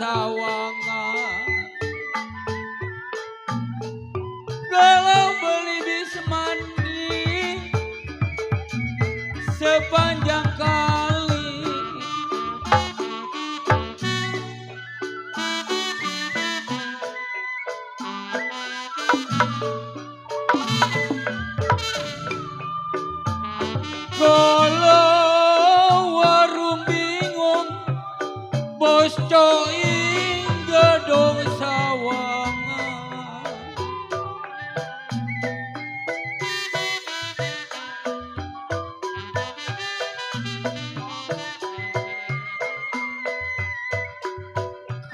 sawangan. Kalau beli bis mandi sepanjang kali, kalau warung bingung bos coing gedung sawangan.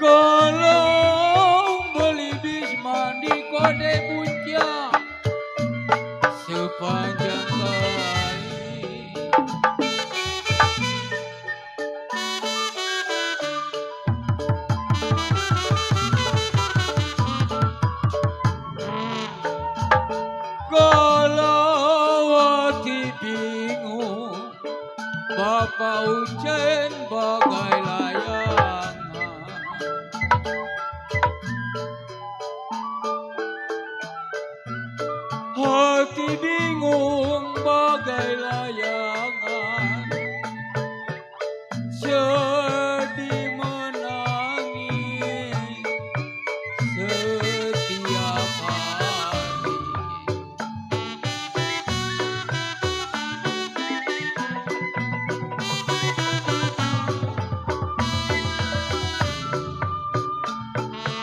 Kalau beli bis mandi kode bujang sepanjang kali. Kalau hati bingung, Bapak Ucen bagai layangan. Hati bingung bagai layangan, sedih menangis setiap hari.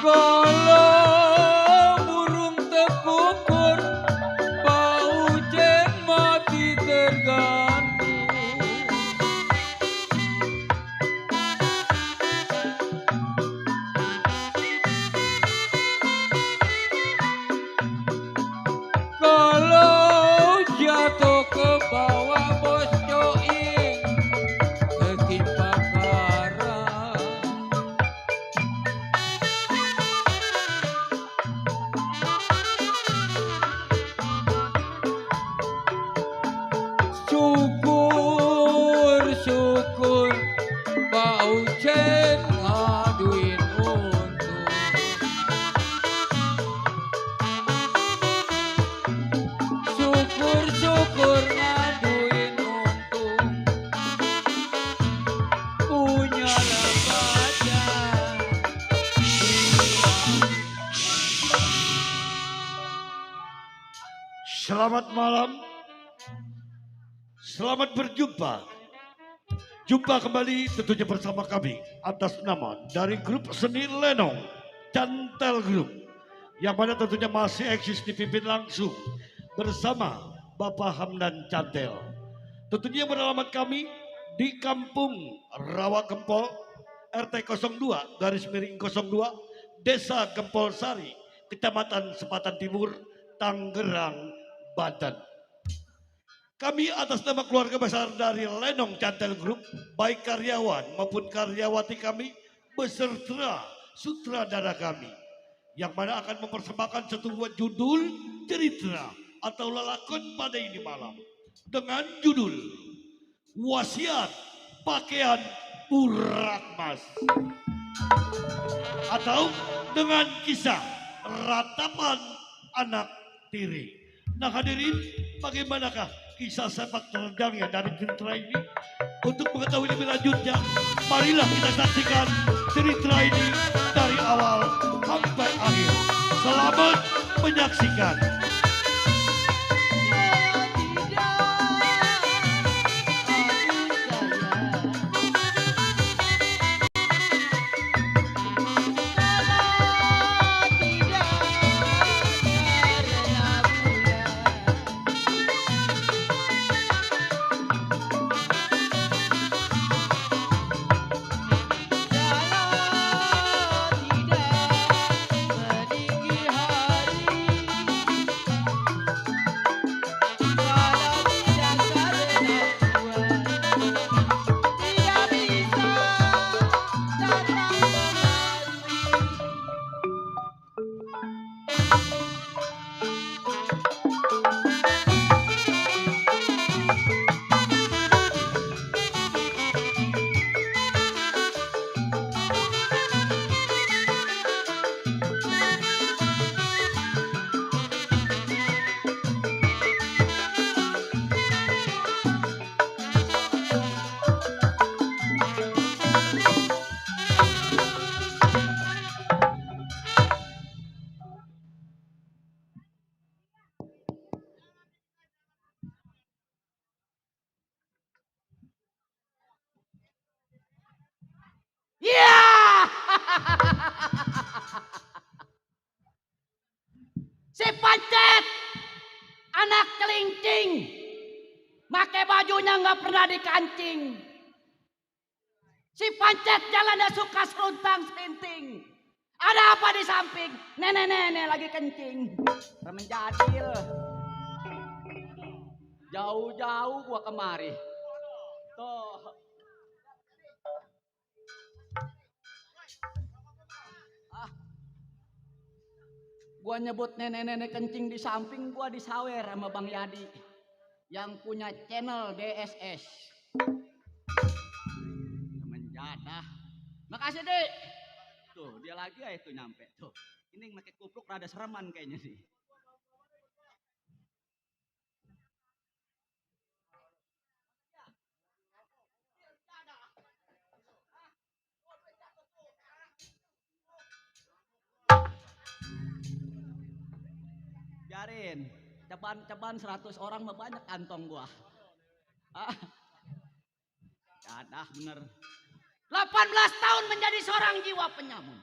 Kalau burung tekukur, Pak Ucen mati tergantung. Kalau jatuh ke bawah bos coing ketimpa karang. Syukur, syukur Pak Ucen ngaduin untung. Syukur, syukur ngaduin untung. Punya baca. Selamat malam. Selamat berjumpa. Jumpa kembali tentunya bersama kami atas nama dari grup seni Lenong Cantel Group, yang mana tentunya masih eksis dipimpin langsung bersama Bapak Hamdan Cantel. Tentunya beralamat kami di Kampung Rawa Gempol, RT 02/02, Desa Gempol Sari, Kecamatan Sepatan Timur, Tangerang, Banten. Kami atas nama keluarga besar dari Lenong Cantel Group, baik karyawan maupun karyawati kami, beserta sutradara kami, yang mana akan mempersembahkan satu buah judul cerita atau lelakon pada ini malam dengan judul Wasiat Pakaian Purakmas, atau dengan kisah Ratapan Anak Tiri. Nah hadirin, bagaimanakah kisah sepak terjangnya dari cerita ini? Untuk mengetahui lebih lanjutnya, marilah kita saksikan cerita ini dari awal sampai akhir. Selamat menyaksikan. Pancet, anak kelingking, make bajunya nggak pernah dikancing. Si Pancet jalannya suka seruntang selinting. Ada apa di samping? Nenek-nenek lagi kencing. Remen jadil. Jauh-jauh gua kemari. Tuh. Gua nyebut nenek-nenek kencing di samping, gua disawer sama Bang Yadi yang punya channel DSS. Menjadah. Makasih, Dik. Tuh, dia lagi ya itu nyampe. Tuh. Ini pakai kupluk rada sereman kayaknya sih. Biarin, ceban 100 orang mah banyak kantong gua. Dadah bener. 18 tahun menjadi seorang jiwa penyamun.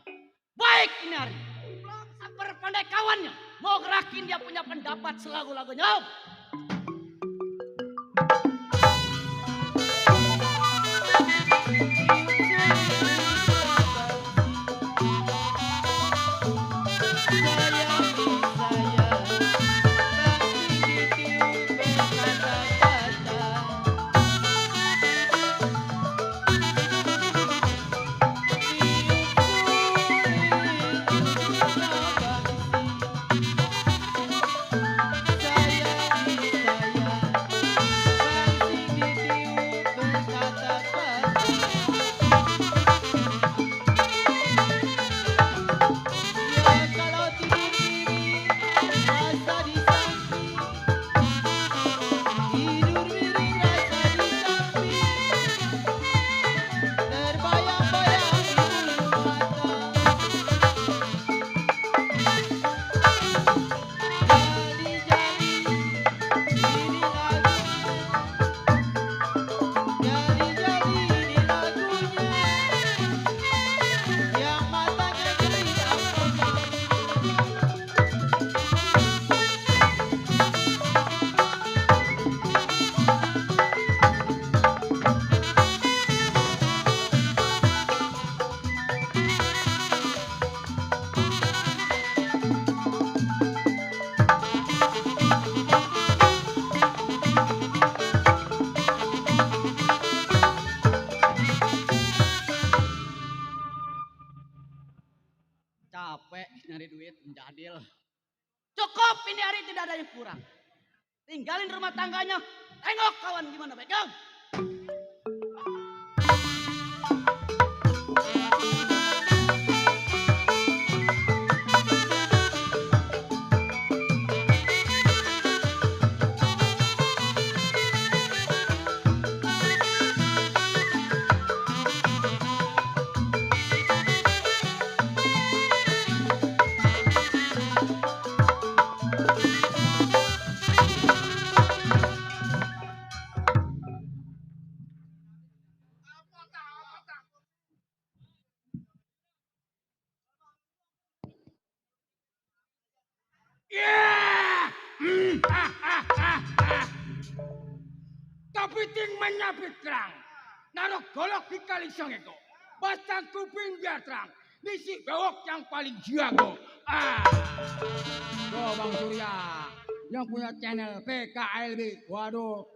Baik ini hari. Berpandai kawannya. Mau gerakin dia punya pendapat selagu-lagunya. Capek nyari duit menjadil. Cukup ini hari tidak ada yang kurang. Tinggalin rumah tangganya. Tengok kawan gimana pegang. Tapi ting menyapit terang. Naruh golok di kali sangeko. Batang kuping biar terang. Nisi bewok yang paling jago. Tuh Bang Surya. Yang punya channel PKLB. Waduh.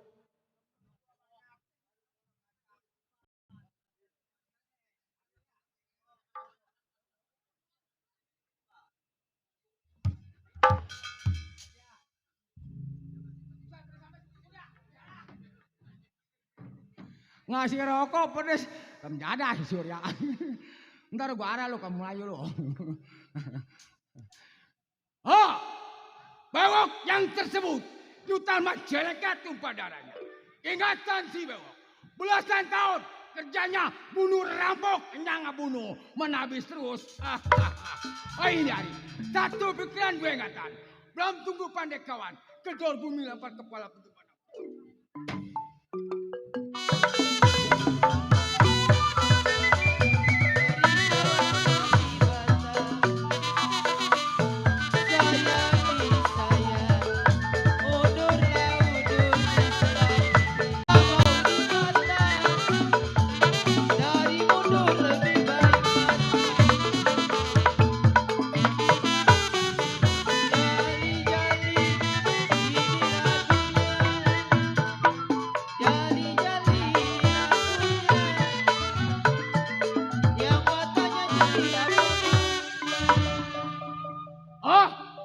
Ngasih rokok pedes. Kamu jadah si Surya. Ntar gua arah lu kamu ayo lu. Oh, bewok yang tersebut jutaan masyarakat tumpah darahnya. Ingatan si bewok. Belasan tahun kerjanya bunuh rampok, kenyang bunuh, menabis terus. Ini hari satu pikiran gue ingatan. Belum tunggu pandai kawan. Kedor bumi lempar kepala petupan.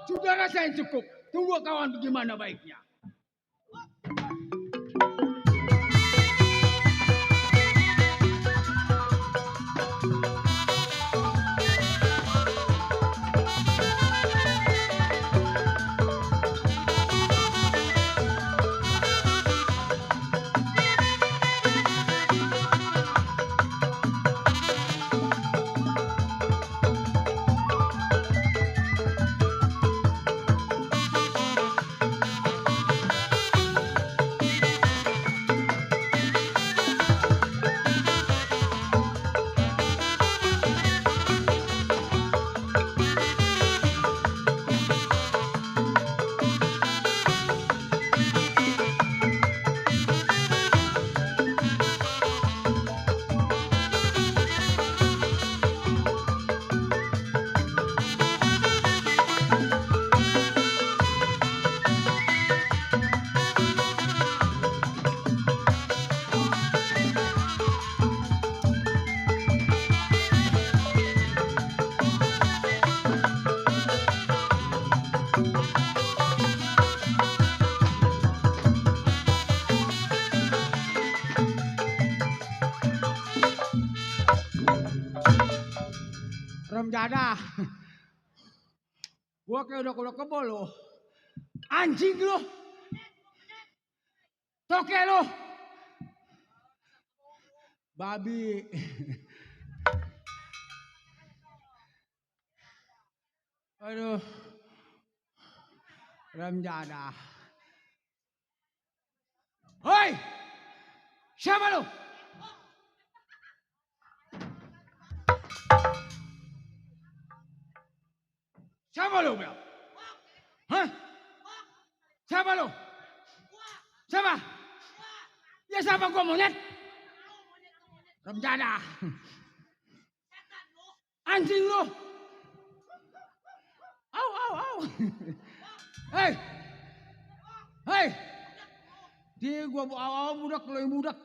Sudah rasain cukup. Tunggu kawan bagaimana baiknya. Ramjada. Gua kayak udah kebol lo. Anjing lo. Toke lo. Babi. Aduh. Ramjada. Hoi. Siapa lo? Siapa lo bilang? Hah? Siapa lo? Siapa? Ya siapa gua monyet? Ramjada. Anjing lo. Au. Hei. Hei. Dia gua bawa budak lo yang budak.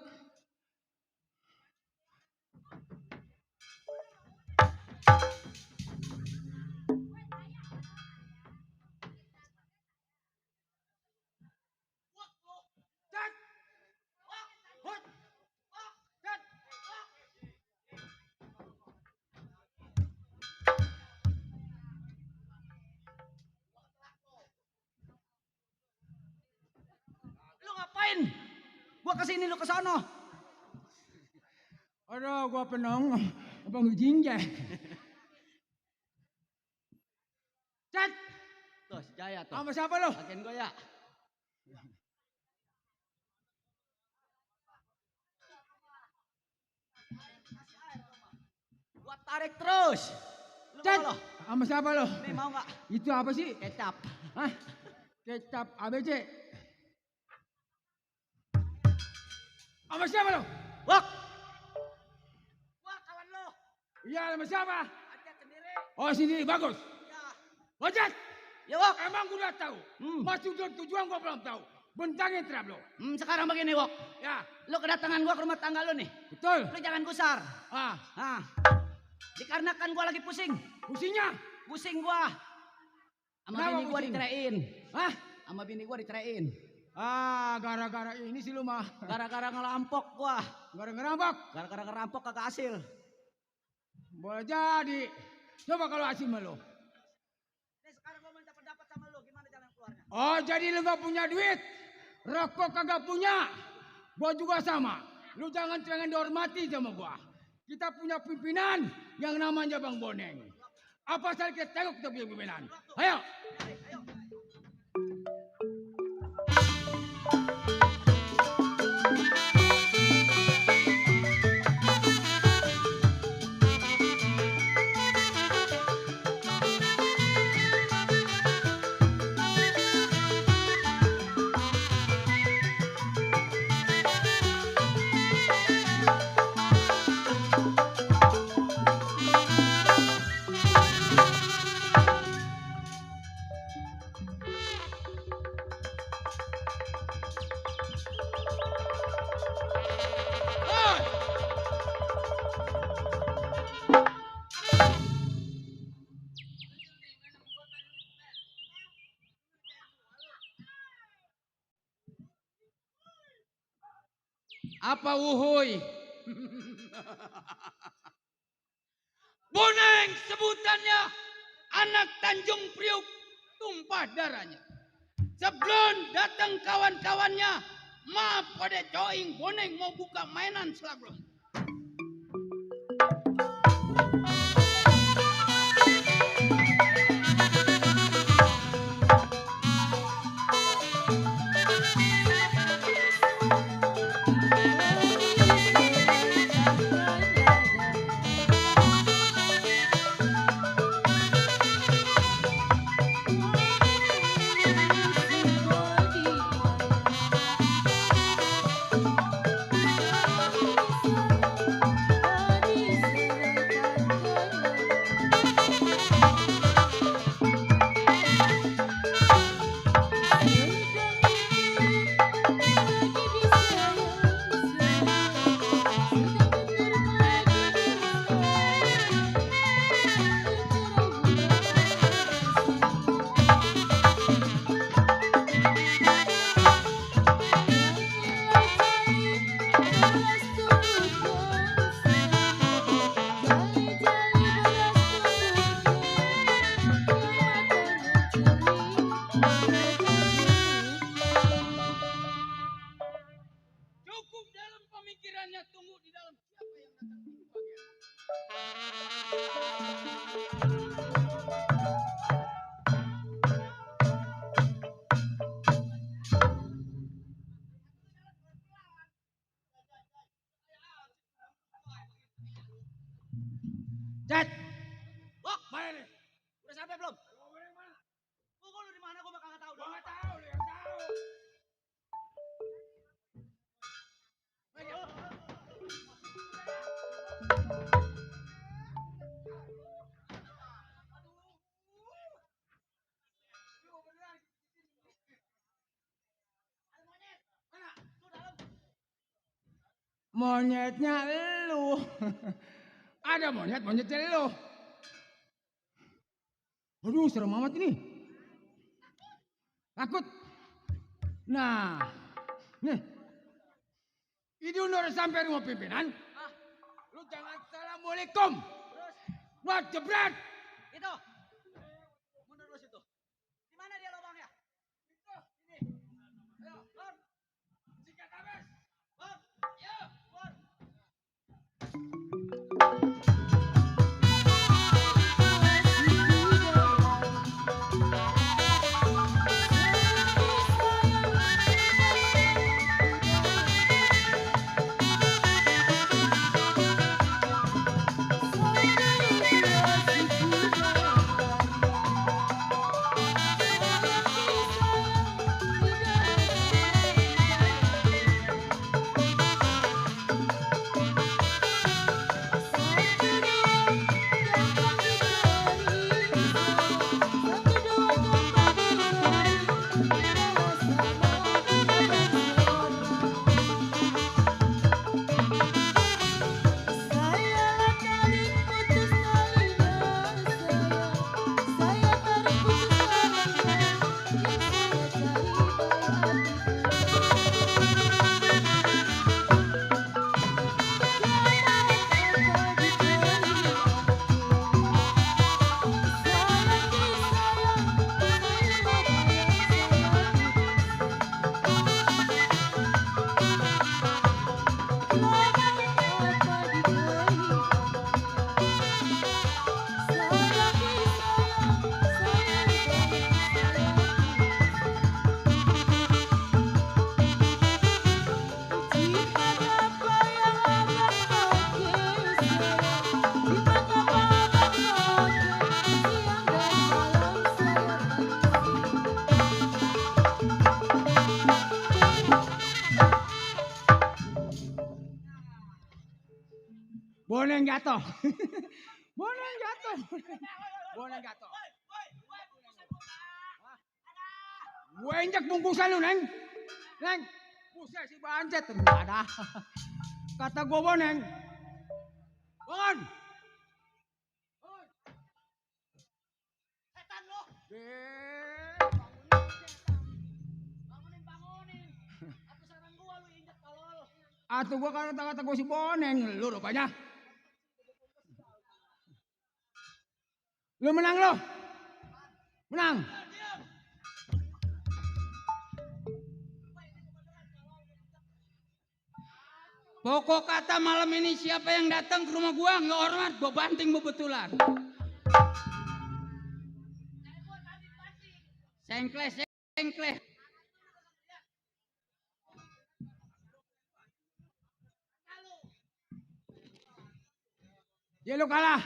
Gua kesini lu kesono. Aduh, gua penong. Abang jinjai. Cat. Tuh, si Jaya tuh. Sama siapa lo? Agen gua ya. Gua tarik terus. Lu Cat. mau lo? Sama siapa lo? Nih mau nggak? Itu apa sih? Kecap. Hah? Kecap ABC. Sama siapa lo? Wak. Wah, kawan lo. Iya, sama siapa? Ajak sendiri. Oh, sini bagus. Ya. Ojek. Ya, Wak. Emang gua udah tahu. Masuk tujuan gua belum tahu. Bentangin trap lo. Sekarang begini, Wak. Ya, Lu kedatangan gua ke rumah tangga lu nih. betul. Lu jangan gusar. Ah, Nah. Dikarenakan gua lagi pusing. pusingnya. Pusing gua. Sama Kenapa bini gua pusing? diteraiin. Hah? Sama bini gua diteraiin. Ah, gara-gara ini sih lu mah. Gara-gara ngerampok gua. Gara-gara ngambak. Gara-gara ngerampok kagak hasil. Boleh jadi. Coba kalau asim lo. Nih sekarang gua minta pendapat sama lu. Gimana jalan keluarnya? Oh, jadi lu gak punya duit. Rokok kagak punya. Gua juga sama. Lu jangan dihormati sama gua. Kita punya pimpinan yang namanya Bang Boneng. Apa saja kita tengok kita punya pimpinan. Ayo. Apa wuhuy? Boneng sebutannya anak Tanjung Priuk, tumpah darahnya. Sebelum datang kawan-kawannya, maaf pada coing boneng mau buka mainan selagrom. Cukup dalam pemikirannya, tunggu di dalam siapa yang datang di bagian. Jet, Wok, mana nih? udah sampai belum? Boneng mana? Tunggu lu di mana gua bakal nggak tahu. Gua nggak tahu, lu yang tahu. Monyetnya lu. Ada monyetnya lu. Aduh, serem amat ini. Takut. Nah, nih. Ini udah sampai rumah pimpinan. Lu jangan assalamualaikum. Buat jebret. Itu. Mundur lu situ. Di mana dia lubangnya? Itu, ini. Ayo, Lon. Sikat habis. Bang, Yo. Bang. Boneng jatuh. Boneng jatuh. Boneng jatuh. Gue injek bungkusan lu, Neng. Neng, buset si Bancet ternyata. Kata gue boneng. Bangun. Bangun. Setan lu. Bangunin. Bangunin. Aku saran gua lu injek tolol. Atuh gua kata gua si Boneng lu rupanya. Lu menang lu. Menang. Pokok kata malam ini siapa yang datang ke rumah gua nggak hormat, gua banting bebetulan. Sengkle. Ya lu kalah.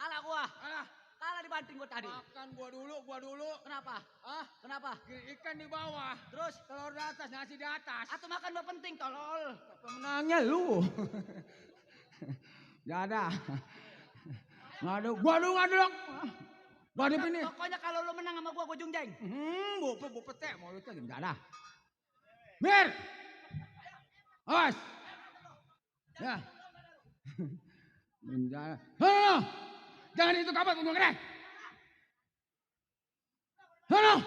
Kalah gua. Kalah. Kalah dibanting gua tadi. Makan gua dulu. Kenapa? Hah? Kenapa? Ikan di bawah. Terus Telur di atas, nasi di atas. atau makan mah penting tolol. Pemenangnya lu. Gak ada. Gua dulu. Gua ada ini. Pokoknya kalau lu menang sama gua jungjeng. Bu petek mau lu tuh gak ada. Mir. Awas. Ya. Halo. Jangan itu kabat untuk gede. Halo.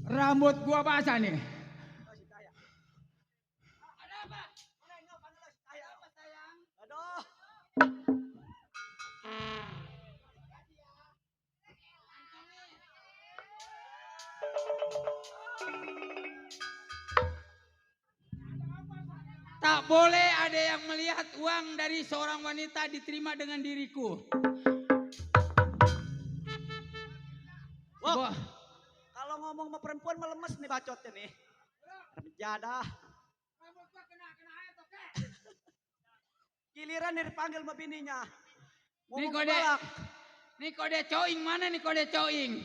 Rambut gua basah nih. Ada apa? Apa sayang? Aduh. Tak boleh ada yang melihat uang dari seorang wanita diterima dengan diriku. Wah. Kalau ngomong sama perempuan melemes nih bacotnya nih. Berjadah. Giliran dipanggil sama bininya. Nih kode coing mana nih kode coing?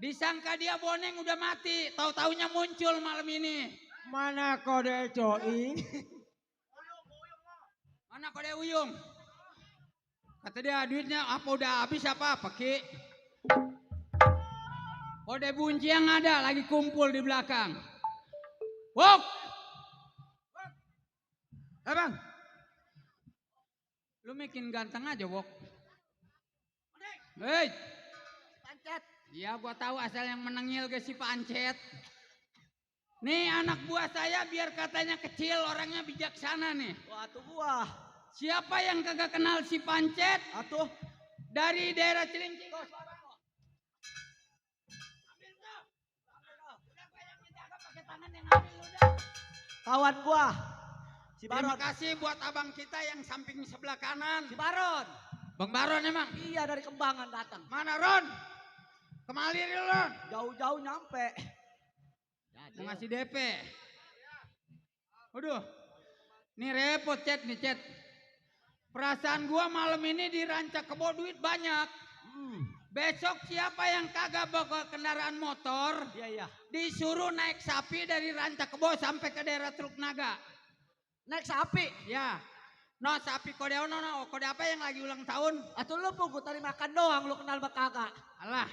Disangka dia Boneng udah mati, tahu-taunya muncul malam ini. Mana kode coing? Mana kode Uyung? Kata dia duitnya apa udah habis apa Ki? Kode bunci yang ada lagi kumpul di belakang. Wok! Bang. Lu bikin ganteng aja, Wok. Hei. Pancet. Iya, gua tahu asal yang menengil ke si Pancet. Nih anak buah saya biar katanya kecil orangnya bijaksana nih. Wah tuh gua. Siapa yang kagak kenal si Pancet? Atuh. dari daerah Cilincing. Kawan gua. Si Terima Baron. kasih buat abang kita yang samping sebelah kanan. Si Baron. Bang Baron emang. Iya dari Kembangan datang. Mana Ron? Kemali Ron. Jauh-jauh nyampe. Mau ngasih DP. Waduh. Ini repot Cet nih Cet. Perasaan gua malam ini di Ranca Kebo duit banyak. Besok siapa yang kagak bawa kendaraan motor Iya. disuruh naik sapi dari Ranca Kebo sampai ke daerah Teluk Naga. Naik sapi. Ya. No sapi kode ono no kode apa yang lagi ulang tahun? Atau lu pungut tadi makan doang lu kenal bak kagak. Alah,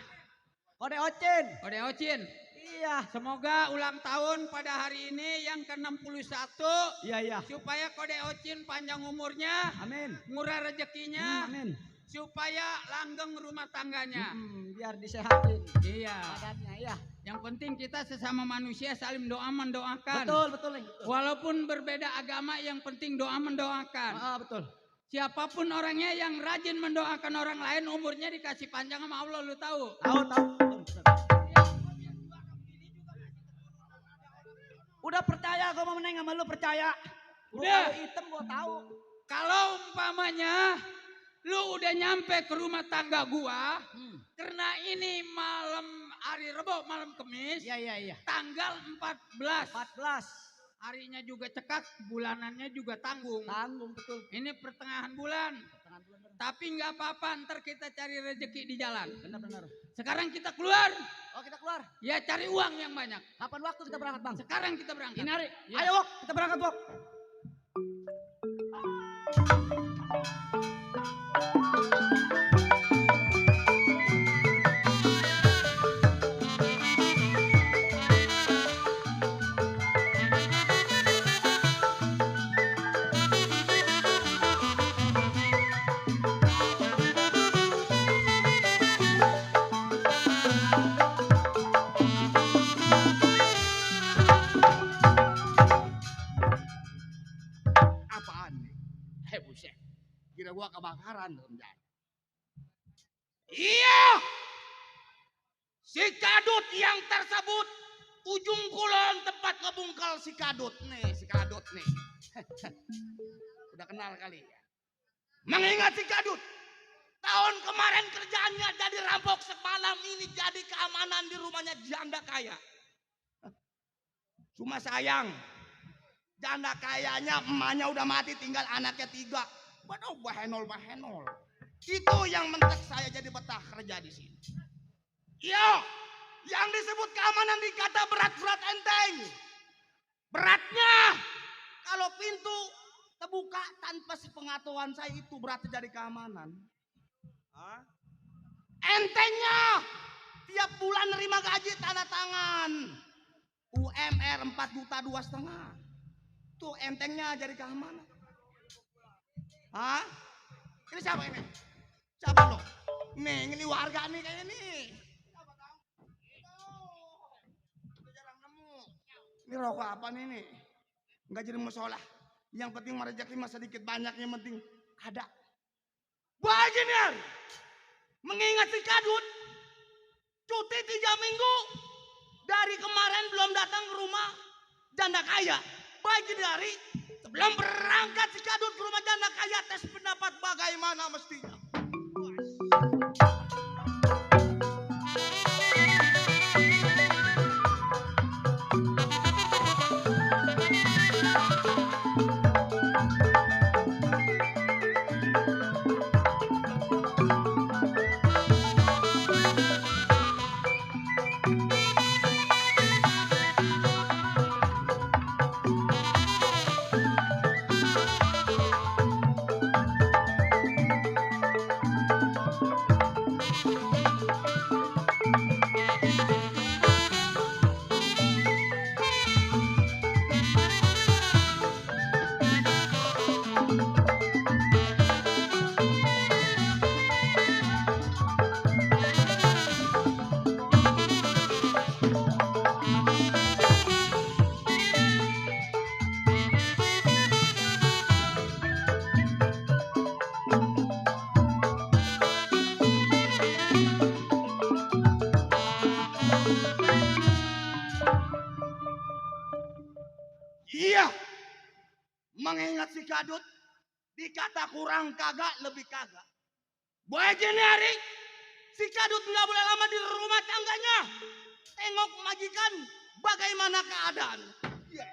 Kode Ocin. kode Ocin. Iya. Semoga ulang tahun pada hari ini yang ke-61 Iya. supaya kode Ocin panjang umurnya, Amin. murah rezekinya, Amin. supaya langgeng rumah tangganya. Biar disehatin Iya. badannya ya. Yang penting kita sesama manusia saling doa mendoakan. Betul. Betul. Walaupun berbeda agama yang penting doa mendoakan. Betul. Siapapun orangnya yang rajin mendoakan orang lain umurnya dikasih panjang sama Allah lu tahu. Tahu. Udah percaya gua mau meneng sama lu percaya. Udah. Hitam gua tahu. Kalau umpamanya lu udah nyampe ke rumah tangga gua, karena ini malam hari Rebo, malam Kamis, Iya. tanggal 14. 14. Harinya juga cekak, bulanannya juga tanggung. Tanggung betul. Ini pertengahan bulan. Tapi nggak apa-apa, ntar kita cari rezeki di jalan. Benar. Sekarang kita keluar, Oh kita keluar. ya cari uang yang banyak. Kapan waktu kita berangkat bang? Sekarang kita berangkat. Ini hari. Ya. Ayo Wok, kita berangkat Wok. Apaan nih? Buset. Kira gua kebakaran dalam jalan. Iya, si kadut yang tersebut Ujung kulon tempat ngebungkal si kadut nih, Udah kenal kali ya. Mengingat si kadut. Tahun kemarin kerjaannya jadi rampok, semalam ini jadi keamanan di rumahnya janda kaya. Cuma sayang, janda kayanya emaknya udah mati, tinggal anaknya 3. Waduh, bahenol. Itu yang mentek saya jadi betah kerja di sini. Yo, yang disebut keamanan dikata berat enteng. Beratnya kalau pintu terbuka tanpa sepengetahuan saya itu berat jadi keamanan. Entengnya tiap bulan nerima gaji tanda tangan. UMR 4,2 juta. Tuh entengnya jadi keamanan. Ini siapa ini? Siapa lo? Nih, ini warga nih kayak ini. Jarang nemu. Ini rokok apa nih nih? Enggak jadi musola. Yang penting rezeki mah sedikit banyak, yang penting ada. Bagian mengingat si kadut cuti 3 minggu dari kemarin belum datang ke rumah janda kaya. Bagian dari sebelum berangkat si kadut ke rumah janda kaya tes pendapat bagaimana mestinya. Iya. Mengingat si Kadut dikata kurang kagak lebih kagak. Bu Haji ini hari si Kadut nggak boleh lama di rumah tangganya. Tengok majikan bagaimana keadaan. Yeah.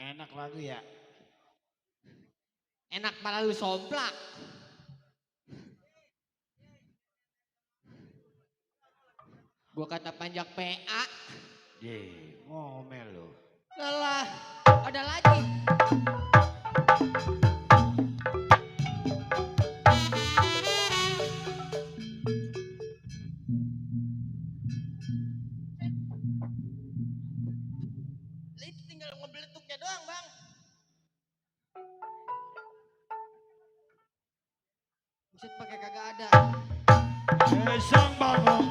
Enak lagu ya. Enak malah lu somplak. Gua kata panjang PA. Ye, ngomel lo. Lelah, ada lagi. Itu tinggal ngebeletuknya doang, Bang. Buset pakai kagak ada. Sang Bango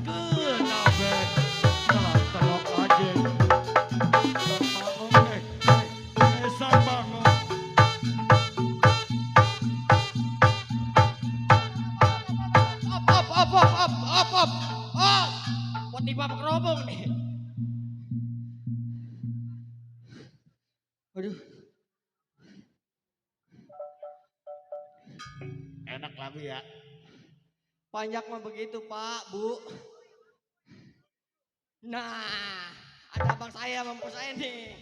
kenapa telah telok aja. Sang Bango Op. Oh, buat di babak kerobong nih. Aduh. Enak lagu ya. Panjang mah begitu Pak, Bu. Nah, ada abang saya, mampu saya nih.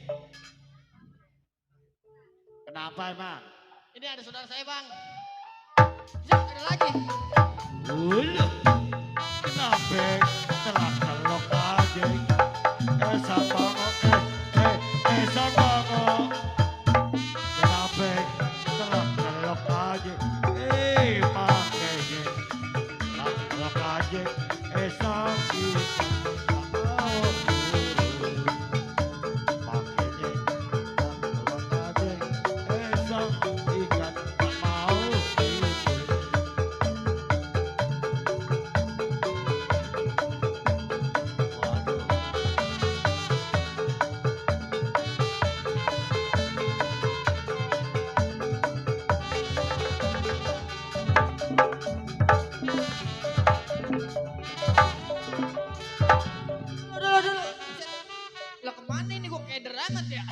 Kenapa emang? Ini ada saudara saya Bang. Zek, ada lagi. Ulu kenapa telah telok aja. Sang Bango Sang Bango kenapa telah telok aja. Makanya telah telok aja. Sang ikan mau turun. Makanya telah telok aja. Sang ikan mau turun. Aduh. Lah kemana ini gua keder amat ya?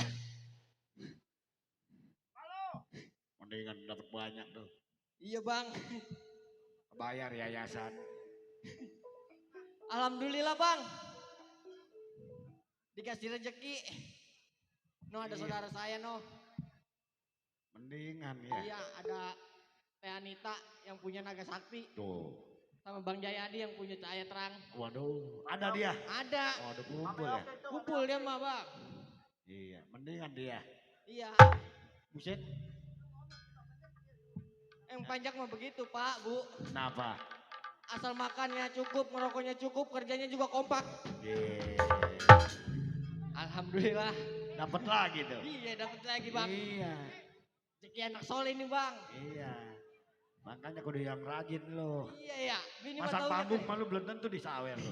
Mendingan dapat banyak tuh. Iya Bang. bayar yayasan. Alhamdulillah bang. Dikasih rezeki. No ada Iya. saudara saya no. Mendingan ya. Iya ada Teh Anita yang punya Naga Sakti. Tuh. Sama Bang Jayadi yang punya Cahaya Terang. Waduh, ada dia. Ada. Waduh, kumpul ya. Kumpul dia mah bang. Iya, mendingan dia. Iya. Buset. Yang pajak mah begitu pak, bu. Kenapa? Asal makannya cukup, ngerokoknya cukup, kerjanya juga kompak. Iya. Alhamdulillah. Dapat lagi tuh. Iya dapat lagi bang. Iya. Rezeki anak soleh nih bang. Iya. Makanya kudu yang rajin lo. Iya ya. Bini mah Masang taunya panggung malu belum tentu disawer lo.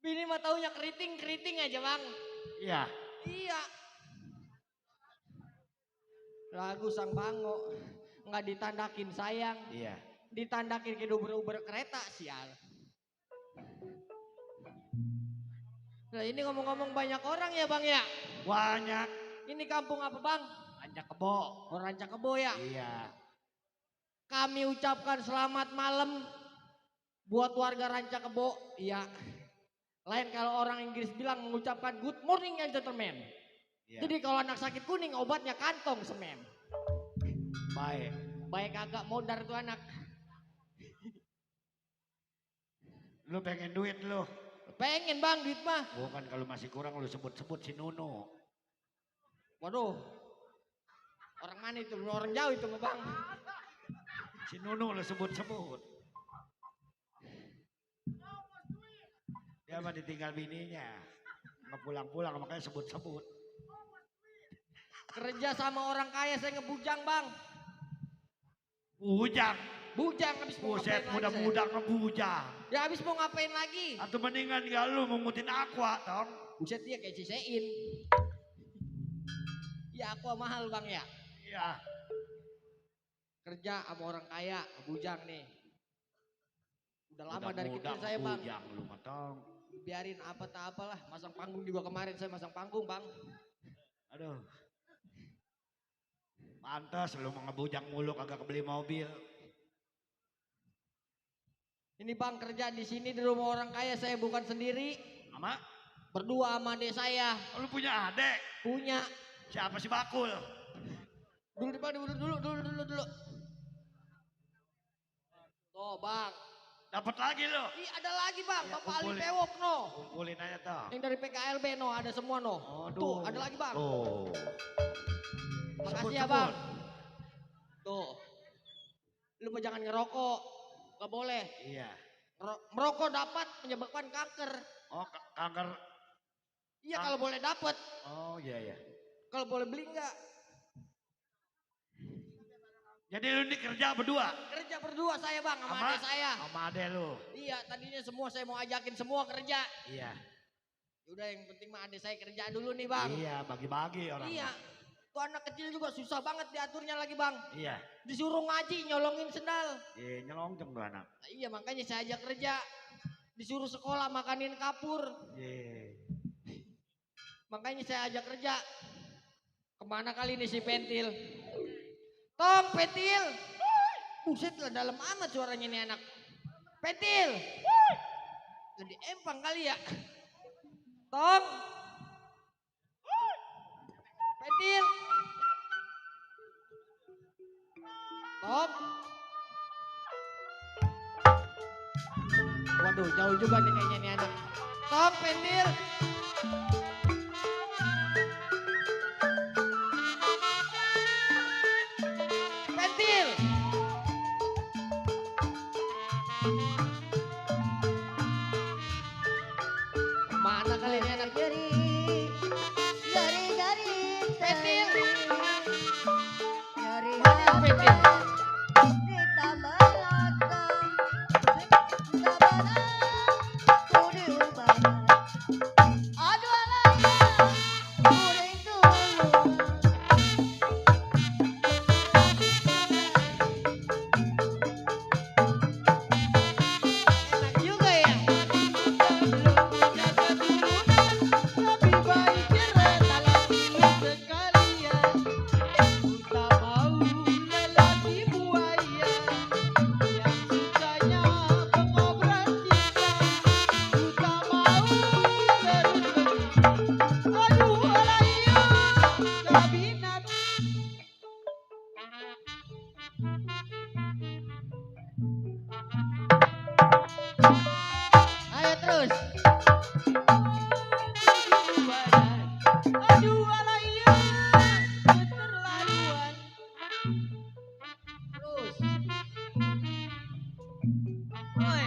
Bini mah taunya keriting aja bang. Iya. Iya. Lagu Sang Bango nggak ditandakin sayang, Iya. ditandakin ke uber kereta sial. Nah ini ngomong-ngomong banyak orang ya bang ya. Banyak. Ini kampung apa bang? Banyak kebo. Ranca Kebo ya. Iya. Kami ucapkan selamat malam buat warga Ranca Kebo. Iya. Lain kalau orang Inggris bilang mengucapkan good morning ya gentlemen. Iya. Jadi kalau anak sakit kuning obatnya kantong semen. Baik. Baik agak modar tuh anak. Lu pengen duit lu. Pengen bang duit mah. Bukan kalau masih kurang lu sebut-sebut si Nuno. Waduh. Orang mana itu? Orang jauh itu mah bang. Si Nuno lu sebut-sebut. Dia mah ditinggal bininya. Nggak pulang-pulang makanya sebut-sebut. Kerja sama orang kaya saya ngebujang bang. Bujang. Bujang habis mau Buset, ngapain lagi mudah-mudah ngebujang. saya? Ya habis mau ngapain lagi? Atau mendingan gak lu memutin aqua, tong. Buset dia kayak cisein. Ya aku mahal bang ya. Iya. Kerja sama orang kaya ngebujang nih. Udah lama Mudah-mudah dari kecil saya bang. ngebujang lu mah, tong. Biarin apa tak apalah. Masang panggung juga kemarin saya masang panggung bang. Aduh. Pantas lu mau ngebujang mulu kagak kebeli mobil. Ini bang kerja di sini di rumah orang kaya saya bukan sendiri. Ama, Berdua sama adik saya. lu punya adek? Punya. Siapa si Bakul? Dulu bang dulu. Tuh bang. Dapat lagi lu. Ih ada lagi bang. Ya, Bapak Ali kumpulin. Pewok no. Kumpulin aja toh. Yang dari PKLB no ada semua no. Tuh ada lagi bang. Oh. Makasih ya bang. Tuh. Lu mah jangan ngerokok. Gak boleh. Iya. Merokok dapat menyebabkan kanker. Oh, kanker. Iya kalau boleh dapat. Oh, iya iya. Kalau boleh beli enggak. Jadi lu ini kerja berdua? Kerja berdua saya bang sama adik saya. Sama adek lu. Iya tadinya semua saya mau ajakin semua kerja. Iya. Udah yang penting mah adik saya kerja dulu nih bang. Iya, bagi-bagi orang. Iya. Tuh anak kecil juga susah banget diaturnya lagi bang. Iya. Disuruh ngaji nyolongin sendal. Iya, nyelonjong tuh anak. Nah, iya makanya saya ajak kerja. Disuruh sekolah makanin kapur. Iya. Makanya saya ajak kerja. Kemana kali ini si Pentil? Tong Pentil. Buset lah dalam amat suaranya nih anak. Pentil. Jadi empang kali ya. Tong. Pentil. Tong. Waduh jauh juga nih kayaknya nih anak. Tong Pentil. Pentil. Mana kali ini anak? Pentil. Mana Pentil? Enak juga ya. Lebih baik cerita lagi sekalian. Tak mau lelaki Terus. Aduh alaya, keterlaluan. Terus. Woi,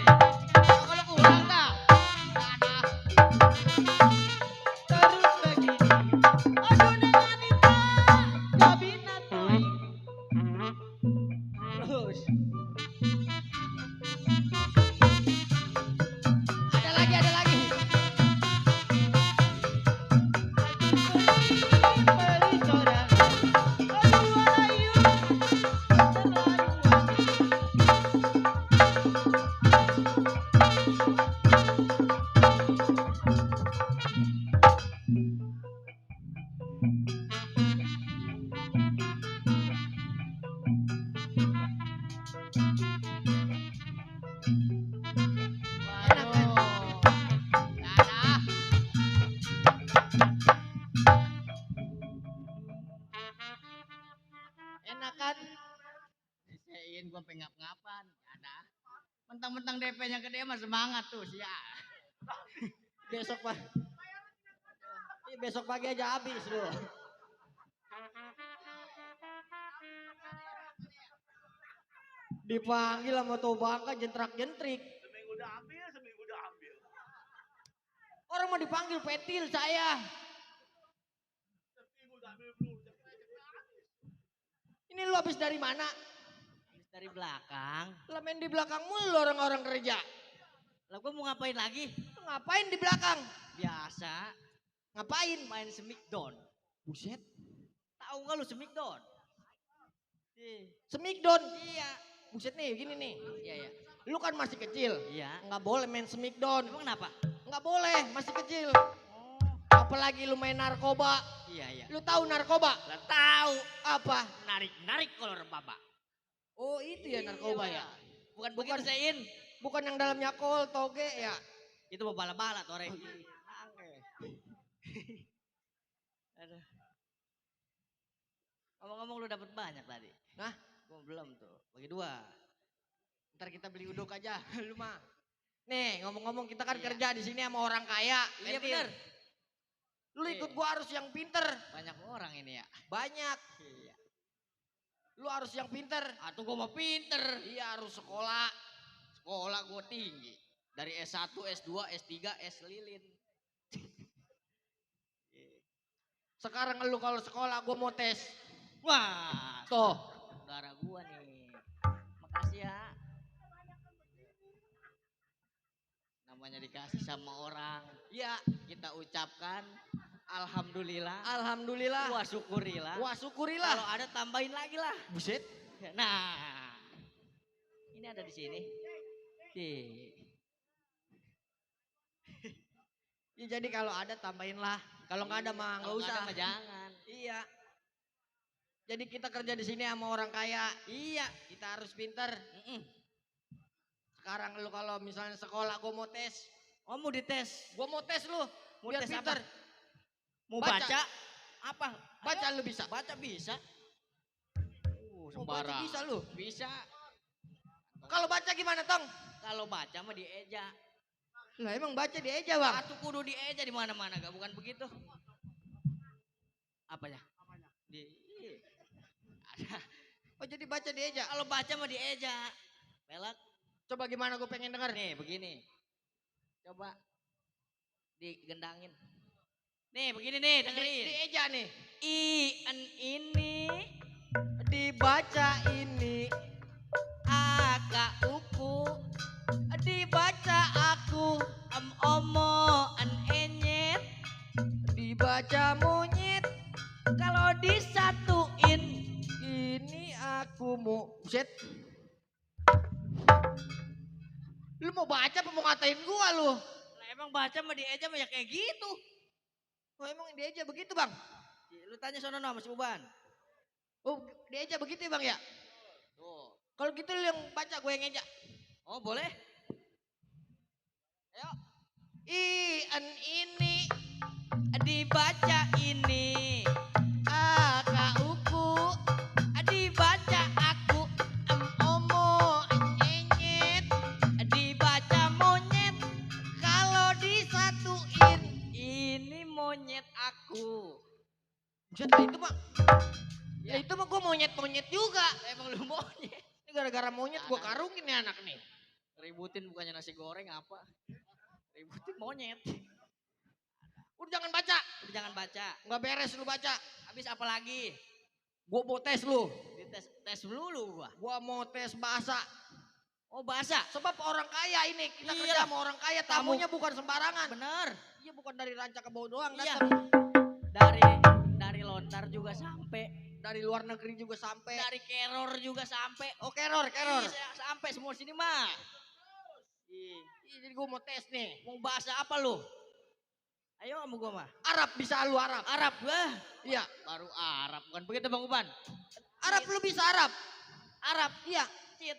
kalau pulang dah. Terus begini. Aduh neng Anita, gak bisa tuh. Terus. Ada lagi, ada lagi. Beli soda. Aduh alaya, keterlaluan. Enak kan? Saya ingin gua pengap-ngapan. Ada. Mentang-mentang DP-nya gede mah semangat tuh sia. Besok pak. Besok pagi aja habis lu. Dipanggil sama tuh bangka jentrak-jentrik. Seminggu udah ambil. Orang mau dipanggil petil saya. Ini lu habis dari mana? Habis dari belakang. Lah main di belakang mulu orang-orang kerja. Lah gua mau ngapain lagi? Lu ngapain di belakang? Biasa Ngapain? main Smackdown. Buset. Tahu nggak lu Smackdown? Smackdown. Iya. Buset nih gini nih. Iya, iya. Lu kan masih kecil. Iya. Nggak boleh main Smackdown. Emang kenapa? Nggak boleh, masih kecil. Oh, Apalagi lu main narkoba. iya, iya. Lu tahu narkoba? Lah tahu. Apa? Narik-narik kolor baba. Oh itu ya narkoba ya. Bukan begitu Sein. Bukan yang dalamnya kol, toge ya. Itu mau bala-bala tuh orang. Aduh. Ngomong-ngomong lu dapat banyak tadi. Nah, Gua belum tuh. Bagi 2. ntar kita beli uduk aja. Lu mah. Nih ngomong-ngomong kita kan Iya. kerja di sini sama orang kaya. Iya Pentil. bener. Lu ikut gua harus yang pinter. Banyak orang ini ya. Banyak. Iya. Lu harus yang pinter. Atau gua mau pinter. Iya harus sekolah. Sekolah gua tinggi. Dari S1, S2, S3, S lilin. Sekarang lu kalau sekolah gua mau tes. Wah, Tuh. saudara gua nih. Makasih ya. Namanya dikasih sama orang. Ya, Kita ucapkan alhamdulillah. alhamdulillah. Wah, syukurilah. Wah syukurilah. Kalau ada tambahin lagi lah. Buset. Nah, ini ada di sini. Ya jadi kalau ada tambahin lah. Kalau nggak ada mah nggak Kalau usah. ada mah jangan. Iya. Jadi kita kerja di sini sama orang kaya. Iya. Kita harus pinter. Mm-mm. Sekarang lu kalau misalnya sekolah gue mau tes. Oh mau dites? Gue mau tes lu. Mau Biar tes pinter. Mau Baca. baca? Apa? Baca Ayo. lu bisa. Baca bisa. Oh, baca Sembarang. bisa lu. Bisa. Kalau baca gimana Tong? Kalau baca mah dieja. Lah emang baca di eja bang? Atuh kudu dieja di mana-mana gak bukan begitu? Apanya? Di ada. Oh jadi baca di eja. Kalau baca mah dieja. Pelak. Coba gimana gue pengen denger. Nih begini. Coba digendangin. Nih begini nih dengerin. Di eja nih. I-en ini Dibaca ini. aka uku Dibaca aku. omo en enyet Dibaca monyet. kalau disatuin Ini aku mau. Buset. Lu mau baca apa mau ngatain gua lu? lah emang baca mah dieja mah ya kayak gitu. Oh emang di eja begitu bang? Lu tanya sono sama si Uban. Oh di eja begitu ya bang ya? Tuh. Kalau gitu lu yang baca gue yang eja. Oh boleh. Ayo. I-en ini. Dibaca ini. Aka uku. Dibaca aku. Omo enyet. Dibaca monyet. Kalau Buset lah itu mah. Ya itu mah gue monyet-monyet juga. Emang lu monyet. Ini gara-gara monyet gue karungin nih anak nih. Ributin bukannya nasi goreng apa? Ributin monyet. Udah jangan baca. Udah jangan baca. Nggak beres lu baca. Habis apa lagi? Gue mau tes lu. Tes dulu gua. Gue mau tes bahasa. Oh bahasa. Sebab orang kaya ini. Kita Iya. kerja sama orang kaya. Tamunya bukan sembarangan. Bener. Iya bukan dari Rancakebo doang. Iya. Datang. Dari lontar juga sampai. Dari luar negeri juga sampai. Dari Keror juga sampai. Oh keror. Iya, sampai semua sini mah. Iya, jadi gue mau tes nih. Mau bahasa apa lu? Ayo sama gua mah. Arab bisa lu Arab. Arab gua. Iya. Baru Arab bukan begitu Bang Uban. Arab lu bisa Arab. Arab. Iya. Cit.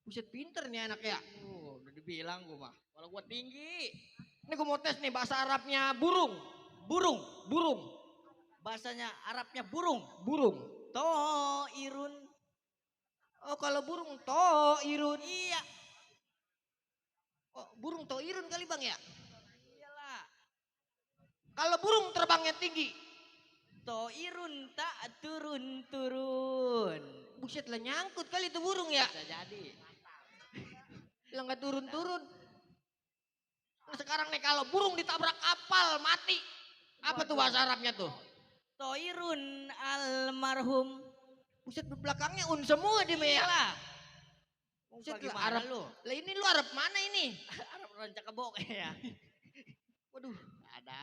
Buset pinter nih anak ya. Udah dibilang gua mah. Kalau gua tinggi. Ini gue mau tes nih bahasa Arabnya burung. Burung. Burung. Bahasanya Arabnya burung. Burung. Toirun. Oh kalau burung toirun. Iya. Oh burung toirun kali bang ya. Iyalah. Kalau burung terbangnya tinggi. Toirun tak turun-turun. Buset lah nyangkut kali itu burung ya. Bisa jadi. Lah nggak turun-turun. Nah, sekarang nih kalau burung ditabrak kapal mati. Apa tuh bahasa Arabnya tuh? Toirun almarhum. Buset belakangnya semua di ya. Iyalah. Buset lah Gimana Arab lu? Lah ini lu Arab mana ini? Arab Rancakebo ya. Waduh. Ada.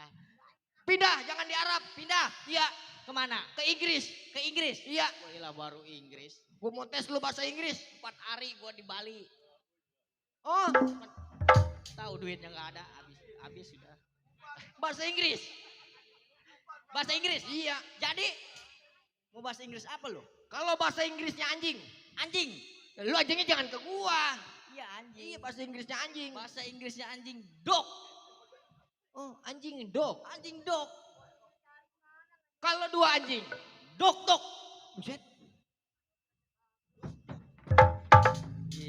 Pindah jangan di Arab. Pindah. Iya Kemana? ke Inggris. Ke Inggris. Iya. Gila baru Inggris. Gue mau tes lu bahasa Inggris. 4 hari gua di Bali. Oh Tahu duitnya nggak ada. Habis sudah. bahasa Inggris. Bahasa Inggris. Iya. Jadi mau bahasa Inggris apa lo? Kalau bahasa Inggrisnya anjing. Anjing. Lu anjingnya jangan ke gua. Iya anjing. Iya bahasa Inggrisnya anjing. Bahasa Inggrisnya anjing dog. Oh anjing dog. Anjing dog. Kalau dua anjing. Dog. Buset.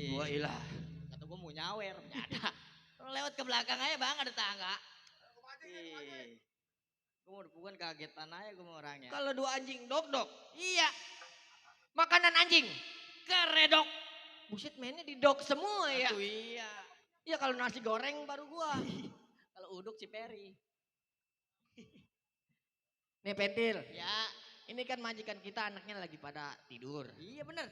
Gua ilah. Kata gua mau nyawer. Ada. Lewat ke belakang aja bang ada tangga. Gua mau bukan kagetan aja gua mau orangnya. Kalau dua anjing dog. Iya. Makanan anjing. Keredok. Buset mainnya di dog semua ya. Aduh, iya. Iya kalau nasi goreng baru gua. Kalau uduk si Peri. Nih Pentil. Ya. Ini kan majikan kita anaknya lagi pada tidur. Iya bener.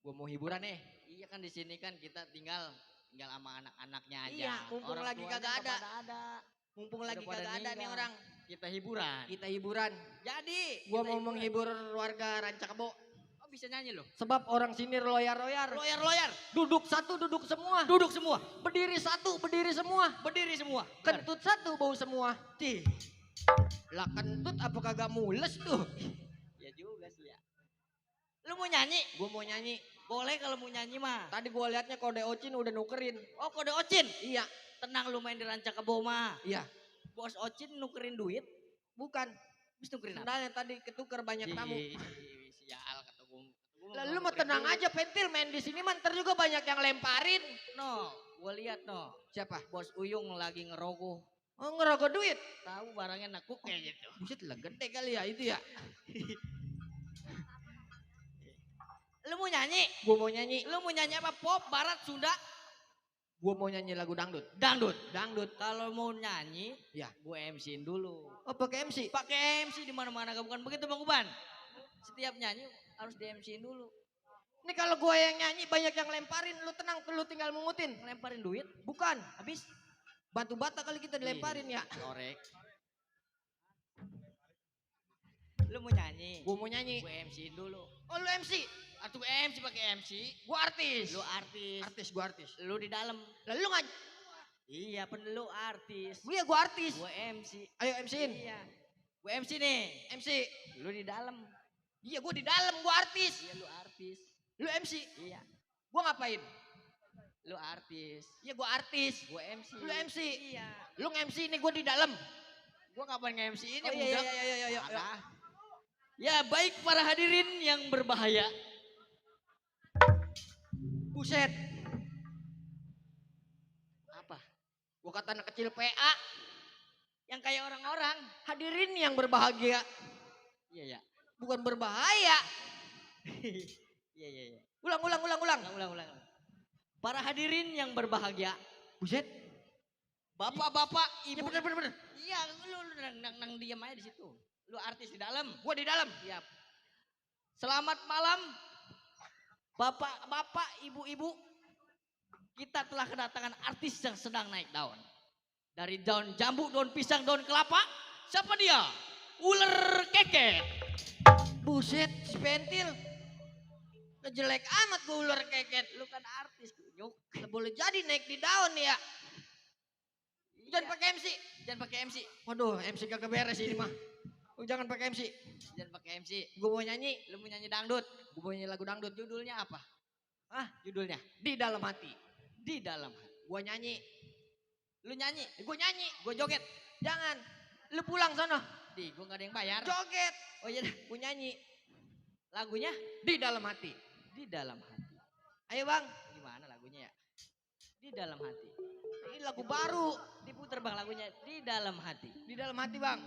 Gua mau hiburan nih. Iya kan di sini kan kita tinggal sama anak-anaknya aja. Iya, mumpung Orang lagi tuanya kagak nggak ada. pada ada. Mumpung Udah lagi pada kagak ada nih ninggal. orang. Kita hiburan. Kita hiburan. Jadi Gua kita mau hiburan. menghibur warga Rancakebo. Oh bisa nyanyi loh. Sebab orang sini royar-royar. Loyar. Duduk satu, duduk semua. Duduk semua. Berdiri satu, berdiri semua. Berdiri semua. Kentut satu, bau semua. Tih. Lah kentut apa kagak mules tuh? Ya juga sih ya. Lu mau nyanyi? Gue mau nyanyi. Boleh kalau mau nyanyi mah. Tadi gue liatnya kode Ocin udah nukerin. Oh kode Ocin. Iya, Tenang lu main di Rancakebo mah. iya. Bos Ocin nukerin duit. Bukan. Habis nukerin apa? Sendalnya tadi ketuker banyak tamu. Sial kata gua. Lah lu mah tenang aja Pentil main di sini mah ntar juga banyak yang lemparin. No, gua lihat no. Siapa? Bos Uyung lagi ngerogoh. Oh ngerogoh duit. Tahu barangnya nakuk kayak gitu. Buset lah gede kali ya itu ya. Lu mau nyanyi? Gue mau nyanyi. Lu mau nyanyi apa? Pop, barat, Sunda? Gue mau nyanyi lagu dangdut. Dangdut. Dangdut. Kalau mau nyanyi, Ya. gue MC-in dulu. Oh pakai MC. Pakai MC di mana-mana, bukan begitu Bang Uban? Setiap nyanyi harus di MC-in dulu. Ini kalau gue yang nyanyi banyak yang lemparin. Lu tenang, lu tinggal mengutin. Ngelemparin duit, Bukan. habis Batu bata kali kita dilemparin ya. korek. Lu mau nyanyi? Gue mau nyanyi. Gue MC-in dulu. Oh lu MC. Atau MC pakai MC. Gue artis. Lu artis. Artis, gue artis. Lu di dalam. Lalu lu nggak? Iya, lu artis. Gue ya gue artis. Gue MC. Ayo MC-in. Iya. Gue MC nih. MC. Lu di dalam. Iya gue di dalam, gue artis. Iya lu artis. Lu MC. Iya. Gue ngapain? Lu artis. Iya gue artis. Gue MC. Lu MC. Iya. Lu MC ini gue di dalam. Gue kapan nge-MC ini Oh iya budak? iya iya iya. Ada. Ya baik para hadirin yang berbahaya. Buset. Apa? Gue kata anak kecil PA. Yang kayak orang-orang. Hadirin yang berbahagia. Iya ya. Bukan berbahaya. Iya iya iya. Ulang. Ulang. Para hadirin yang berbahagia. Buset. Bapak-bapak, Iya ibu. bener. Iya, lu nang diam aja di situ. Lu artis di dalam. Gua di dalam. Iya. Selamat malam. Bapak-bapak, ibu-ibu. Kita telah kedatangan artis yang sedang naik daun. Dari daun jambu, daun pisang, daun kelapa. Siapa dia? Ular keket. Buset, si pentil. Kejelek amat gua ular keket. Lu kan artis, kunyuk. Nggak boleh jadi naik di daun ya. Jangan pakai MC. Jangan pakai MC. Waduh, MC kagak beres ini mah. Lu jangan pakai MC. Jangan pakai MC. Gue mau nyanyi. Lu mau nyanyi dangdut. Gue mau nyanyi lagu dangdut. Judulnya apa? Hah? Judulnya? Di dalam hati. Di dalam hati. Gue nyanyi. Lu nyanyi, Gue nyanyi. gue joget. Jangan. Lu pulang sana. Di, gue gak ada yang bayar. Joget. Oh iya, dah. Gue nyanyi. Lagunya Di dalam hati. di dalam hati. Ayo bang. Gimana lagunya ya? Di dalam hati. Ini lagu baru. Diputer bang lagunya di dalam hati. Di dalam hati bang.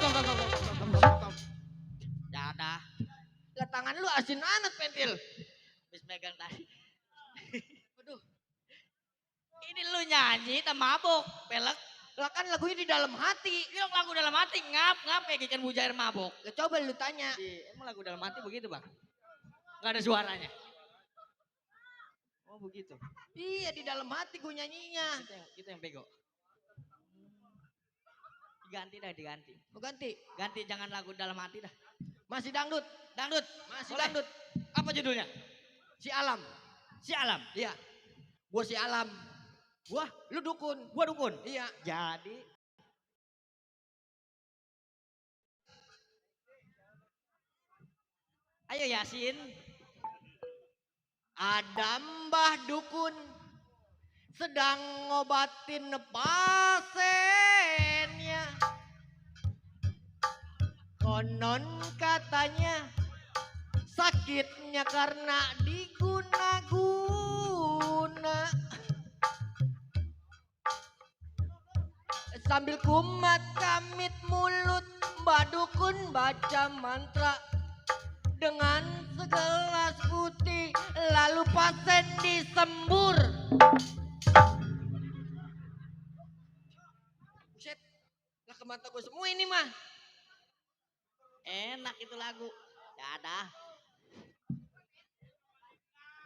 Stop. Ya dah, Lah tangan lu asin anet pentil. habis megang tadi. Waduh. Ini lu nyanyi tak mabuk, pelek. Lah kan lagunya di dalam hati. Ini lagu dalam hati ngap kayak ikan mujair mabuk. Lah coba lu tanya. Emang lagu dalam hati begitu bang? Gak ada suaranya. Oh begitu. Iya di dalam hati gue nyanyinya. Kita yang bego. Diganti dah diganti. Mau ganti. Ganti jangan lagu dalam hati dah. Masih dangdut. Dangdut. Masih Boleh. dangdut. Apa judulnya? Si Alam. Si Alam. Iya. Gua si Alam. Gua Lu dukun. gua dukun. Iya. Jadi ayo Yasin. Ada mbah dukun sedang ngobatin pasiennya. Konon katanya sakitnya karena diguna-guna. Sambil kumat kamit mulut, mbah dukun baca mantra dengan segelas putih, lalu pasien disembur. Buset, lah ke mata gue semua ini mah. Enak itu lagu. Dadah.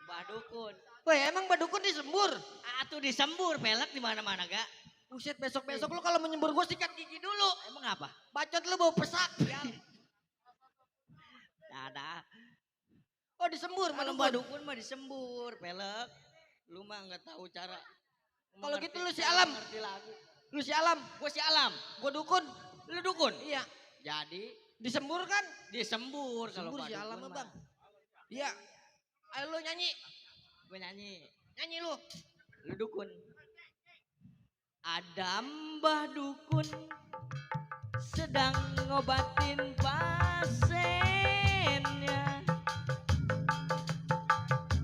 Mbah dukun. Wah emang mbah dukun disembur? Atuh disembur pelek di mana-mana gak? Buset besok-besok lu kalau menyembur gue sikat gigi dulu. Emang apa? Bacot lu bau pesak. Dadah. Oh disembur Kalau mbah mbah dukun. dukun mah disembur pelek. Lu mah nggak tahu cara. Kalau gitu lu si cara Alam. Ngerti lagu. Lu si Alam, Gua si Alam. gue dukun. Lu dukun. Iya, Jadi disembur kan? disembur kalau Sembur mbah si Alam dukun mah bang. mah. Iya. Ayo lu nyanyi. Gue nyanyi. Nyanyi lu. Lu dukun. Ada mbah dukun sedang ngobatin pasiennya.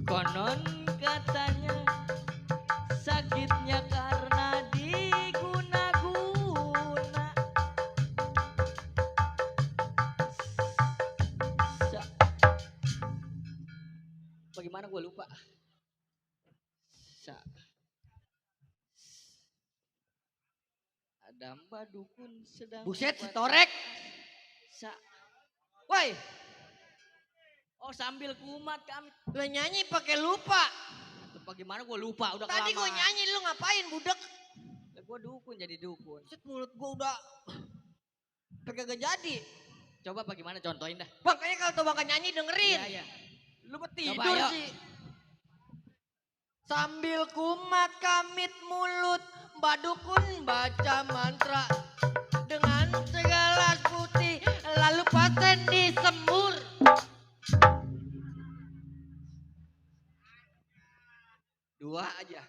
Konon katanya sakitnya karena diguna-guna. Bagaimana gue lupa. Ada mbah dukun sedang Buset, ngobatin- setorek. Woi, Oh sambil kumat kami. lu nyanyi pakai lupa. Bagaimana gue lupa udah Tadi gue kelamaan. nyanyi lu ngapain budek? Gue dukun jadi dukun. Buset mulut gue udah Kagak jadi. Coba bagaimana contohin dah. Bang, kayaknya kalau tuh bang nyanyi dengerin. Iya, iya. Lu mah Coba, tidur ayo. sih. Sambil kumat kamit mulut, Mbak Dukun baca mantra dengan segelas putih, lalu paten disembur. Dua aja.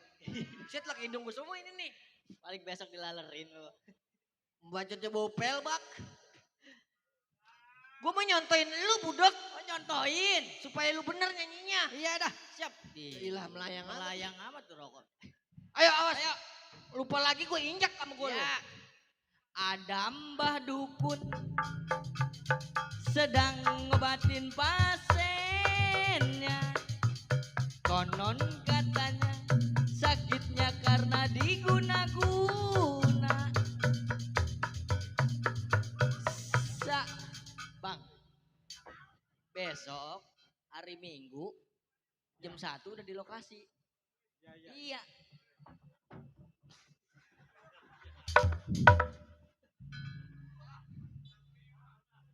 Set lah hidung gue semua ini nih. Paling besok dilalerin lo. Bacotnya bau pelbak. Gue mau nyontoin lu budok Oh nyontoin. supaya lu bener nyanyinya. Iya dah, siap. Di Gila melayang amat. melayang amat tuh rokok. Ayo awas. Ayo. Lupa lagi gue injak sama gue. Ya. Ada Mbah Dukun sedang ngobatin pasiennya. Konon katanya sakitnya karena diguna-guna. Bang, besok hari Minggu jam 1 udah di lokasi. Iya.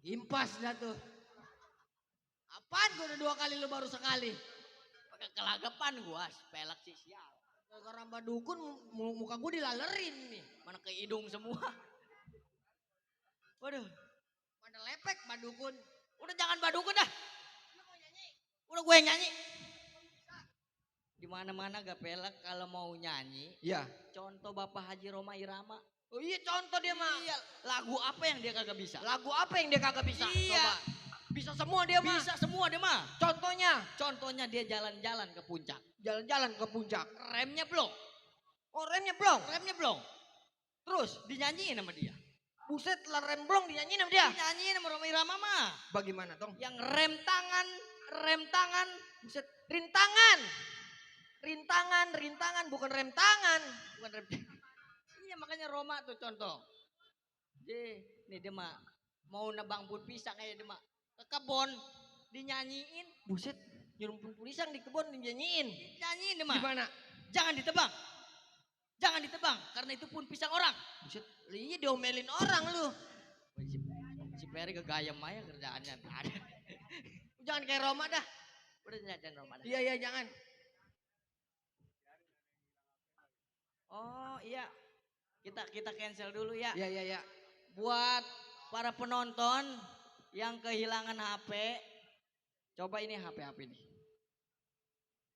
Impas dah tuh. Apaan gue udah 2 kali lu baru sekali. Pakai kelagapan gua, pelak sih sial. Gara-gara Mbak Dukun muka gue dilalerin nih. Mana ke hidung semua. Waduh, Mana lepek Mbak Dukun. udah jangan badukun dah. Udah gue yang nyanyi. Di mana-mana gak pelak kalau mau nyanyi. Iya. Contoh Bapak Haji Roma Irama. Oh iya contoh dia mah. Iya, lagu apa yang dia kagak bisa? Lagu apa yang dia kagak bisa? Iya. Coba. Bisa semua dia mah. Bisa semua dia mah. Contohnya. Contohnya dia jalan-jalan ke puncak. Jalan-jalan ke puncak. Remnya belum. Oh remnya blong. Remnya belum. Terus. Dinyanyiin sama dia. Buset lah rem blong dinyanyiin sama dia. Dinyanyiin sama Roma Irama mah. Bagaimana dong? Yang rem tangan. Buset. Rintangan. Rintangan. Bukan rem tangan. Bukan rem. Iya makanya Roma tuh contoh. Nih dia mah mau nebang pun pisang kayak dia mah ke kebon dinyanyiin. Buset. Nyurumpun pisang di kebun dinyanyiin. Dinyanyiin dia mah. Gimana? Jangan ditebang. Jangan ditebang karena itu pun pisang orang. Buset. Iya diomelin orang lu. Si Peri kegayam aja kerjaannya. Ada. Jangan kayak Roma dah. Udah jangan Roma dah. Iya jangan. Oh iya. Kita cancel dulu ya. Iya. Buat para penonton yang kehilangan HP, coba ini HP nih.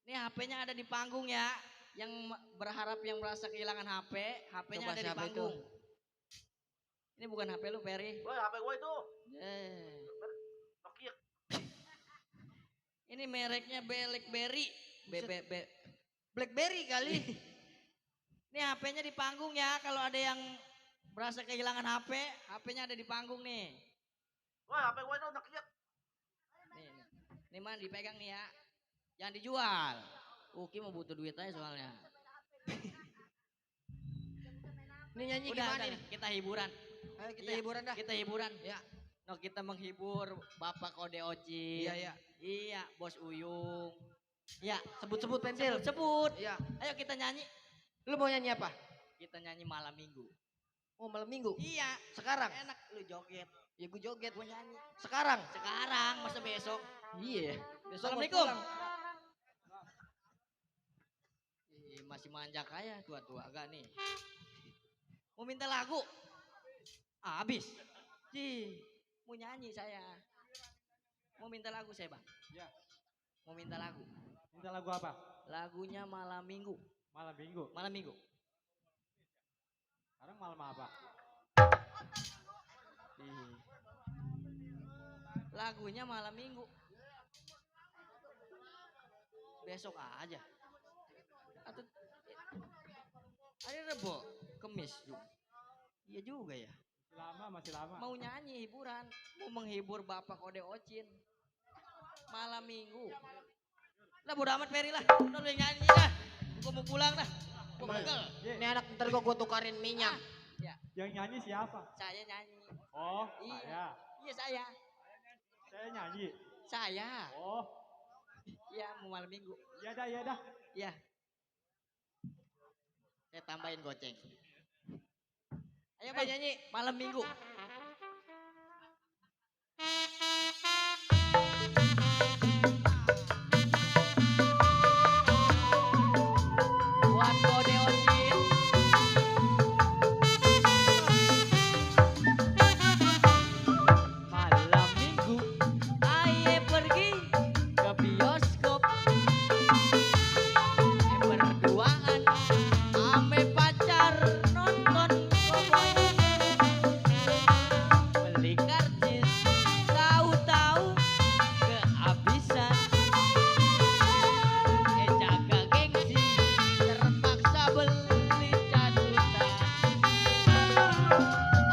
Ini HP-nya ada di panggung ya. Yang berharap yang merasa kehilangan HP, HP-nya Coba ada di siapa itu? panggung. Ini bukan HP lu, Peri. Woi, HP gue itu. Nokia. Ini mereknya BlackBerry. Blackberry kali. Ini HP-nya di panggung ya. Kalau ada yang merasa kehilangan HP, HP-nya ada di panggung nih. Woi, HP gue itu Nokia. Nih man dipegang nih ya. Jangan dijual. Uki mau butuh duit aja soalnya. Ini nyanyi Udah, gimana nih? kita hiburan. Ayo kita Iya, hiburan dah. Kita hiburan. Ya. No, kita menghibur Bapak Kode Ocin. Iya. Iya, Bos Uyung. Ya, Sebut-sebut pensil. sebut. Iya. Ayo kita nyanyi. Lu mau nyanyi apa? Kita nyanyi malam minggu. Oh malam minggu. Iya, Sekarang. enak lu joget. Ya gue joget. Gue nyanyi. Sekarang. Sekarang, masa besok? Iya. Besok mau Assalamualaikum. pulang. Masih manjak aja tua-tua agak nih. Mau minta lagu? Habis. Mau nyanyi saya. Mau minta lagu saya bang? Ya. Mau minta lagu. Minta lagu apa? Lagunya malam minggu. Malam minggu. Malam minggu. Sekarang malam apa? Lagunya malam minggu. Besok aja. Atau hari Rebo, Kemis juga. Iya juga ya. Masih lama. Mau nyanyi hiburan, mau menghibur Bapak Kode Ocin. Malam minggu. Lah bodo amat Peri lah. Udah lu yang nyanyi lah. Gua mau pulang dah. Gua pegel. Ini anak ntar gue tukarin minyak. Ya, Yang nyanyi siapa? saya nyanyi. Oh, Iya. saya. Iya saya. Saya nyanyi. Saya. Oh, Iya mau malam minggu. iya dah. Iya. Saya tambahin goceng. Ayo bang, nyanyi malam minggu. Buat kode ojin. Malam minggu aye pergi ke bioskop. Berduaan ame pacar nonton cowboy. Beli karcis tahu-tahu kehabisan. Jaga gengsi terpaksa beli catutan.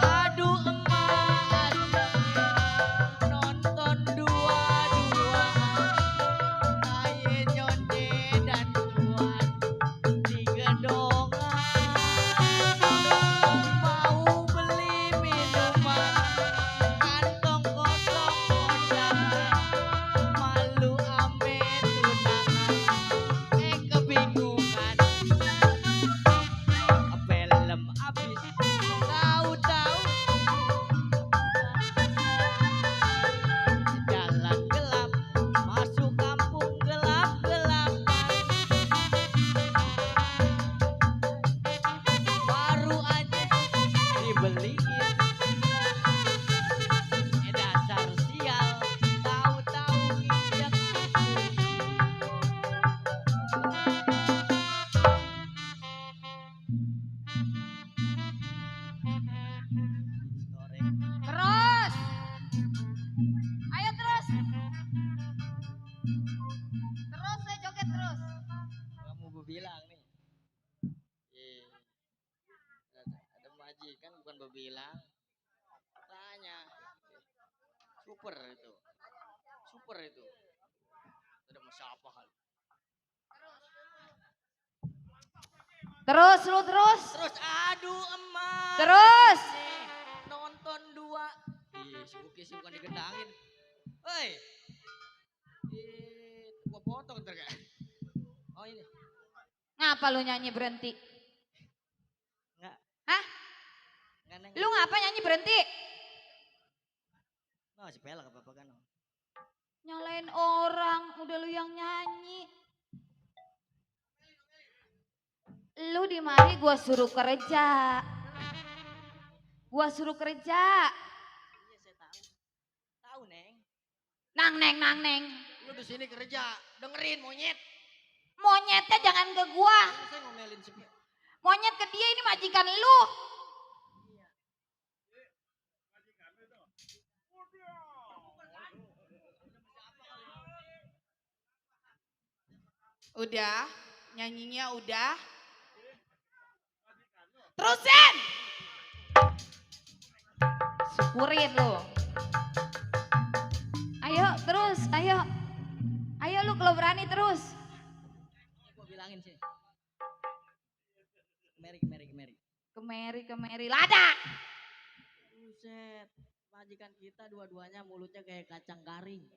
Aduh emak nonton dua-duaan. Aye nyonde dan kuat di gedongan. Mau beli minuman kantong kosong kondangan. Malu ame tunangan kebingungan. Film abis tahu-tahu jalan gelap masuk kampung gelap-gelapan. Baru aja dibeliin dasar sial tahu-tahu injak kunci. Terus. Ayo terus. Terus saya joget terus. Kamu bilang nih. Ada majikan bukan bebilang. Tanya. Super itu. Super itu. Ada siapa kali? Terus lu terus. Terus aduh emak. Terus. Nih, nonton dua. Ih, si Uki sih bukan digendangin. Hei. Gua potong ntar kayak. Oh ini. Ngapa lu nyanyi berhenti? Enggak. Hah? Enggak neng. Lu ngapa nyanyi berhenti? Oh, si pelak apa-apa kan. Nyalain orang, udah lu yang nyanyi. Lu di mari gua suruh kerja. Gua suruh kerja. Iya, saya tahu. Tahu, Neng. Nang neng. Lu di sini kerja, dengerin monyet. Monyetnya jangan ke gua. Saya ngomelin si Monyet ke dia, ini majikan lu. Udah, nyanyinya udah. Terusin. Syukurin lu. Ayo terus, ayo. Ayo lu kalau berani terus. Gua bilangin sih. Kemeri, lada. Buset. Majikan kita dua-duanya mulutnya kayak kacang garing.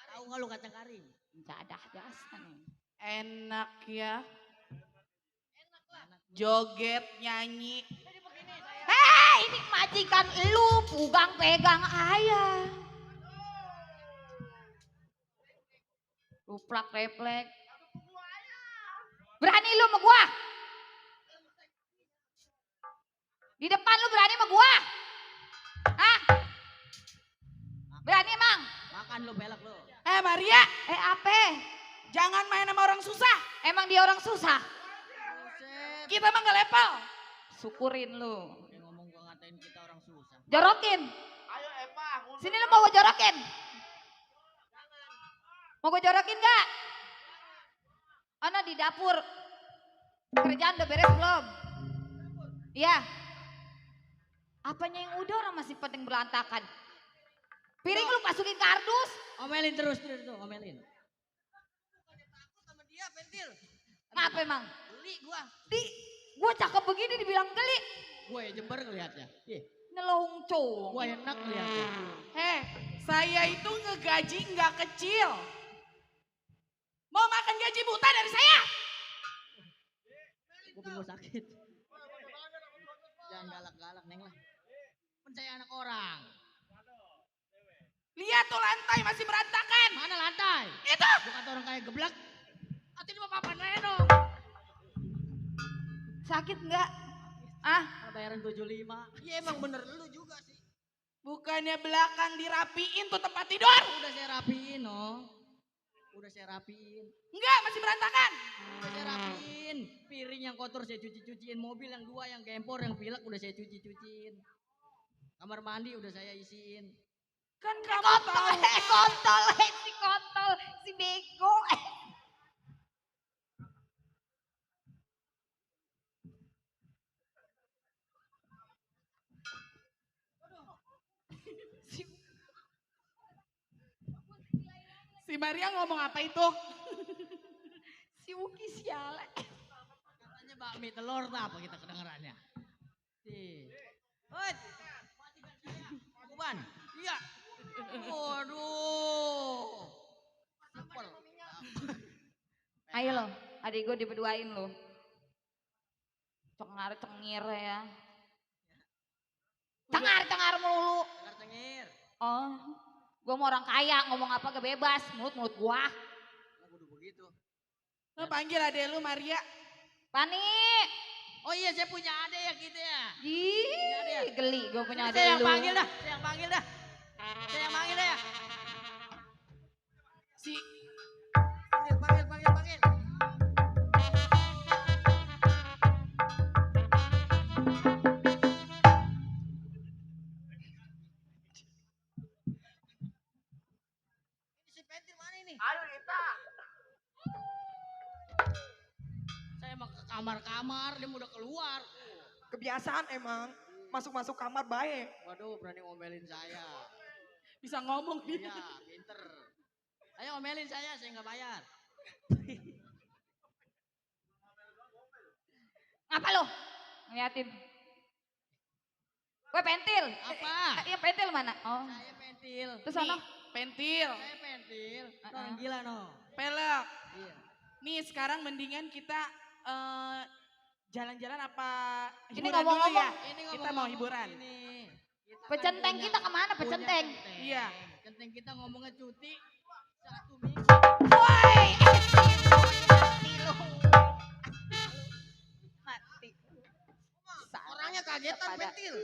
Tahu nggak lu kacang garing? Jadah jasan. Enak ya. Joget, nyanyi. Hei, ini majikan lu, pegang ayah. Ruplak replek. Berani lu sama gua? Di depan lu berani sama gua? Hah? Berani emang? Makan lu pelak lu. Maria, Apa? jangan main sama orang susah. Emang dia orang susah? Buset. Kita mah gak level. Syukurin lu. Dia ngomong gua ngatain kita orang susah. Jorokin. Sini lu mau gua jorokin? Mau gua jorokin gak? Ana di dapur. Kerjaan udah beres belum? Iya. Apanya yang udah, orang masih penting berantakan. Piring lu masukin kardus. Omelin terus tuh, omelin. Sama dia pentil. Ngapa emang? Beli gua. Gua cakep begini dibilang geli. Gue ya Jember ngeliatnya. Ih, Nelongco. gue enak ngeliatnya. Saya itu ngegaji nggak kecil. Mau makan gaji buta dari saya? Kuping gue sakit. Jangan galak-galak neng lah. Kan saya anak orang. Lihat tuh lantai masih berantakan. Mana lantai? Itu. Bukan orang kayak geblek. Atau ini mah papan Reno. Sakit nggak? Ah, Bayaran 75. Iya emang bener lu juga sih. Bukannya belakang dirapiin tuh tempat tidur. Udah saya rapiin, no. Udah saya rapiin. Enggak, masih berantakan. Udah saya rapiin. Piring yang kotor saya cuci-cuciin. Mobil yang 2 yang gempor, yang pilek udah saya cuci-cuciin. Kamar mandi udah saya isiin. Kan kamu kontol, tahu. kontol, si kontol, si bego. Si Maria ngomong apa itu? Si Uki sialan. Katanya bakmi telur tak apa kita kedengarannya. Hoi. Buban. Iya. Waduh. Simpel. Ayo lo, adik gue diberduain lo. Cengar-cengir ya. Cengar-cengar melulu. Dengar-cengir. Oh, gue mau orang kaya ngomong apa gak bebas. Mulut gua. Lah kudu begitu. Lo panggil adek lu Maria. Pani. Oh iya saya punya adek ya gitu ya. Ih, geli gue punya Saya yang adek lu. panggil dah. Saya yang panggil dah. Saya yang panggil dah ya. Si Panggil. Ini si pentil mana ini? Aduh Ita. Saya mau ke kamar-kamar, dia udah keluar. Kebiasaan emang. Masuk-masuk kamar baik. Waduh, berani ngomelin saya. bisa ngomong dia. Iya, pinter. Ayo ngomelin saya nggak bayar. Apa lo? Ngeliatin. Gue pentil. Apa? Iya pentil mana? Oh. Saya pentil. Terus sana. Pentil, Saya pentil. Orang gila no. pelek. Iya. Nih sekarang mendingan kita jalan-jalan apa Ini hiburan ngomong-ngomong. dulu ya? Ini Kita mau hiburan. Ini. Kita kan Pecenteng punya- kita kemana punya pecenteng? centeng. Iya. Centeng kita ngomongnya cuti 1 minggu. Woi, mati lu. Mati. Orangnya kagetan Pada- pentil.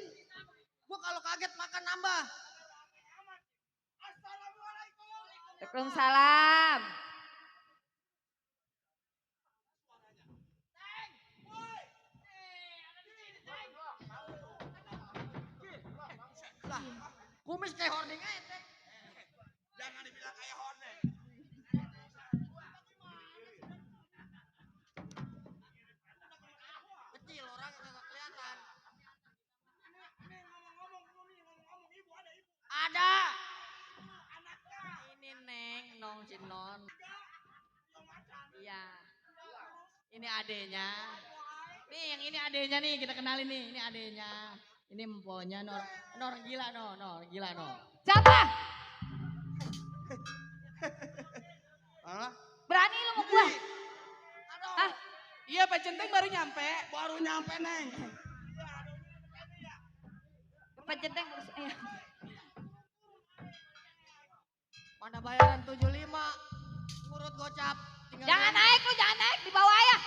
Gua kalau kaget makan nambah. Waalaikumsalam. Kumis kayak hording aja. Teng. Jangan dibilang kayak hordeng. Kecil orangnya nggak kelihatan. Ada. Ini Neng, Nong si Non. Iya. Ini adenya. Nih yang ini adenya nih kita kenalin nih. Ini adenya. Ini emponya Nor gila Nor gila no. Siapa? Alah, Berani lu mau gua? Ah, Iya Pak Centeng baru nyampe. baru nyampe Neng. pecenteng terus. Mana bayaran 75. Ngurut gocap. Tinggal Jangan bayar. naik lu, jangan naik di bawah ya.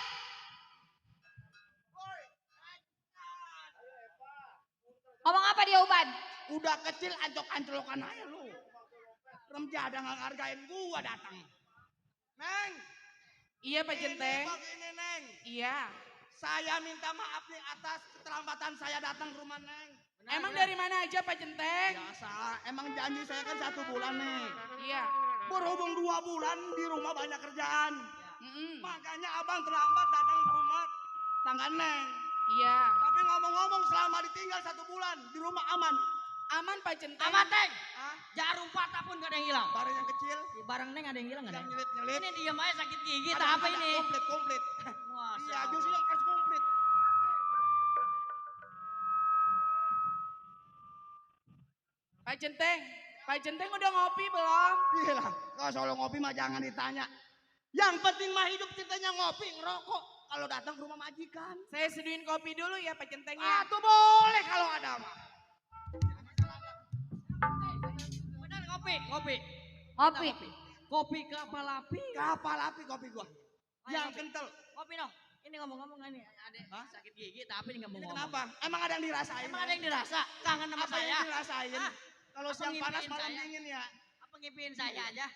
Ngomong apa dia Uban? Udah kecil ancok-ancolokan aja lu. Remja ada nggak hargain gua datang. Neng, Iya Pak Centeng. begini Neng. Iya. Saya minta maaf nih atas keterlambatan saya datang ke rumah Neng. Emang dari mana aja Pak Centeng? Biasa, emang janji saya kan 1 bulan nih. Iya. Berhubung 2 bulan di rumah banyak kerjaan. Mm-mm. Makanya abang terlambat datang ke rumah tangga Neng. Iya. Tapi ngomong-ngomong selama ditinggal 1 bulan di rumah aman. Aman Pak Centeng. Aman Teng. Hah? Jarum patah pun gak ada yang hilang. Barang yang kecil, Di barang Neng ada yang hilang gak yang Neng? nyelit-nyelit. Ini diam aja sakit gigi Ada- apa ada ini? Komplit. Masya Iya, Allah. justru yang harus komplit. Pak Centeng udah ngopi belum? Iya lah, kalau solo ngopi mah jangan ditanya. Yang penting mah hidup ceritanya ngopi, ngerokok. Kalau datang ke rumah majikan. Saya seduin kopi dulu ya Pak Centeng ya. Tuh boleh kalau ada mah. Benar ngopi Kopi. Ngopi. Kopi kapal api. Kapal api kopi gua. Yang kental. Kopi dong. Ini ngomong-ngomong ini ada sakit gigi tapi nggak mau Ini ngomong. kenapa? Emang ada yang dirasain? Emang ada yang dirasa? Kangen sama Apa saya? yang dirasain? Hah? Kalau Apa siang panas ngimpiin malam saya? dingin ya. Apa ngimpiin saya aja?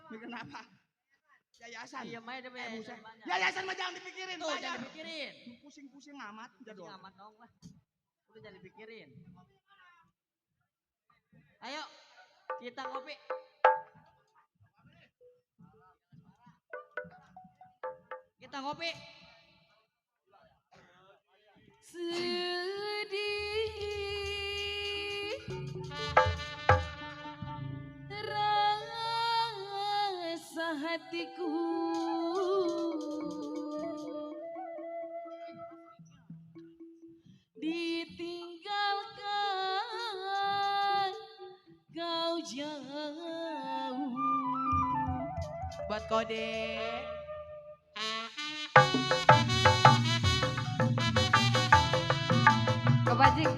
Ini kenapa? Yayasan. Iya, Maya ada buset. banyak. Yayasan mah jangan dipikirin. Tuh, bayar. jangan dipikirin. Pusing-pusing amat. Jadwal. Amat dong lah. Udah jangan dipikirin. Ayo, kita kopi. Kita ngopi. Sedih rasa hatiku ditinggalkan kau jauh. Buat kode. Kebajik.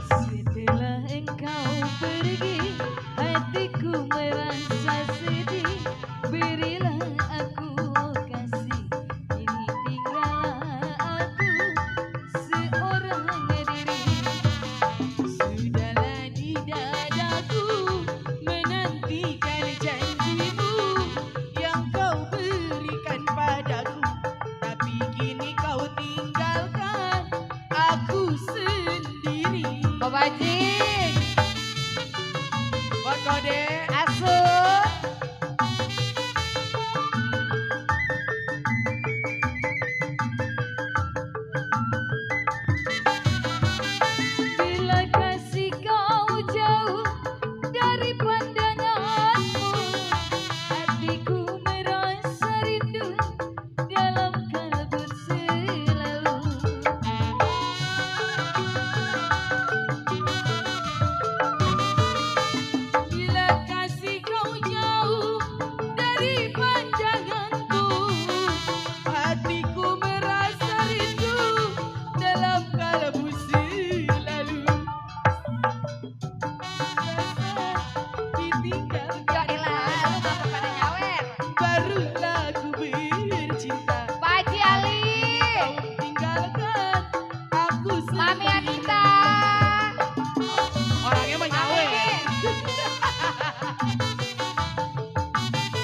Setelah engkau pergi, hatiku merasa sedih. Berilah aku kasih, ini tinggallah aku seorang diri. Sudahlah di dadaku menantikan janjimu yang kau berikan padaku, tapi kini kau tinggalkan aku sendiri. Kebajik. Buat kode. Asuh. Bila kasih kau jauh dari pandanganmu, hatiku merasa rindu dalam kalbu selalu. Bila kasih kau jauh dari pandanganku, hatiku merasa rindu dalam kalbu selalu. Ditinggalkan Yaelah, lu gak pada nyawer. barulah ku bercinta. Pak Haji Ali. Tinggalkan aku Mami sendiri. Anita. Orangnya mah nyawer.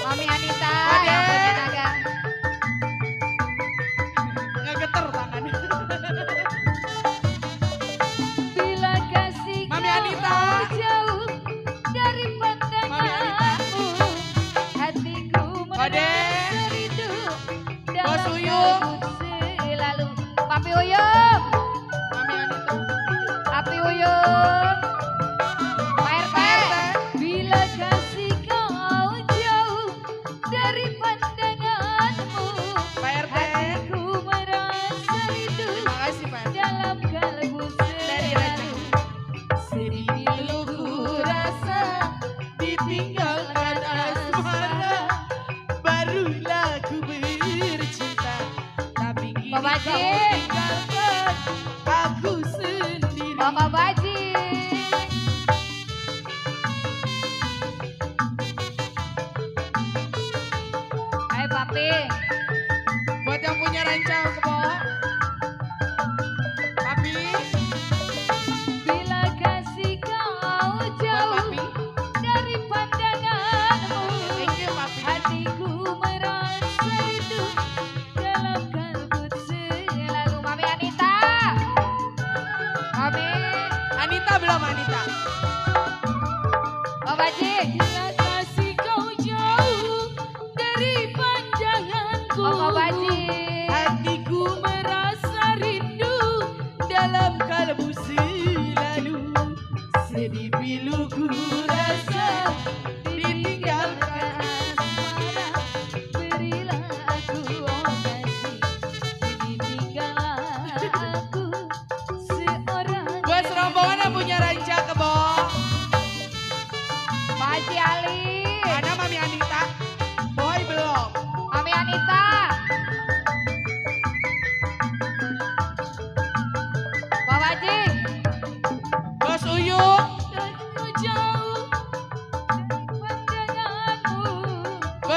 Mami Anita Ade. yang punya naga. Ngegeter tangannya. Bila kasih Mami kau Anita. jauh dari pandanganmu, hatiku Ade. merasa rindu Bos dalam Uyung. kalbu selalu. Papi Uyung. Mami Anita. Api Uyung. Pak RT. Bila kasih kau jauh dari pandanganmu, Pak RT. hatiku merasa rindu Terima kasih Pak RT. dalam kalbu Dari selalu. Sedih ku rasa ditinggalkan asmara, barulah ku bercinta. Tapi kini Bapak kau Haji. tinggalkan aku sendiri. Bapak Baji. Hai Papi. Buat yang punya rancang ke bawah. Papi. Bila kasih kau Buat jauh Papi. dari pandanganmu, Thank you Papi. hatiku merasa rindu dalam kalbu selalu. Mami Anita. Mami. Anita belum Anita. Bapak Baji. Bila kasih kau jauh dari pandanganku, Bapak Baji. hatiku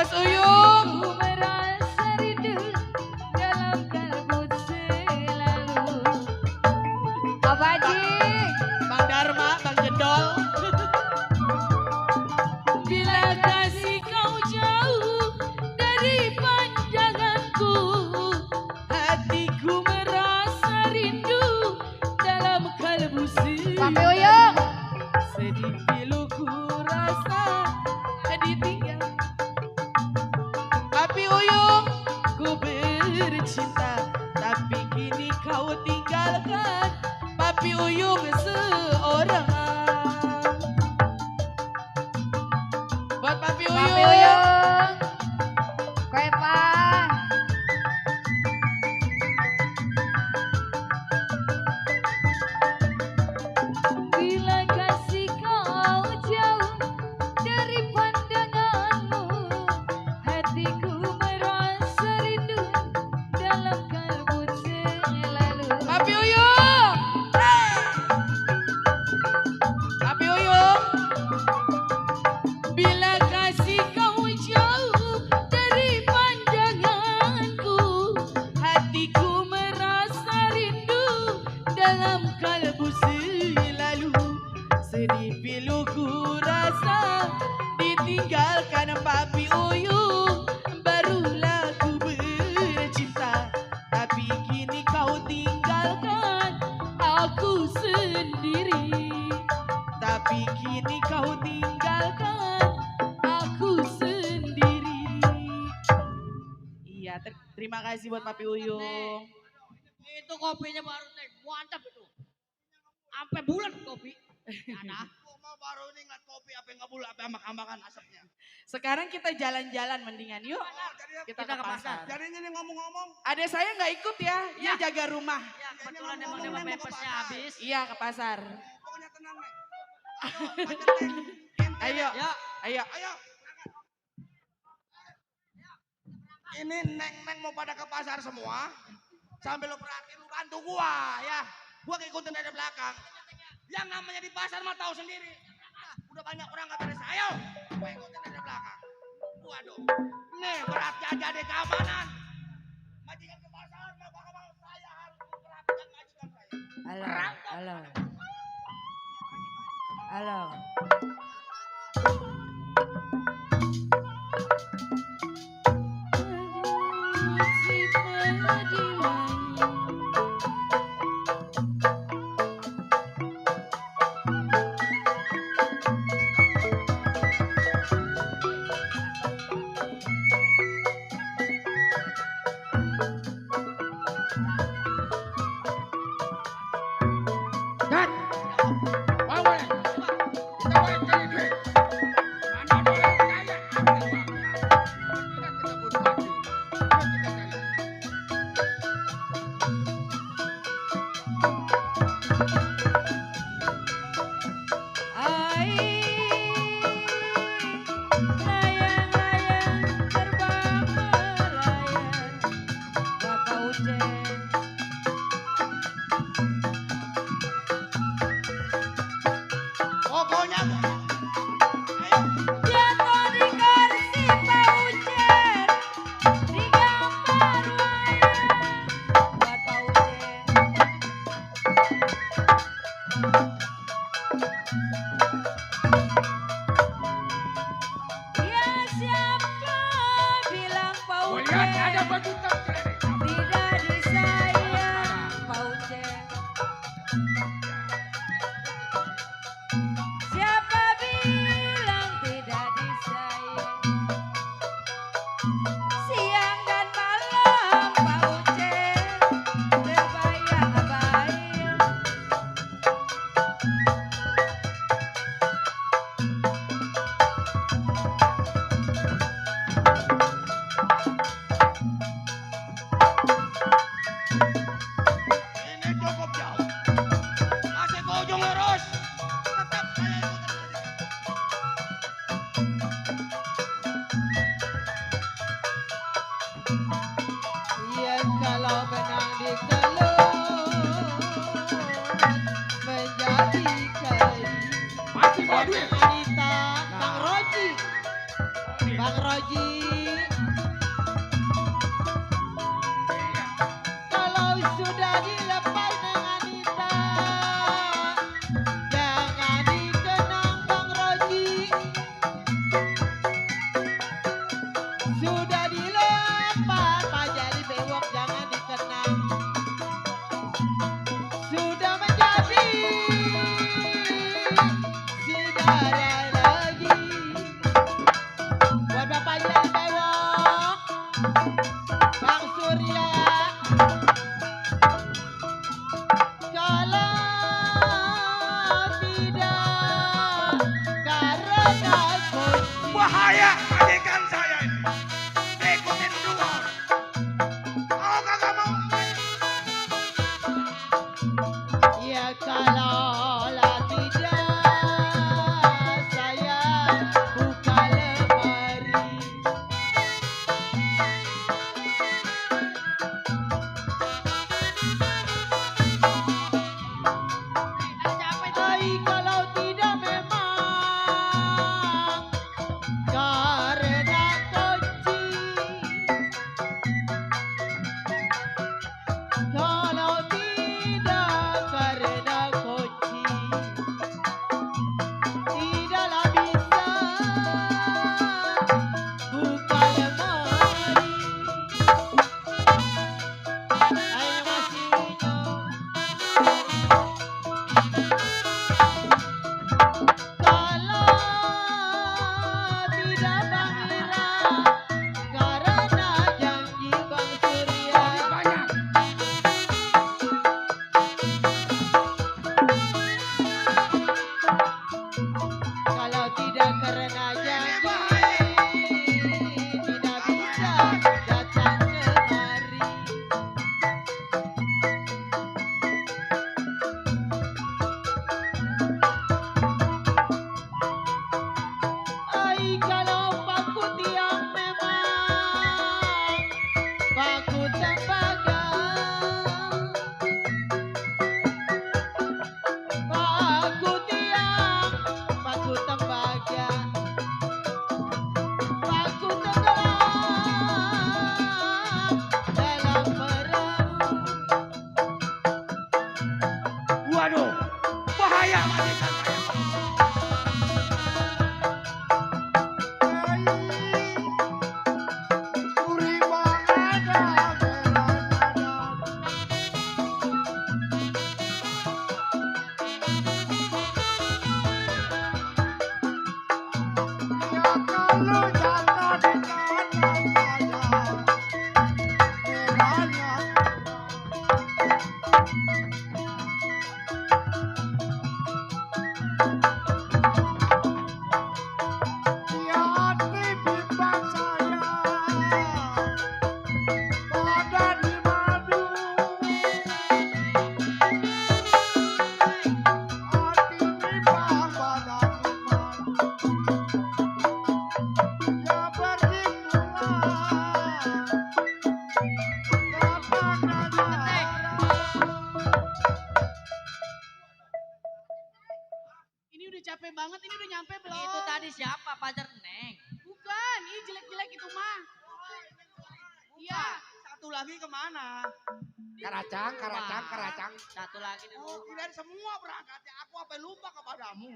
Bos Uyung. Ku merasa rindu dalam kalbu selalu. Apa Haji? Bang Dharma, Bang Jendol. Bila kasih kau jauh dari pandanganku, hatiku merasa rindu dalam kalbu Papi Uyung. sedih pilu ku rasa ditinggal. Papi Uyung, ku bercinta, tapi kini kau tinggalkan Papi Uyung seorang. Buat Papi Uyung. Papi Uyung. Kue Pak. Bila kasih kau jauh dari pandanganmu, hatiku merasa rindu dalam kalbu selalu. Papi Uyung. Papi Uyung. Bila kasih kau jauh dari pandanganku, hatiku merasa rindu dalam kalbu selalu. Sedih pilu ku rasa ditinggalkan Papi Uyung. Barulah ku bercinta, tapi kini kau tinggalkan aku sendiri. Tapi kini kau tinggalkan aku sendiri. Iya, terima kasih buat Papi Uyung. Itu kopinya baru teh, mantap itu. Sampai bulan kopi. Ada. Gua mau baru ini ngeliat kopi apa yang nggak bulu apa ambak-ambakan asapnya. Sekarang kita jalan-jalan mendingan yuk. Kita ke Kita ke pasar. Jadinya nih ngomong-ngomong. Adek saya nggak ikut ya, dia jaga rumah. Ya, kebetulan emang dapat pepesnya habis. Iya ke pasar. Pokoknya tenang nih. Ayo, Pak Centeng. Ayo, Ya, ayo. Ayo. Ini neng-neng mau pada ke pasar semua. Sambil lu perhatiin lu bantu gua ya. Gua ngikutin dari belakang. Yang namanya di pasar mah tahu sendiri. Nah, udah banyak orang nggak beres. Ayo, gua ikutin dari belakang. Waduh. Nih beratnya jadi keamanan. Majikan ke pasar, mau saya harus memperhatikan majikan saya. Halo. Halo. Dan, bawa ya. Kita boleh cari duit. Mana boleh kaya, ambil uangnya. Tidak kita butuh waktu. Yuk kita cari. Layang-layang terbang melayang, Bapak Uceng. Pokoknya Jatuh di kursi Pak Uceng, di gambar wayang, Bapak Uceng. Ya siapa bilang Pak Gua lihat ada Uceng baju terkeliling. tidak disayang Pak Uceng. Siapa bilang tidak disayang? Siang dan malam Pak Uceng terbayang-bayang. Bang Roji. Kalau sudah dilepas dengan Anita, jangan dikenang Bang Roji. Sudah dilepas Pak jadi bewok jangan dikenang. Sudah menjadi saudara lagi. Buat Bapak jadi bewok, Bang Surya. Kalau tidak karena kunci. Bahaya majikan saya ini. Ikutin dua. Kalau kagak mau Ya kalau tidak saya buka lemari. Ai kalau tidak memang karena kunci. Kalau tidak karena kunci, tidaklah bisa buka lemari. Ayo masihnya. Kalau tidak Bang Ira, karena janji Bang Surya. Banyak. Kalau tidak karena janji, tidak bisa datang kemari. Ai kalau paku tiang memang paku tembaga. Paku tiang, paku tembaga, paku tenggelam dalam perahu. Waduh, bahaya majikan saya. Ini udah capek banget, ini udah nyampe belum? Itu tadi siapa? Pacar Neng. Bukan, ini jelek-jelek itu mah. Iya. satu lagi kemana? Karacang, karacang, karacang. Satu lagi di Oh, rumah. kirain semua berangkatnya. Aku apa lupa kepadamu.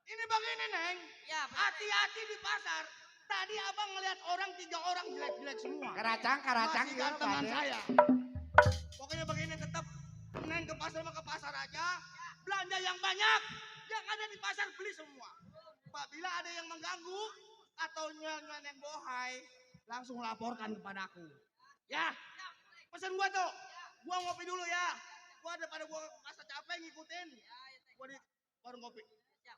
Ini begini, Neng. Ya, Hati-hati di pasar. Tadi abang ngeliat orang 3 orang jelek-jelek semua. Karacang, karacang. Masih iya, gantengan Pak, saya. Pokoknya begini tetap. Neng ke pasar mah ke pasar aja. Belanja yang banyak. Yang ada di pasar beli semua. Apabila ada yang mengganggu atau nyanyi bohai, langsung laporkan kepadaku. Ya, pesan gua tuh. Gua ngopi dulu ya. Gua daripada gua masa capek ngikutin. Gua di warung kopi.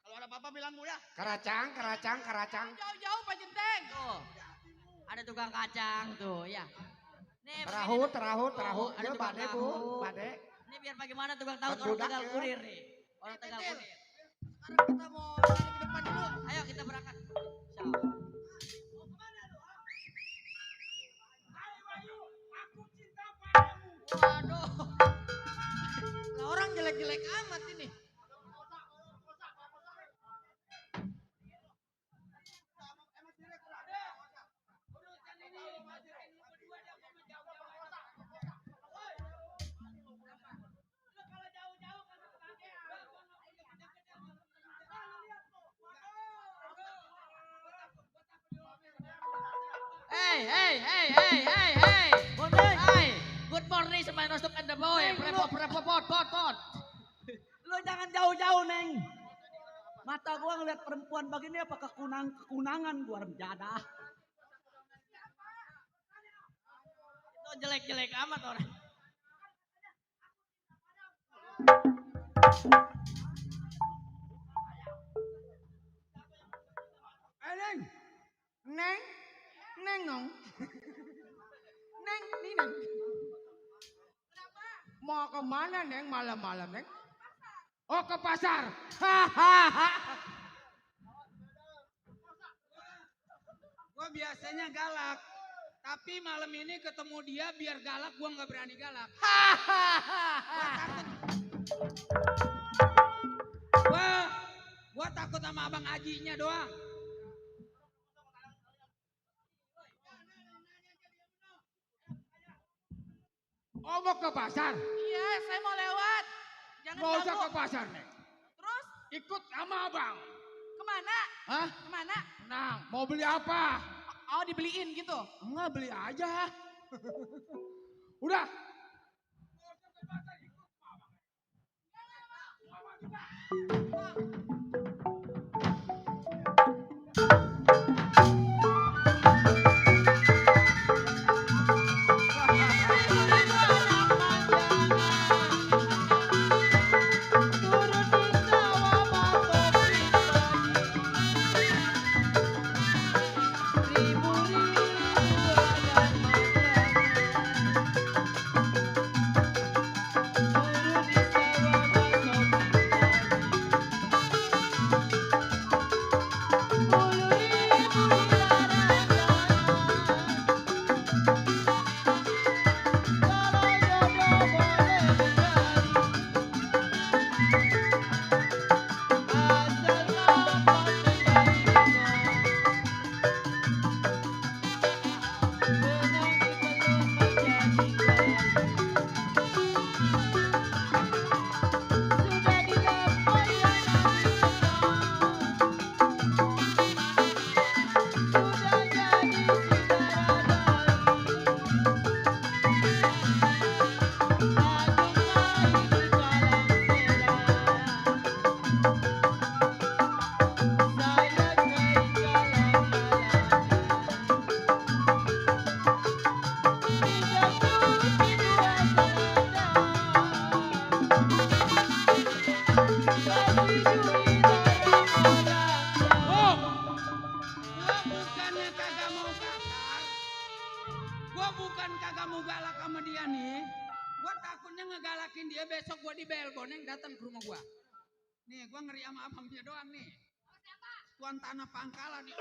Kalau ada apa-apa bilang Bu ya. Karacang, karacang, karacang. Jauh-jauh Pak Jenteng. Tuh. Ada tukang kacang tuh, ya. Nih, Terahu, begini, terahu, terahu. Ada Yuk, tukang Pade, tahu. Bu. Pade. Ini biar bagaimana tukang tahu orang Berbudak, Tegal ya. Kurir nih. Orang Tegal Betul. Kurir. Sekarang kita mau lari ke depan dulu. Ayo kita berangkat. Insya Allah. Waduh. Lah orang jelek-jelek amat ini. Hey, good morning sama Rostok and the boy. Pot. Lo jangan jauh-jauh, Neng. Mata gua ngeliat perempuan begini apa kekunangan gua remjadah. Itu jelek-jelek amat orang. Neng dong. Neng, nih Neng. Mau kemana Neng malam-malam Neng? Oh ke pasar. Hahaha. Gua biasanya galak, tapi malam ini ketemu dia biar galak gua nggak berani galak. Gua takut sama abang Ajinya doang. Oh mau ke pasar. Iya, saya mau lewat. Jangan Gak usah ganggu. ke pasar Neng. Terus Ikut sama abang. kemana? Hah? Kemana? Tenang, mau beli apa? Oh, dibeliin gitu. Enggak, beli aja. Udah. Bukan kagak mau galak sama dia nih. Gua takutnya ngegalakin dia besok gua di Belboneng datang ke rumah gua. Nih gua ngeri sama abang dia doang nih. Tuan tanah Pangkalan nih.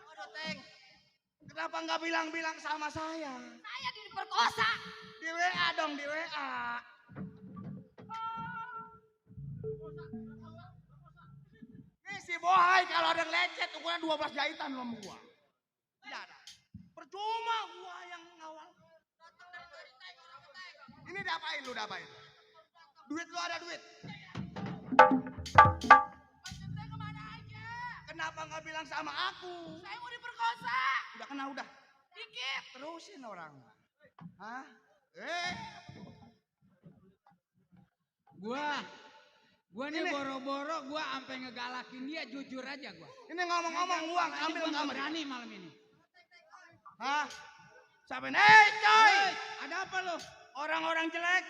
Aduh Teng. Kenapa nggak bilang-bilang sama saya? Saya diperkosa. Di WA dong, di WA. Nih si Bohai kalau ada yang lecet ukuran 12 jahitan lo sama gua. Tidak ada. Percuma gua yang ngawal. Ini diapain lu, diapain? Duit lu ada duit? Maksudnya kemana aja? Kenapa nggak bilang sama aku? Saya mau diperkosa. Udah kena udah. Dikit. Terusin orang. Hah? Gua nih Ini. boro-boro gua sampai ngegalakin dia jujur aja gua. Ini ngomong-ngomong uang ambil Gua nggak kamar. berani malam ini. Hah? Siapa ini? Hei coy! Hei, ada apa lo? Orang-orang jelek.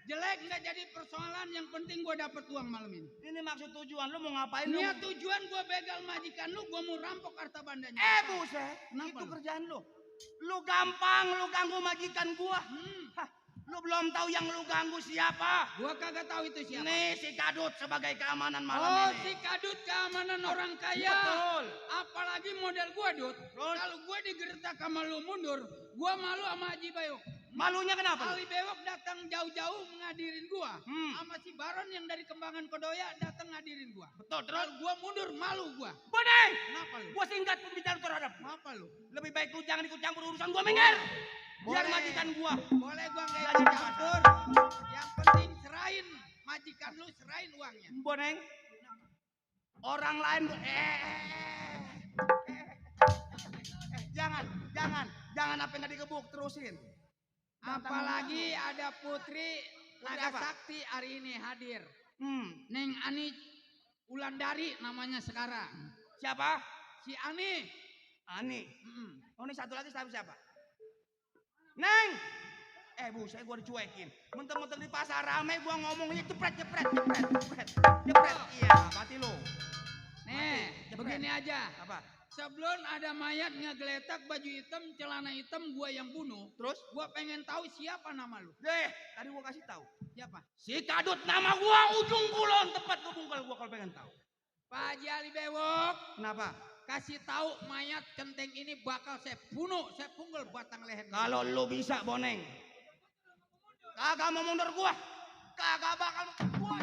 Jelek nggak jadi persoalan, yang penting gua dapet uang malam ini. Ini maksud tujuan lu mau ngapain lu? Niat tujuan gua begal majikan lu, gua mau rampok harta bandanya. Buset, Kenapa itu lu? kerjaan lu. Lu gampang, lu ganggu majikan gua. Hah, lu belum tahu yang lu ganggu siapa? Gua kagak tahu itu siapa. Nih si Kadut sebagai keamanan malam Oh, ini. si Kadut keamanan orang kaya. Betul. Apalagi model gua, Dut. Kalau gua digertak sama lu mundur, gua malu sama Haji Bayok. Malunya kenapa? lu? Ali Bewok datang jauh-jauh menghadirin gua. Hmm. Sama si Baron yang dari Kembangan Kodoya datang ngadirin gua. Betul, terus? Kalau gua mundur, malu gua. Bodeng! Kenapa lu? Gua singkat pembicaraan terhadap. Kenapa lu? Lebih baik lu jangan ikut campur urusan gua, minggir. Biar Boleh. majikan gua. Boleh gua nggak Belajar ikut di campur. Yang penting serahin majikan lu, serahin Boneng. Orang lain jangan apa yang nggak digebuk, terusin. Apalagi ada Putri Nagasakti hari ini hadir. Neng Ani Wulandari namanya sekarang. Siapa? Si Ani. Ani. Oh, ini satu lagi siapa? Neng. Buset, gua dicuekin. Menteng-menteng di pasar rame gua ngomongnya jepret. Iya, mati lu. Nih, begini aja. Apa? Sebelum ada mayat ngegeletak baju hitam, celana hitam, gua yang bunuh. Terus? Gua pengen tahu siapa nama lu. Tadi gua kasih tahu. Siapa? Si Kadut, nama gua Ujung Kulon, tepat gua bungkal gua kalau pengen tahu. Pak Haji Ali Bewok. Kenapa? Kasih tahu mayat centeng ini bakal saya bunuh, saya punggul batang leher. Kalau lu bisa, Boneng. Kagak mau mundur gua. Kagak bakal gua.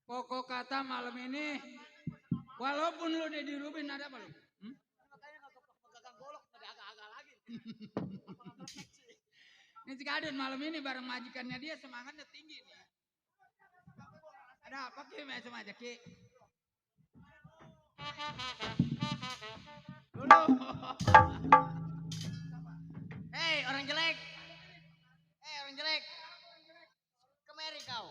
Pokok kata malam ini, walaupun lu udah dirubin, ada apa lu? Ini si Kadut malam ini bareng majikannya dia semangatnya tinggi nih. Ada apa Ki? Macam aja Ki. Dulu. Hei orang jelek. Orang jelek. Kemari kau.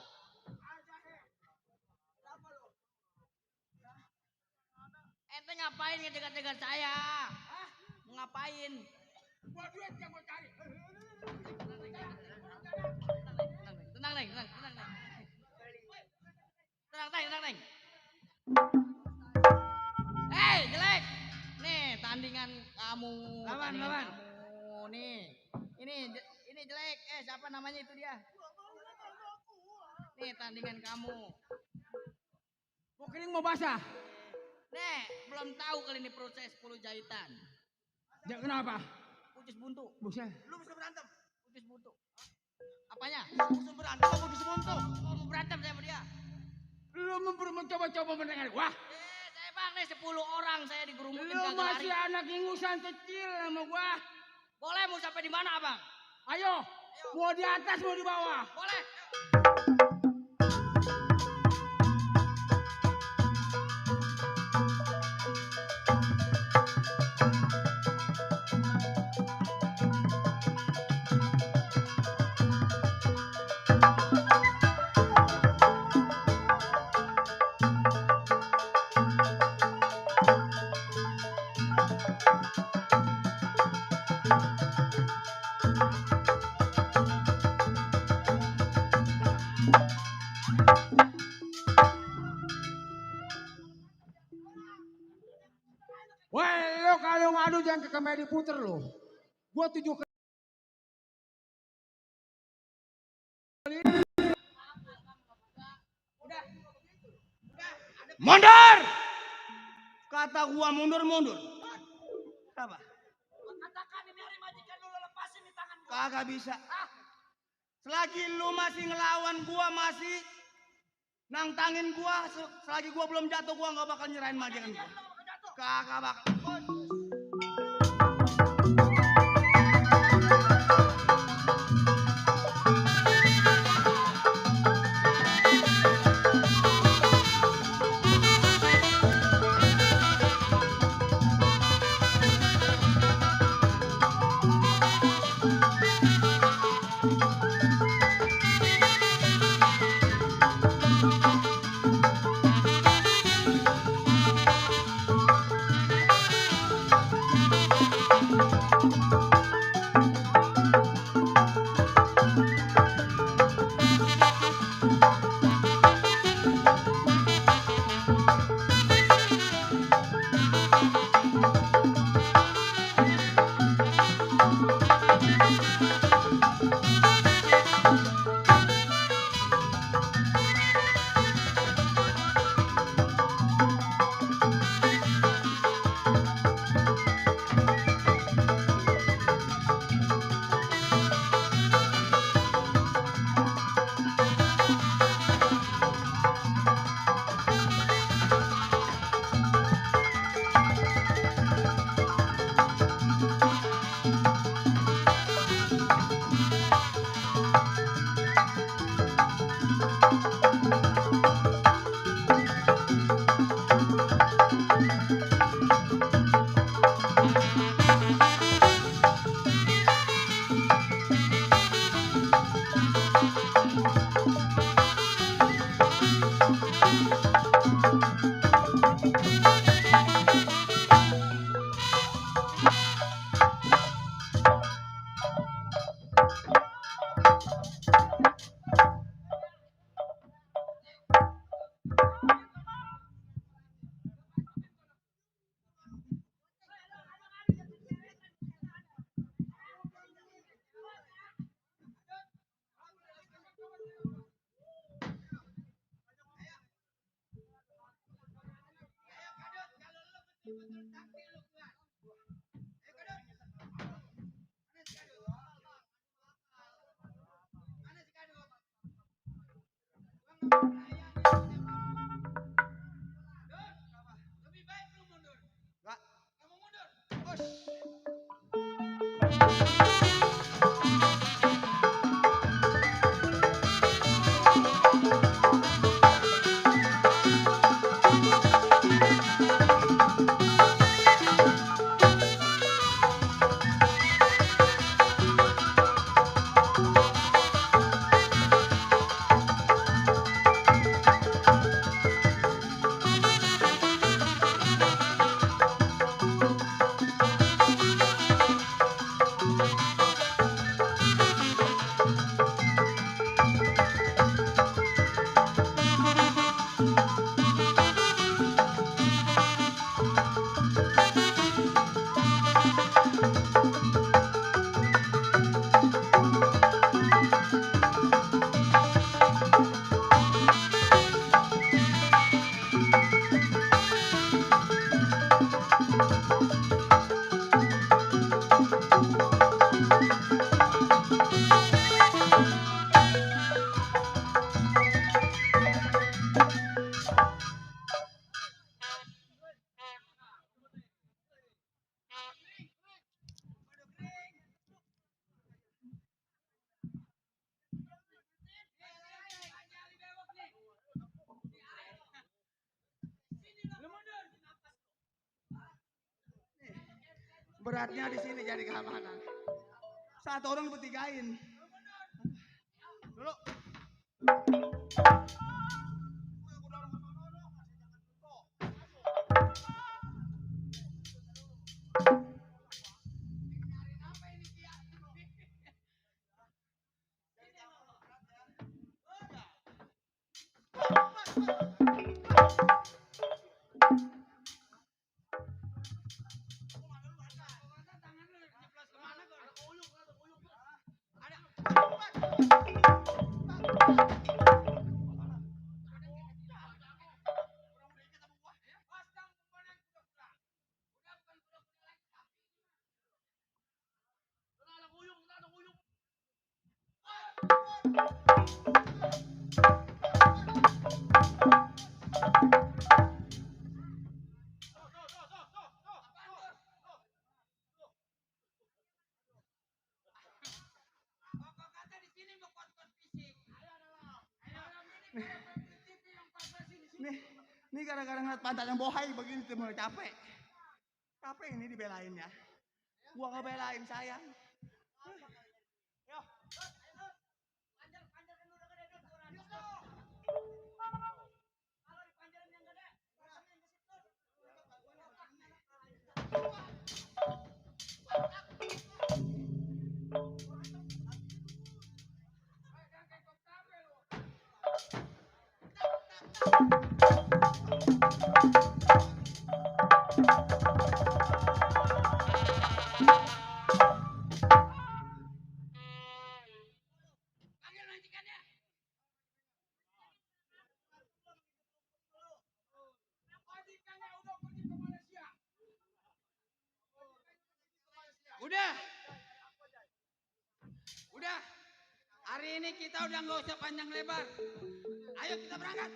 Ente ngapain ngejegat-jegat saya? Ngapain? Buat duit yang gue cari. Tenang, Neng. Tenang, Neng. Hei, jelek. Nih, tandingan kamu. Lawan. Kamu nih. Ini jelek. Siapa namanya itu dia? Nih, tandingan kamu. Kok kening mau basah? Nih, belum tahu kali ini proses 10 jahitan. Ya kenapa? Putus buntu. Buset. Lu bisa berantem. Putus buntu. Apanya? Bisa berantem apa putus buntu? Mau berantem saya sama dia. Lu mencoba-coba mendengar. Wah, Saya Tenang nih 10 orang saya digerumukin Lu kagak lari. masih anak ingusan kecil sama gua. Boleh mau sampai di mana abang? Ayo, mau di atas mau di bawah. Boleh. Woi, lo kalau ngadu jangan ke Komedi Puter lo. Gua 7 kali. Mundur! Kata gua mundur. Apa? Katakan ini hari majikan lu lepasin di tangan gua. Kagak bisa. Selagi lu masih ngelawan gua, masih nantangin gua, selagi gua belum jatuh, gua nggak bakal nyerahin majikan gua. Kagak bakal. Beratnya di sini jadi keamanan. Satu orang bertigain. Dulu. Ini gara-gara ngeliat pantat yang bohai begini tuh mulai capek. Capek ini dibelain ya. Gua ngebelain sayang. Udah. Hari ini kita udah nggak usah panjang lebar. Ayo kita berangkat.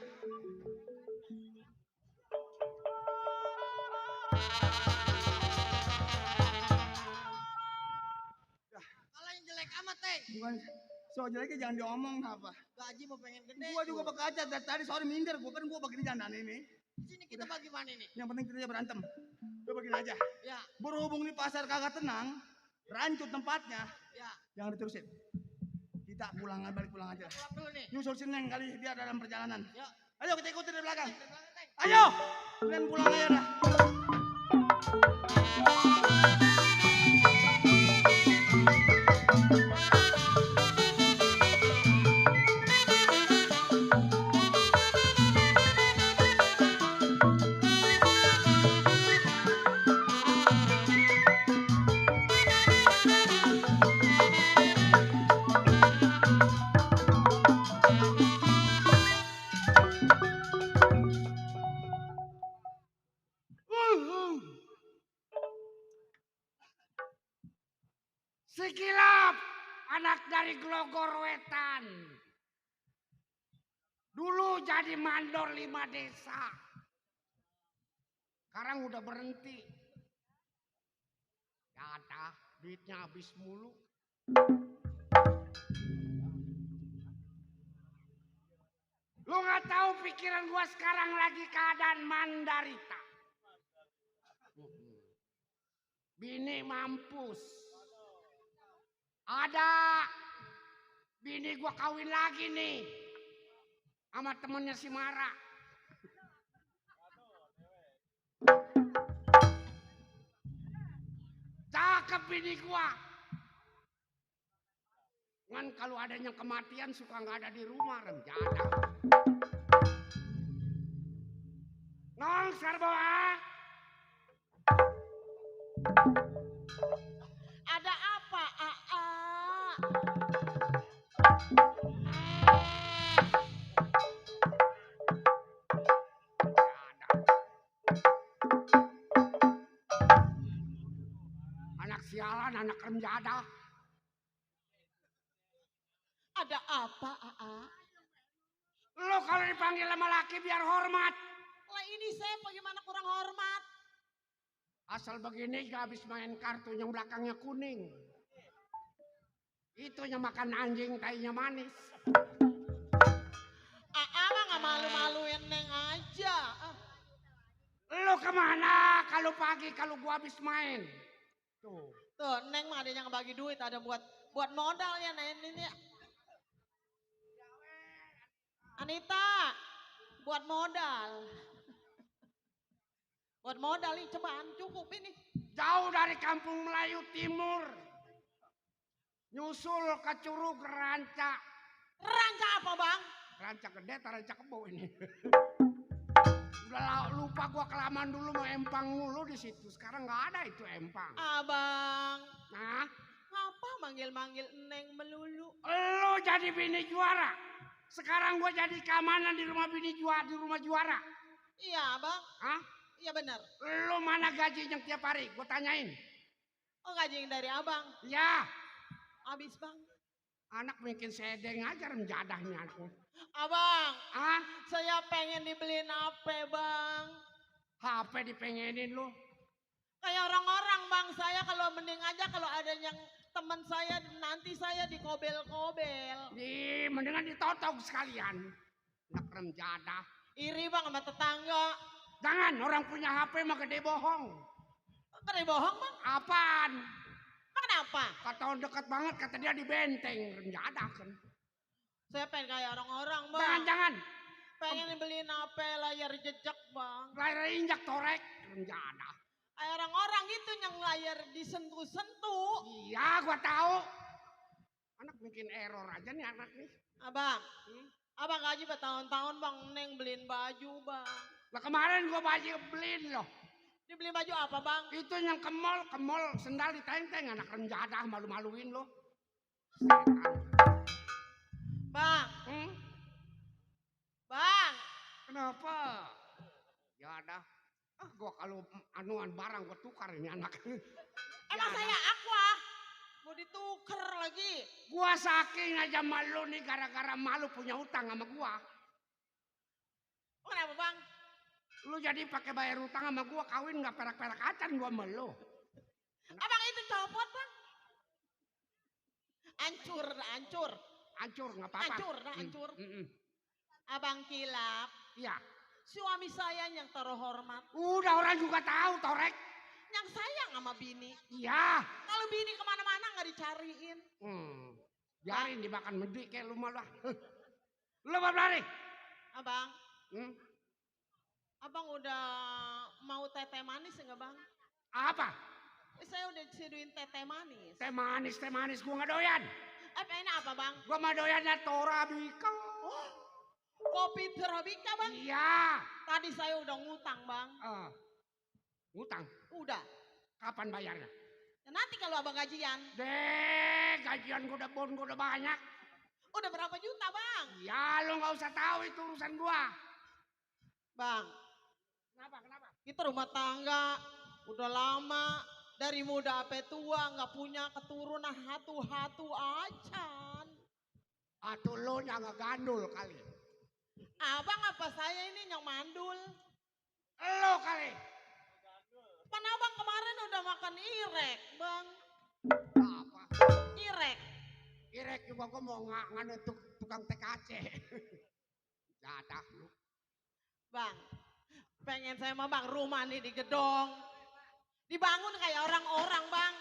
Kalau yang jelek amat, Teng. Bukan so jeleknya jangan diomong apa. Gaji mau pengen gede. Gua juga bekerja dari tadi sore minder. Gua kan bagi jandan ini. Di sini kita bagi mana nih? Yang penting kita berantem. Udah begini aja. Ya. Berhubung di pasar kagak tenang, rancut tempatnya. Ya. Jangan diterusin. Kita balik pulang aja. Pulang dulu nih. Nyusul si Neng kali dia dalam perjalanan. Ya. Ayo kita ikutin dari belakang. Dari belakang, Teng. Ayo, kalian pulang aja dah. Sikilap, anak dari Glogor Wetan. Dulu jadi mandor 5 desa. Sekarang udah berhenti. Ya ada, duitnya habis mulu. Lu nggak tahu pikiran gua sekarang lagi keadaan mandarita. Bini mampus. Ada bini gua kawin lagi nih sama temennya si Mara. Cakep bini gua. Kan kalau adanya kematian suka nggak ada di rumah, remjada. Nong serbo ah. Ada apa, Aa? Anak sialan, anak remjada. Ada apa, Aa? Lo kalau dipanggil sama laki biar hormat. Lah ini saya bagaimana kurang hormat? Asal begini gak habis main kartu yang belakangnya kuning. Itu yang makan anjing tainya manis. Aa mah nggak malu-maluin Neng aja. Lo kemana kalau pagi kalau gua habis main? Tuh. Tuh, Neng mah ada yang bagi duit, ada buat modalnya Neng ini. Anita, buat modal. Buat modal nih, cobaan cukup ini. Jauh dari kampung Melayu Timur. Nyusul ke Curug Ranca. Ranca apa bang? Ranca gede atau ranca kebo ini? Udah lupa gua kelamaan dulu mau empang mulu di situ. Sekarang nggak ada itu empang. Abang, Nah, apa manggil-manggil Neng melulu? lo jadi bini juara. Sekarang gua jadi keamanan di rumah bini juara, di rumah juara. Iya bang, Hah? iya benar. Lo mana gajinya tiap hari? Gua tanyain. Oh gaji yang dari abang, Ya, habis bang. anak bikin sedeng aja remjadahnya anaknya. Abang, Ah, saya pengen dibeliin HP bang. HP dipengenin lo. Kayak orang-orang bang, saya kalau mending aja kalau ada yang teman saya nanti saya dikobel-kobel. Mendingan ditotong sekalian. Anak remjadah. Iri bang sama tetangga. Jangan, orang punya HP mah gede bohong. Keren bohong bang? Apaan? Kenapa? Kata orang dekat banget, kata dia di benteng. Remjadah kan. Saya pengen kayak orang-orang bang. Jangan-jangan. Pengen dibeliin HP layar jejak bang. Layar injak torek. Remjadah. Kayak orang-orang gitu yang layar disentuh-sentuh. Iya, gua tahu. Anak bikin error aja nih anak nih. Abang, abang gaji bertahun-tahun bang, Neng beliin baju bang. Lah kemarin gua baju beliin loh. Dibeliin baju apa bang? Itu yang ke mall sendal ditenteng. Anak remjadah malu-maluin loh. Bang, Hmm? bang. Kenapa? Ya dah. Gua kalau anuan barang gua tukar ini anak. Emang saya aqua? Mau ditukar lagi. Gua saking aja malu nih gara-gara malu punya utang sama gua. Kenapa bang? Lu jadi pakai bayar utang sama gua kawin nggak perak-perakacan gua sama lu. Abang itu copot bang. Hancur, hancur. Hancur nggak apa-apa. Hancur, hancur. Mm-mm. Abang kilap. Iya. Suami saya yang terhormat. Udah orang juga tahu torek. Yang sayang sama bini. Iya. Kalau bini kemana-mana nggak dicariin. Biarin dimakan medik kayak lu malah. Lu mau lari? Abang, Hmm? abang udah mau teteh manis enggak bang? Apa? Saya udah seduin teteh manis. Teh manis gua nggak doyan. Pengennya apa bang? Gua mah doyannya Torabika. Kopi Torabika bang? Iya. Tadi saya udah ngutang bang. Ngutang. Udah. Kapan bayarnya? Ya, nanti kalau abang gajian. Gajian gua udah banyak. Udah berapa juta bang? Ya lu nggak usah tahu itu urusan gua. Bang, Kenapa? kita rumah tangga udah lama. Dari muda sampai tua nggak punya keturunan hatu-hatu acan. Atuh lu yang ngegandul kali. Abang apa saya ini yang mandul? Lu kali. Pan abang kemarin udah makan irek bang. Apa? Irek. Irek juga gua mau nganu tukang TKC. Jadah lu. Bang, pengen saya mah bang rumah nih di gedong. Dibangun kayak orang-orang bang.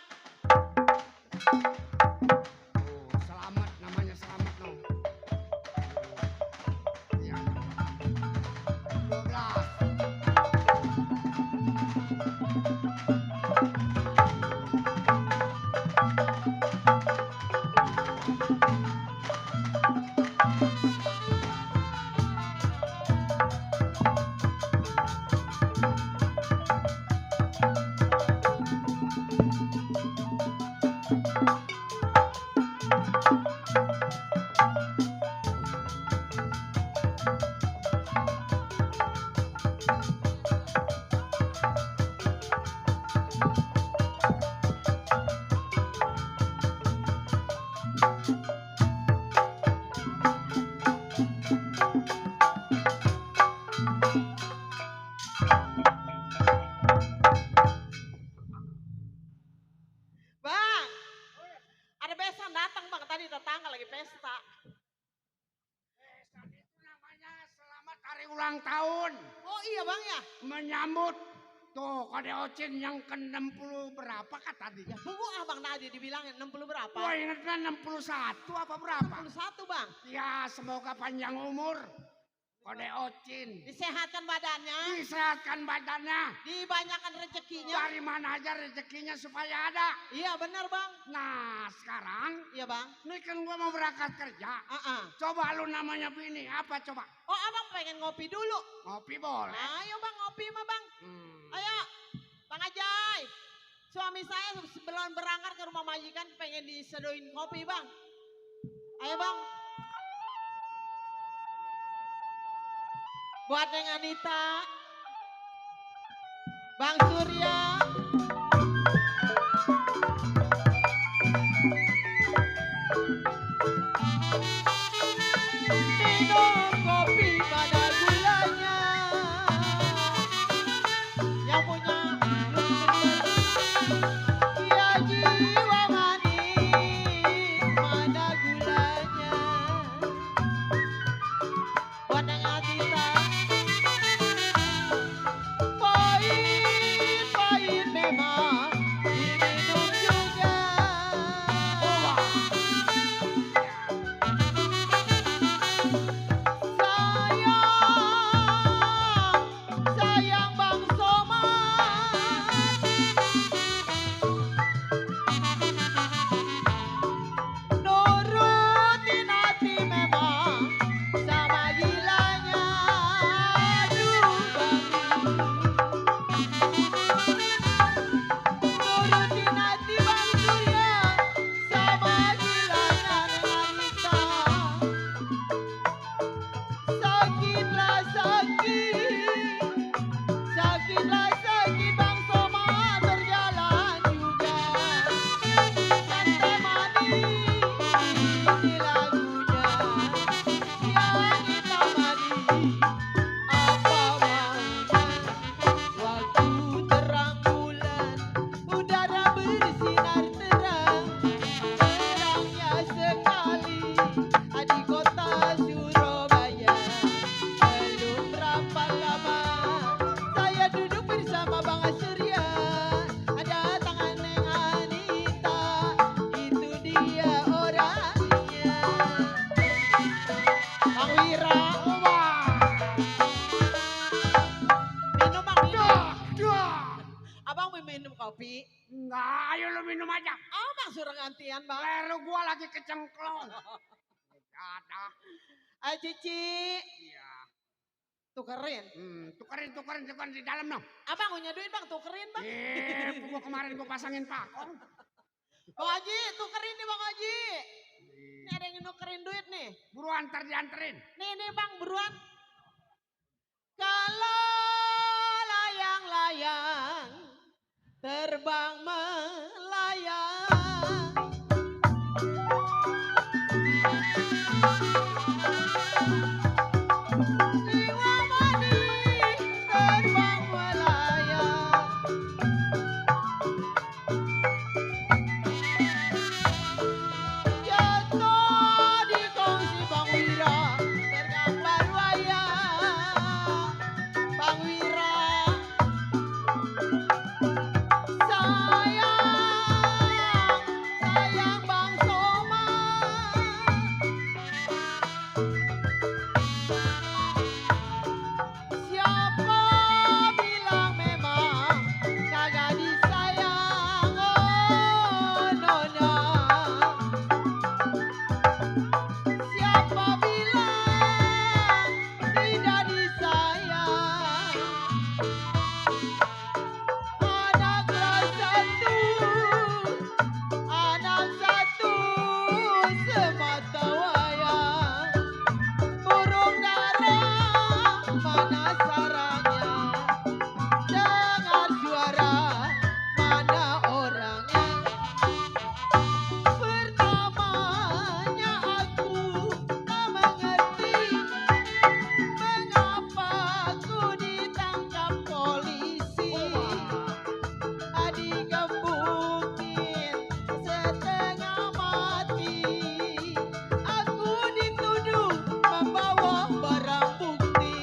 Selamat namanya selamat no. Iya. 'Bang ya? Menyambut Tuh, kode Ocin yang ke-60 berapa kan tadi? Ya tunggu abang tadi dibilangin 60 berapa? Wah ingatnya 61 apa berapa? 61 bang. Ya semoga panjang umur. Kode Ocin. Disehatkan badannya. Disehatkan badannya. Dibanyakan rezekinya. Dari mana aja rezekinya supaya ada. Iya benar bang. Nah sekarang. Iya bang. Ini kan gua mau berangkat kerja. Coba lu namanya bini. Apa coba? Oh abang pengen ngopi dulu. Ngopi boleh. Ayo bang ngopi mah bang. Ayo Bang Ajay. Suami saya sebelum berangkat ke rumah majikan pengen diseduhin kopi bang. Ayo bang. Buat Neng Anita. Bang Surya. Minum kopi pada gulanya. Yang punya ya jiwa manis mana gulanya. Buat Neng Anita. Pahit memang diminum juga. Sayang Bang Somad. Nurutin hati memang sama gilanya. Aduh nurutin hati Bang Surya sama gilanya Neng Anita. Sakitlah sakit Bang Somad berjalan juga. Santai manis ini lagunya yang kita mari apa maunya. Waktu terang bulan udara bersinar terang. Terangnya sekali di kota Surabaya. Belum berapa lama saya duduk bersama Bang Surya. Ada tangan Neng Anita, itu dia orangnya. Bang Wira, minum Bang minum. Abang mau minum kopi? Enggak, ayo lu minum aja. Abang suruh gantian bang. Leru gua lagi kecengklong. Ada. Ayo Cici, Iya. tukerin. Tukerin di dalam dong. Abang punya duit bang, tukerin bang. Gua kemarin gua pasangin pakong. Bang Haji, tukerin nih Bang Haji. Ini ada yang nukerin duit nih. Buruan ntar dianterin. Nih bang, buruan. Kalau layang-layang terbang melayang. Jiwa manis terbang melayang. Jatuh di kongsi Bang Wira tergambar wayang. Bang Wira sayang Bang Somad. Siapa bilang memang kagak disayang, oh nona. Siapa bilang tidak disayang. Anak satu semata wayang. Burung dara mana sarangnya. Dengar suara mana orangnya. Pertamanya aku tak mengerti mengapa aku ditangkap polisi. Digebukin setengah mati. Aku dituduh membawa barang bukti.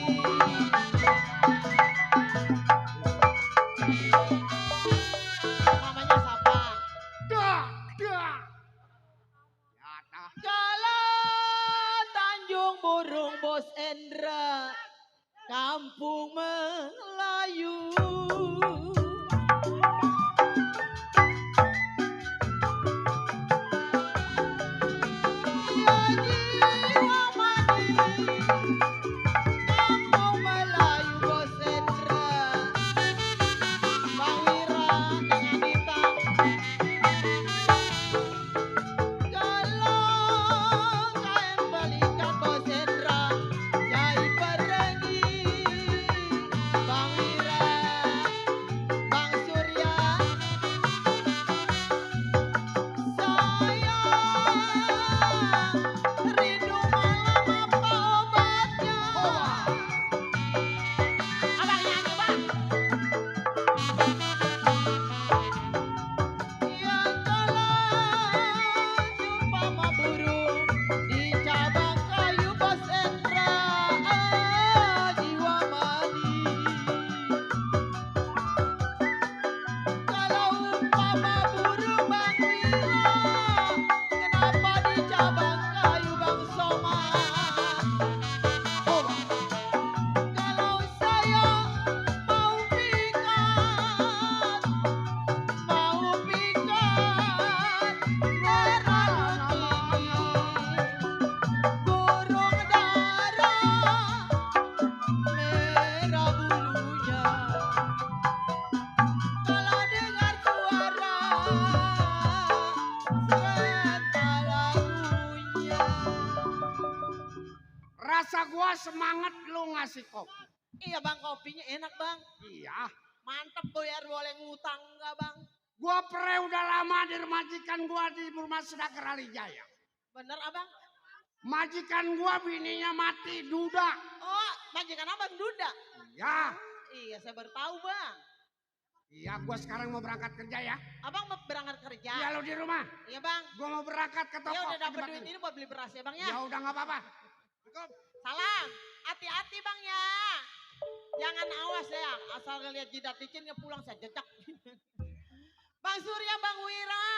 gua semangat lu ngasih kopi. Iya bang, kopinya enak bang. Iya. Mantep biar boleh ngutang enggak bang? Gua pernah udah lama di majikan gua di rumah Sedekar Alijaya. Bener abang? Majikan gua bininya mati duda. Oh, majikan abang duda? Ya. Iya, saya baru tahu bang. Iya, gua sekarang mau berangkat kerja ya. Abang mau berangkat kerja? Iya, lo di rumah. Iya bang. Gua mau berangkat ke toko. Ya udah dapet duit ini buat beli beras ya bang ya. Ya udah nggak apa-apa. Salam, hati-hati bang ya. Jangan awas ya, asal ngeliat jidat licin ya pulang saya jejak. Bang Surya, Bang Wira.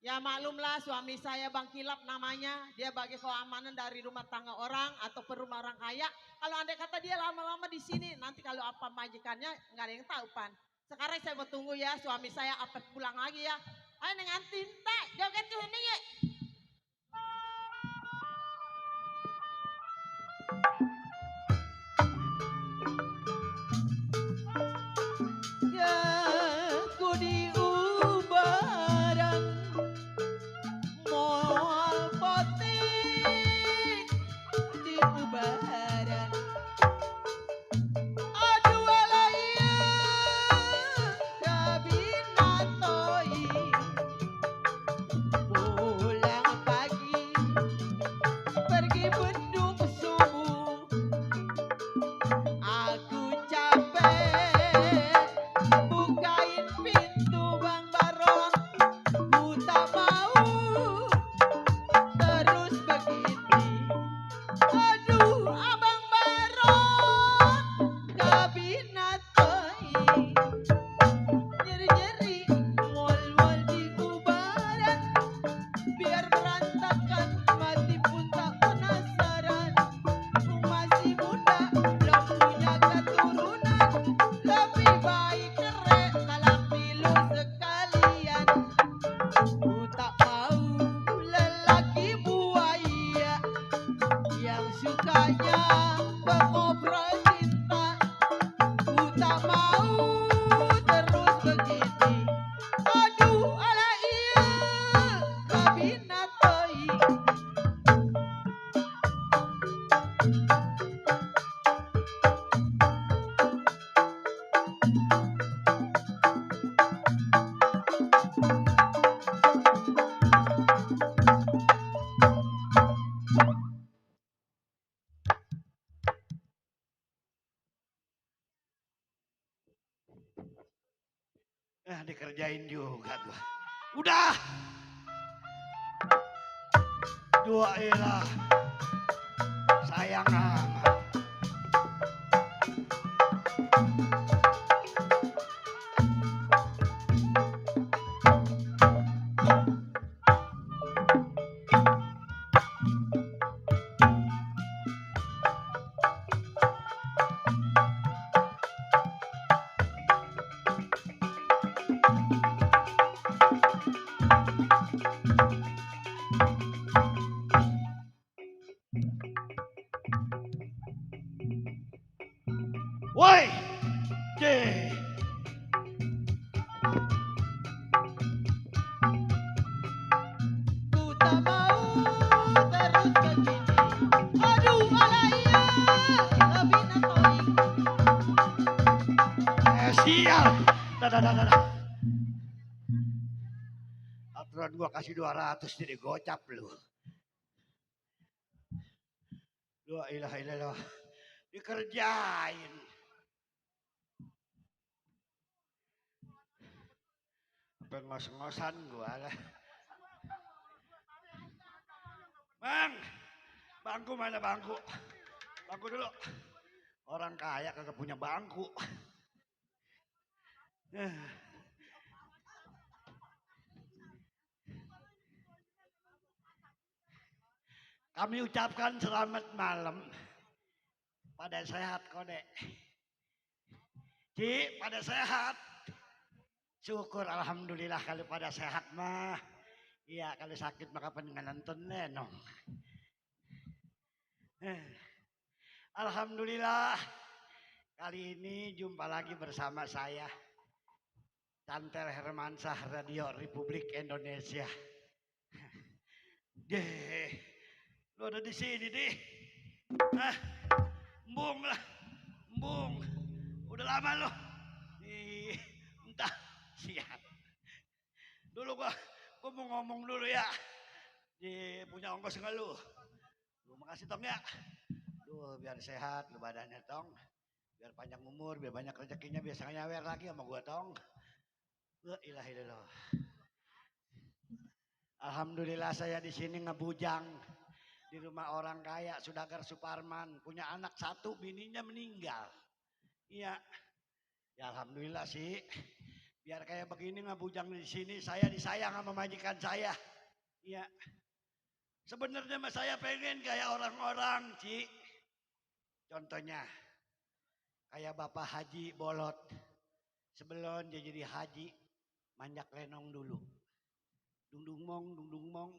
Ya maklumlah suami saya Bang Kilap namanya. Dia bagi keamanan dari rumah tangga orang atau rumah orang kaya. Kalau andai kata dia lama-lama di sini, nanti kalau apa majikannya nggak ada yang tahu pan. Sekarang saya mau tunggu ya suami saya apa pulang lagi ya. Ayo nengantin teh, joget tuh ini ya. Ku diubaran moal potik diubaran aduh alaya kabinatoi pulang pagi pergi beduk subuh aku capek bukain pintu Bang Baron, ku tak mau terus begini. Aduh Abang Baron, kabinat nyeri-nyeri, mol-mol diubaran, biar berantakan mati pun tak penasaran. Ku masih muda, belum punya keturunan, lebih baik cerai malah pilu sekalian. Ku tak mau lelaki buaya yang sukanya mengobrol cinta. Ku tak mau terus begini. Aduh ala iya kabinat oi. Dikerjain juga gua. Udah. Dua elah. Sayang amat. Woi, deh. Ku tak mau terus begini. Aduh alaya kabinat oi. Sial. Dah. Aturan gua kasih 200 jadi gocap lu. La ilaha illallah. Dikerjain. Sampai ngos-ngosan gua lah. Bang, bangku mana bangku? Bangku dulu. Orang kaya kagak punya bangku. Kami ucapkan selamat malam. Pada sehat kode. Ci, pada sehat. Syukur alhamdulillah kalau pada sehat mah. Iya, kalau sakit maka pengen nonton nenong. Alhamdulillah. Kali ini jumpa lagi bersama saya. Cantel Hermansyah Radio Republik Indonesia. Deh, lu ada di sini deh. Ah, embung lah. Embung. Udah lama lo. Entah. Siap. Dulu gua mau ngomong dulu ya. Punya ongkos enggak lu? Lu makasih Tong ya. Duh, biar sehat lu badannya Tong. Biar panjang umur, biar banyak rezekinya, biar sangat nyawer lagi sama gua Tong. La ilaha illallah. Alhamdulillah saya di sini ngebujang di rumah orang kaya Sudagar Suparman, punya anak satu, bininya meninggal. Iya, ya alhamdulillah sih. Biar kayak begini ngebujang di sini, saya disayang sama majikan saya. Iya, sebenarnya mah saya pengen kayak orang-orang, Ci. Contohnya, kayak Bapak Haji Bolot. Sebelum dia jadi haji, manjak lenong dulu. Dung mong.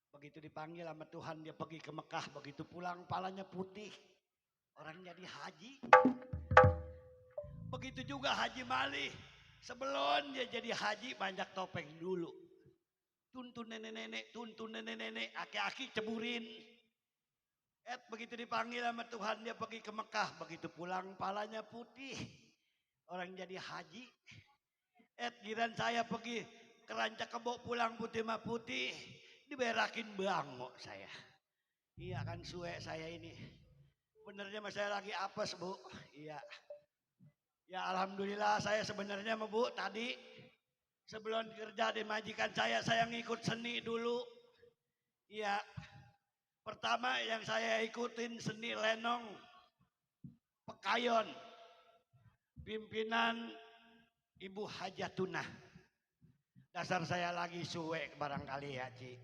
Begitu dipanggil sama Tuhan dia pergi ke Mekah, begitu pulang palanya putih. Orang jadi haji. Begitu juga Haji Malih. Sebelum dia jadi haji manjak topeng dulu. Tuntun nenek-nenek, aki-aki ceburin. Begitu dipanggil sama Tuhan dia pergi ke Mekah, begitu pulang palanya putih. Orang jadi haji. Giran saya pergi ke Rancak Kebo pulang putih mah putih, diberakin bango saya. Iya kan suwe saya ini. Benernya mah saya lagi apes Bu. Iya. Ya alhamdulillah saya sebenarnya mah Bu tadi sebelum kerja di majikan saya ngikut seni dulu. Iya. Pertama yang saya ikutin seni lenong Pekayon. Pimpinan Ibu Hajatunah. Dasar saya lagi suwe barangkali ya Ci.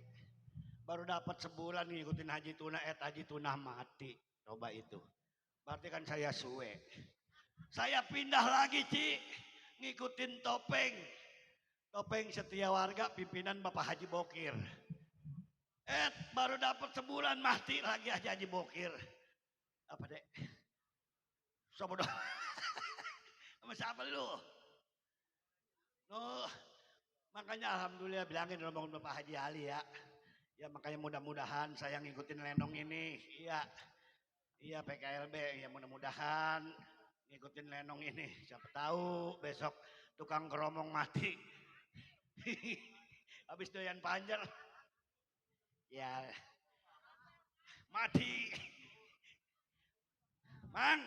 Baru dapat sebulan ngikutin Haji Tunah, Haji Tunah mati. Coba itu. Berarti kan saya suwe. Saya pindah lagi Ci. Ngikutin topeng. Topeng Setia Warga pimpinan Bapak Haji Bokir. Baru dapat sebulan mati lagi Haji Bokir. Apa dek? Sama dong. Sama siapa lu? Oh. Makanya alhamdulillah bilangin rombongan Bapak Haji Ali ya. Ya makanya mudah-mudahan saya ngikutin lenong ini. Iya. Iya PKLB ya mudah-mudahan ngikutin lenong ini. Siapa tahu besok tukang keromong mati. Habis doyan panjer. Ya. Mati. Mang.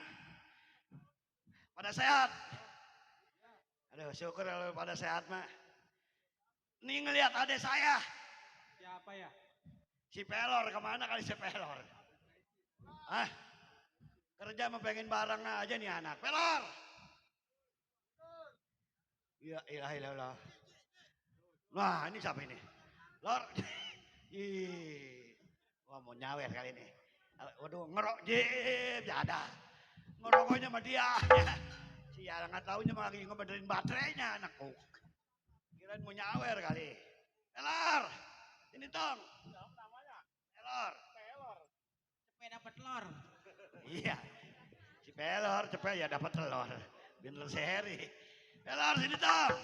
Pada sehat. Aduh syukur kalau pada sehat mah. Nih ngelihat adek saya. Siapa ya? Si Pelor kemana kali si Pelor? Hah? Kerja mau pengen barang aja nih anak. Pelor. Ya ilah ilah. Wah ini siapa ini? Lor. Ih. Wah mau nyawer kali ini. Waduh ngerok jeb ya ada. Ngerokoknya sama dia. Sial nggak taunya mah lagi ngebenerin baterainya anakku. Kirain mau nyawer kali. Pelor. Ini Tong. Siapa namanya? Pelor. Pelor. Cepet dapat telur. Iya. Si Pelor cepet ya dapat telur. Bener sehari. Pelor sini Tong.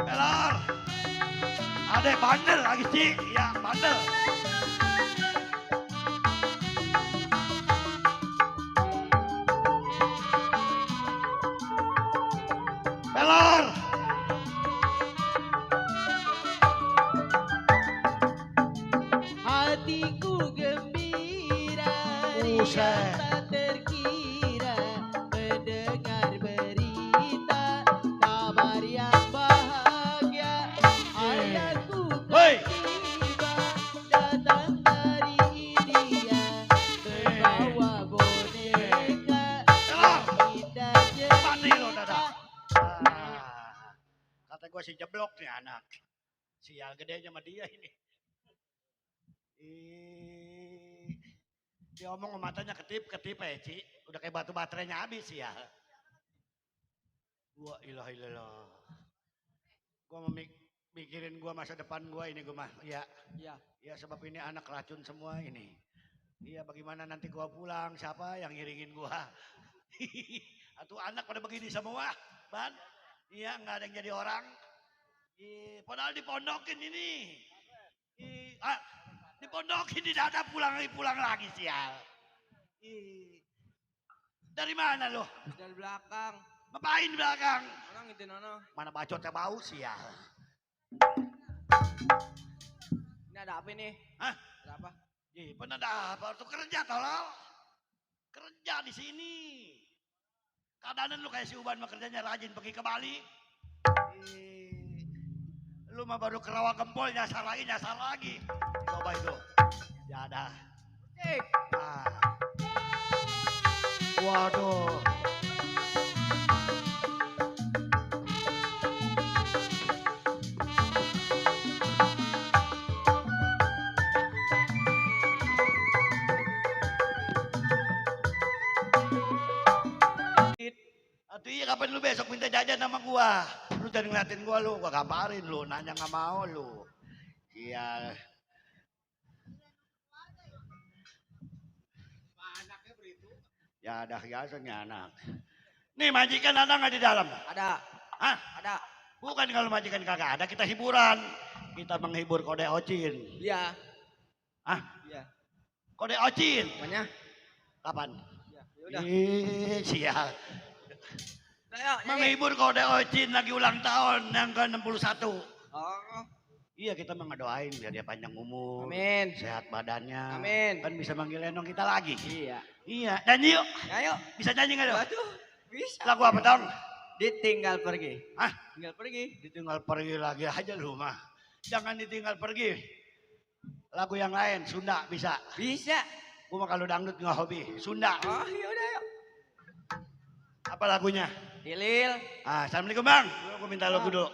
Pelor. Ada bandel lagi sih. Iya bandel. Pelor. Hatiku gembira, Buset. tak terkira mendengar berita kabar yang bahagia. Ayahku Hoi. tiba datang dari India membawa boneka Pelor. indah Mati lo dadah. Kata gue si jeblok nih anak. Sial gedenya sama dia ini. Dia omong matanya ketip ya Ci. Udah kayak batu baterainya habis ya. Wah ilah ilah. Gue mau mikirin gue masa depan gue ini gue mah. Ya. Iya. Ya sebab ini anak racun semua ini. Iya bagaimana nanti gue pulang siapa yang ngiringin gue. Atau anak pada begini semua. Ban. Iya nggak ada yang jadi orang. Padahal dipondokin ini. Dipondokin di dada pulang lagi sial. Ih. Dari mana lo? Dari belakang. Ngapain di belakang? Orang itu nono. Mana bacotnya bau sial. Ini ada apa nih? Hah? Ada apa? Ih, bener dah, baru kerja tolong. Kerja di sini. Keadaan lu kayak si Uban mah kerjanya rajin pergi ke Bali. Lu mah baru ke rawa gempol nyasar lagi. Coba itu. Ya dah. Ah. Waduh. Atuh iya kapan lu besok minta jajan sama gua? Lu jangan ngeliatin gua lu, gua kabarin lu, nanya nggak mau lu. Iya. Ya ada biasanya anak. Nih majikan ada nggak di dalam? Ada. Hah? Ada. Bukan kalau majikan kagak ada, kita hiburan. Kita menghibur Kode Ocin. Iya. Hah? Iya. Kode Ocin. Mana? Kapan? Ya, yaudah. Sial. Ayo, Menghibur Kode Ocin lagi ulang tahun yang ke-61. Oh. Iya kita mengedoain biar dia panjang umur. Amin. Sehat badannya. Amin. Kan bisa manggil Lenong kita lagi. Iya. Iya. Nyanyi yuk. Ayo. Bisa nyanyi nggak dong? Aduh, bisa. Lagu apa dong? Ditinggal pergi. Hah? Tinggal pergi. Ditinggal pergi lagi aja lu mah. Jangan ditinggal pergi. Lagu yang lain, Sunda bisa. Bisa. Gua mah kalau dangdut nggak hobi. Sunda. Oh yaudah yuk. Apa lagunya? Dilil. Ah, Assalamualaikum bang. Gua minta lagu dulu.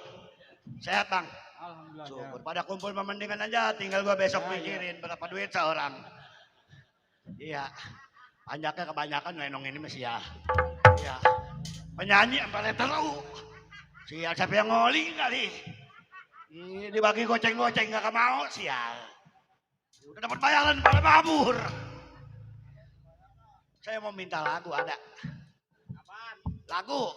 Sehat bang. Alhamdulillah. Syukur. Pada kumpul memendingan aja. Tinggal gua besok mikirin berapa duit seorang. Iya. Panjaknya kebanyakan Lenong ini masih ya. Iya. Penyanyi sampai letter U. Sial siapa yang ngoli kali. Ini dibagi goceng-goceng gak mau sial. Udah dapat bayaran pada mabur. Saya mau minta lagu ada. Apaan? Lagu.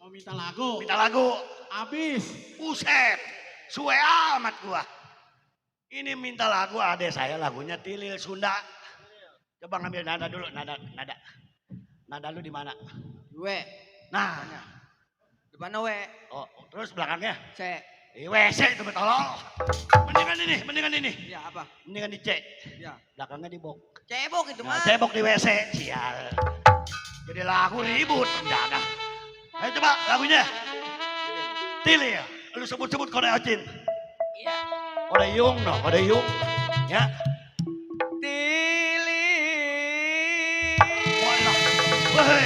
Mau minta lagu? Minta lagu. Abis. Buset. Suwe amat gua. Ini minta lagu adek saya lagunya Tilil Sunda. Coba ngambil nada dulu, nada. Nada lu di mana? W. Nah. Depan W. Oh, terus belakangnya? C. WC itu betolol. Mendingan ini. Ya apa? Mendingan di C. Ya. Belakangnya di bok. Cebok itu Nah, mah. cebok di WC. Sial. Jadi lagu ribut. Mendadak. Ayo coba lagunya. Tilil. Lu sebut-sebut Kode Ocin. Iya. Kode Yung no, Kode Yung. Ya. Tilil. Walah. Woi.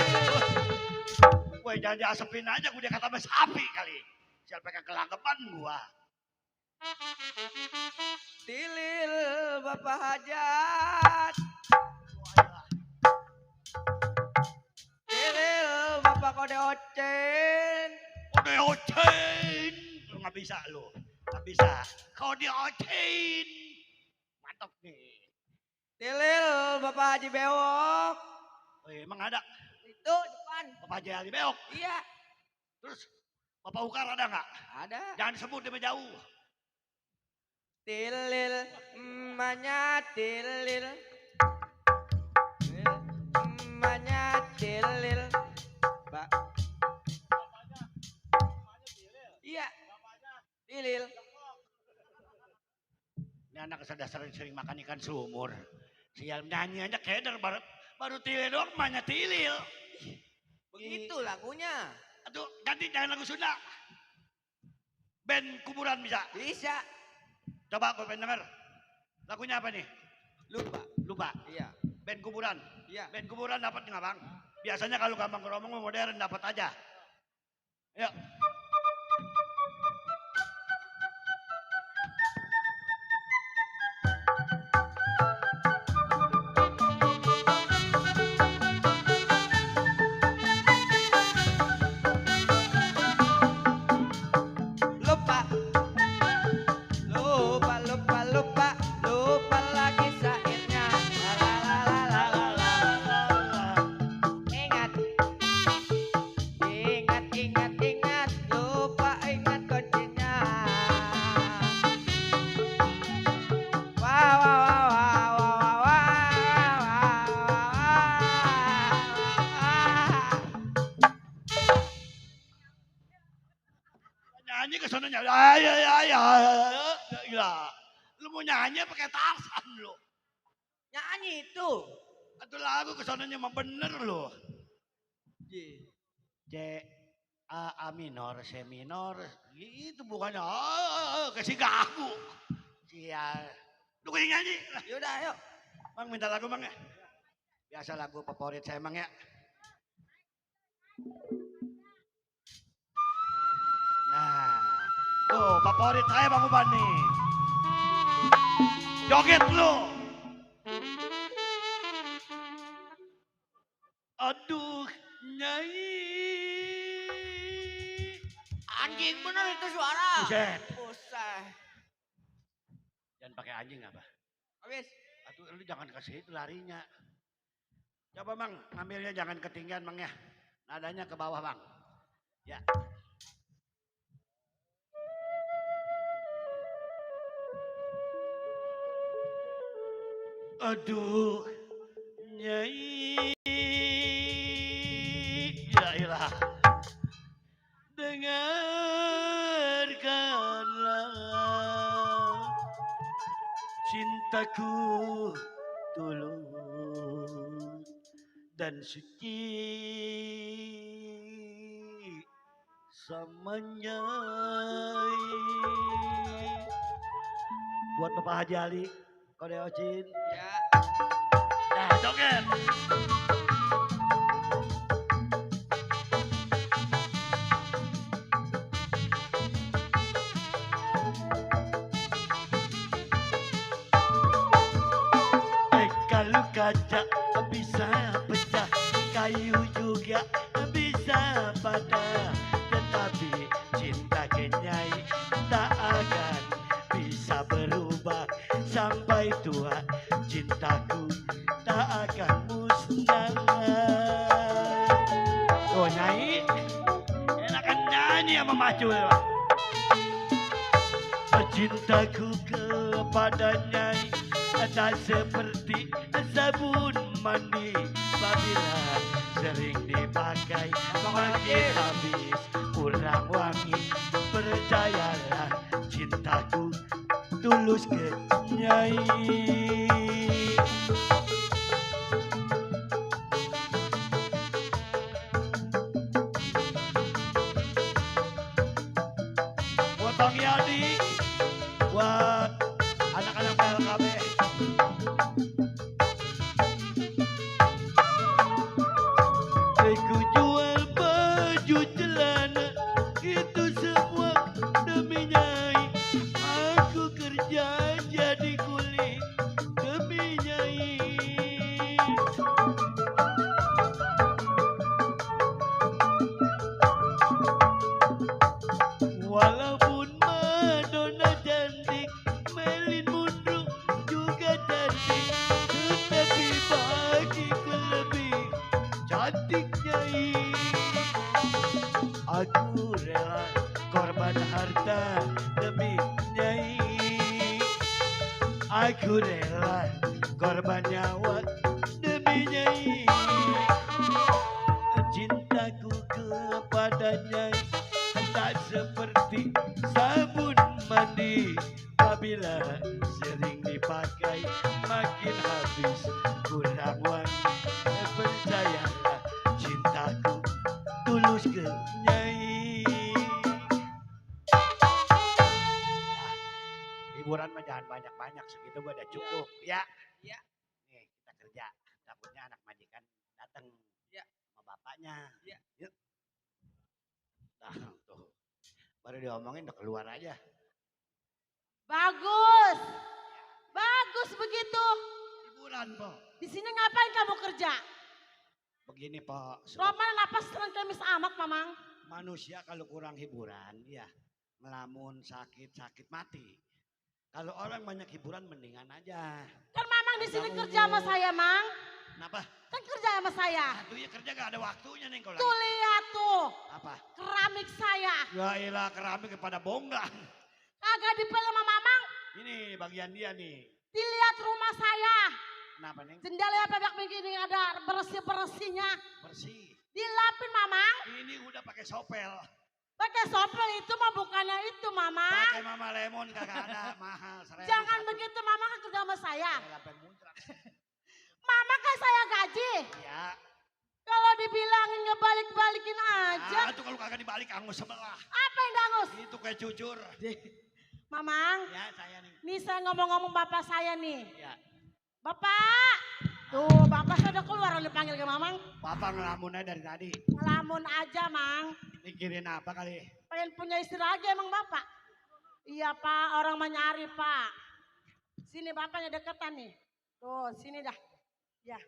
Woi, jangan diasepin aja gue dia kata sama sapi kali. Siapa yang kelangkepan gua. Tilil Bapak Hajat. Tilil Bapak Kode Ocin. Kode Ocin. Lu gak bisa lu. Gak bisa. Kode Ocin. Mantap nih. Tilil Bapak Haji Bewok. Oh, emang ada? Itu depan. Bapak Haji Ali Beok. Iya. Terus Bapak Ukar ada nggak? Ada. Jangan disebut dia jauh. Tilil emaknya tilil. Emaknya tilil. Pak. Iya. Tilil. Ini anak dasar sering makan ikan sumur. Sial nyanyi aja keder baru tilil doang emaknya tilil. Begitu lagunya. Aduh, ganti jangan lagu Sunda. Band kuburan bisa? Bisa. Coba gue pengen denger. Lagunya apa nih? Lupa. Iya. Band kuburan? Iya. Band kuburan dapat nggak bang? Biasanya kalau gampang ngomong modern dapat aja. Yuk. Lupa. Lupa, lupa, lupa. Lupa lagi syairnya. La la la la la la la. Ingat. Ingat, ingat, ingat. Nyanyi ke sana nyanyi. Ya. Lu mau nyanyi pakai Tarzan lu. Nyanyi itu. Atau lagu ke sananya mah bener lu. C A minor, C minor. Itu bukannya kasih gagu. Sial. Lu kayak nyanyi. Yaudah ayo. Bang minta lagu bang ya. Biasa lagu favorit saya emang ya. Nah, tuh favorit saya Bang Uban nih. Joget lu. Aduh, Nyai. Anjing bener itu suara. Buset. Buset. Jangan pakai anjing apa? Habis. Aduh, lu jangan kasih itu larinya. Coba Bang, ngambilnya jangan ketinggian Bang ya. Nadanya ke bawah Bang. Ya. Aduh, Nyai. Ya ilah. Dengarkanlah cintaku tulus dan suci sama Nyai. Buat Bapak Haji Ali, Kode Ocin. Ya. Nah, joget. Kalau kaca bisa pecah, kayu juga bisa patah, tetapi cinta ke Nyai tak akan bisa berubah sampai tua. Cintaku tak akan musnah. Oh Nyai, enakan nyanyi sama Macul. Cintaku kepada Nyai tak seperti sabun mandi, apabila sering dipakai makin habis kurang wangi. Percayalah cintaku tulus ke Nyai. Buat Bang Yadi, buat anak-anak PLKB. Aku jual baju celana, itu semua demi Nyai. Aku kerja jadi kuli demi Nyai. Walaupun Madonna cantik, Marilyn Monroe juga cantik, tetapi bagiku lebih cantik Nyai. Aku rela korban harta demi Nyai. Aku rela korban nyawa demi Nyai. Cintaku kepada Nyai tak seperti sabun mandi, apabila sering dipakai makin habis kurang wangi. Percayalah cintaku tulus ke Nyai. Hiburan mah jangan banyak-banyak, segitu gua udah cukup ya. Ya. Nih kita kerja, takutnya anak majikan datang Ya. sama bapaknya. Ya. Yuk. Nah, tuh. Baru diomongin udah keluar aja. Bagus. Bagus begitu. Hiburan, Po. Di sini ngapain kamu kerja? Begini, Po. Roman napas serang kemis amat, Mamang. Manusia kalau kurang hiburan, ya ngelamun, sakit mati. Kalau orang banyak hiburan mendingan aja. Kan Mamang di sini kerja sama saya, Mang. Kenapa? Kan kerja sama saya. Aduh ya kerja gak ada waktunya nih kalau Tuh lihat tuh. Apa? Keramik saya. Ya ilah keramik kepada bonggang. Kagak dipel sama Mamang. Ini bagian dia nih. Dilihat rumah saya. Kenapa Neng? Jendela pebak begini ada bersih-bersihnya. Bersih. Dilapin Mamang. Ini udah pakai sopel. Pakai sopel itu mah bukannya itu mama. Pakai Mama Lemon kagak ada, mahal. 1.000 Jangan satu. begitu mama kan kerja sama saya. Ya, lapen muncrat. Mama kan saya gaji. Ya. Kalau dibilangin ngebalik-balikin aja. Nah, itu kalau kagak dibalik angus sebelah. Apa yang dangus? Itu kayak cucur. Mamang, Ya, saya nih. nih saya ngomong-ngomong bapak saya nih. Ya. Bapak, tuh bapak saya udah keluar udah panggil ke mamang. Papa ngelamun aja dari tadi. Ngelamun aja mang. Mikirin apa kali? Pengen punya istri lagi emang bapak. Iya pak, orang mah nyari pak. Sini bapaknya deketan nih. Tuh sini dah. Ya.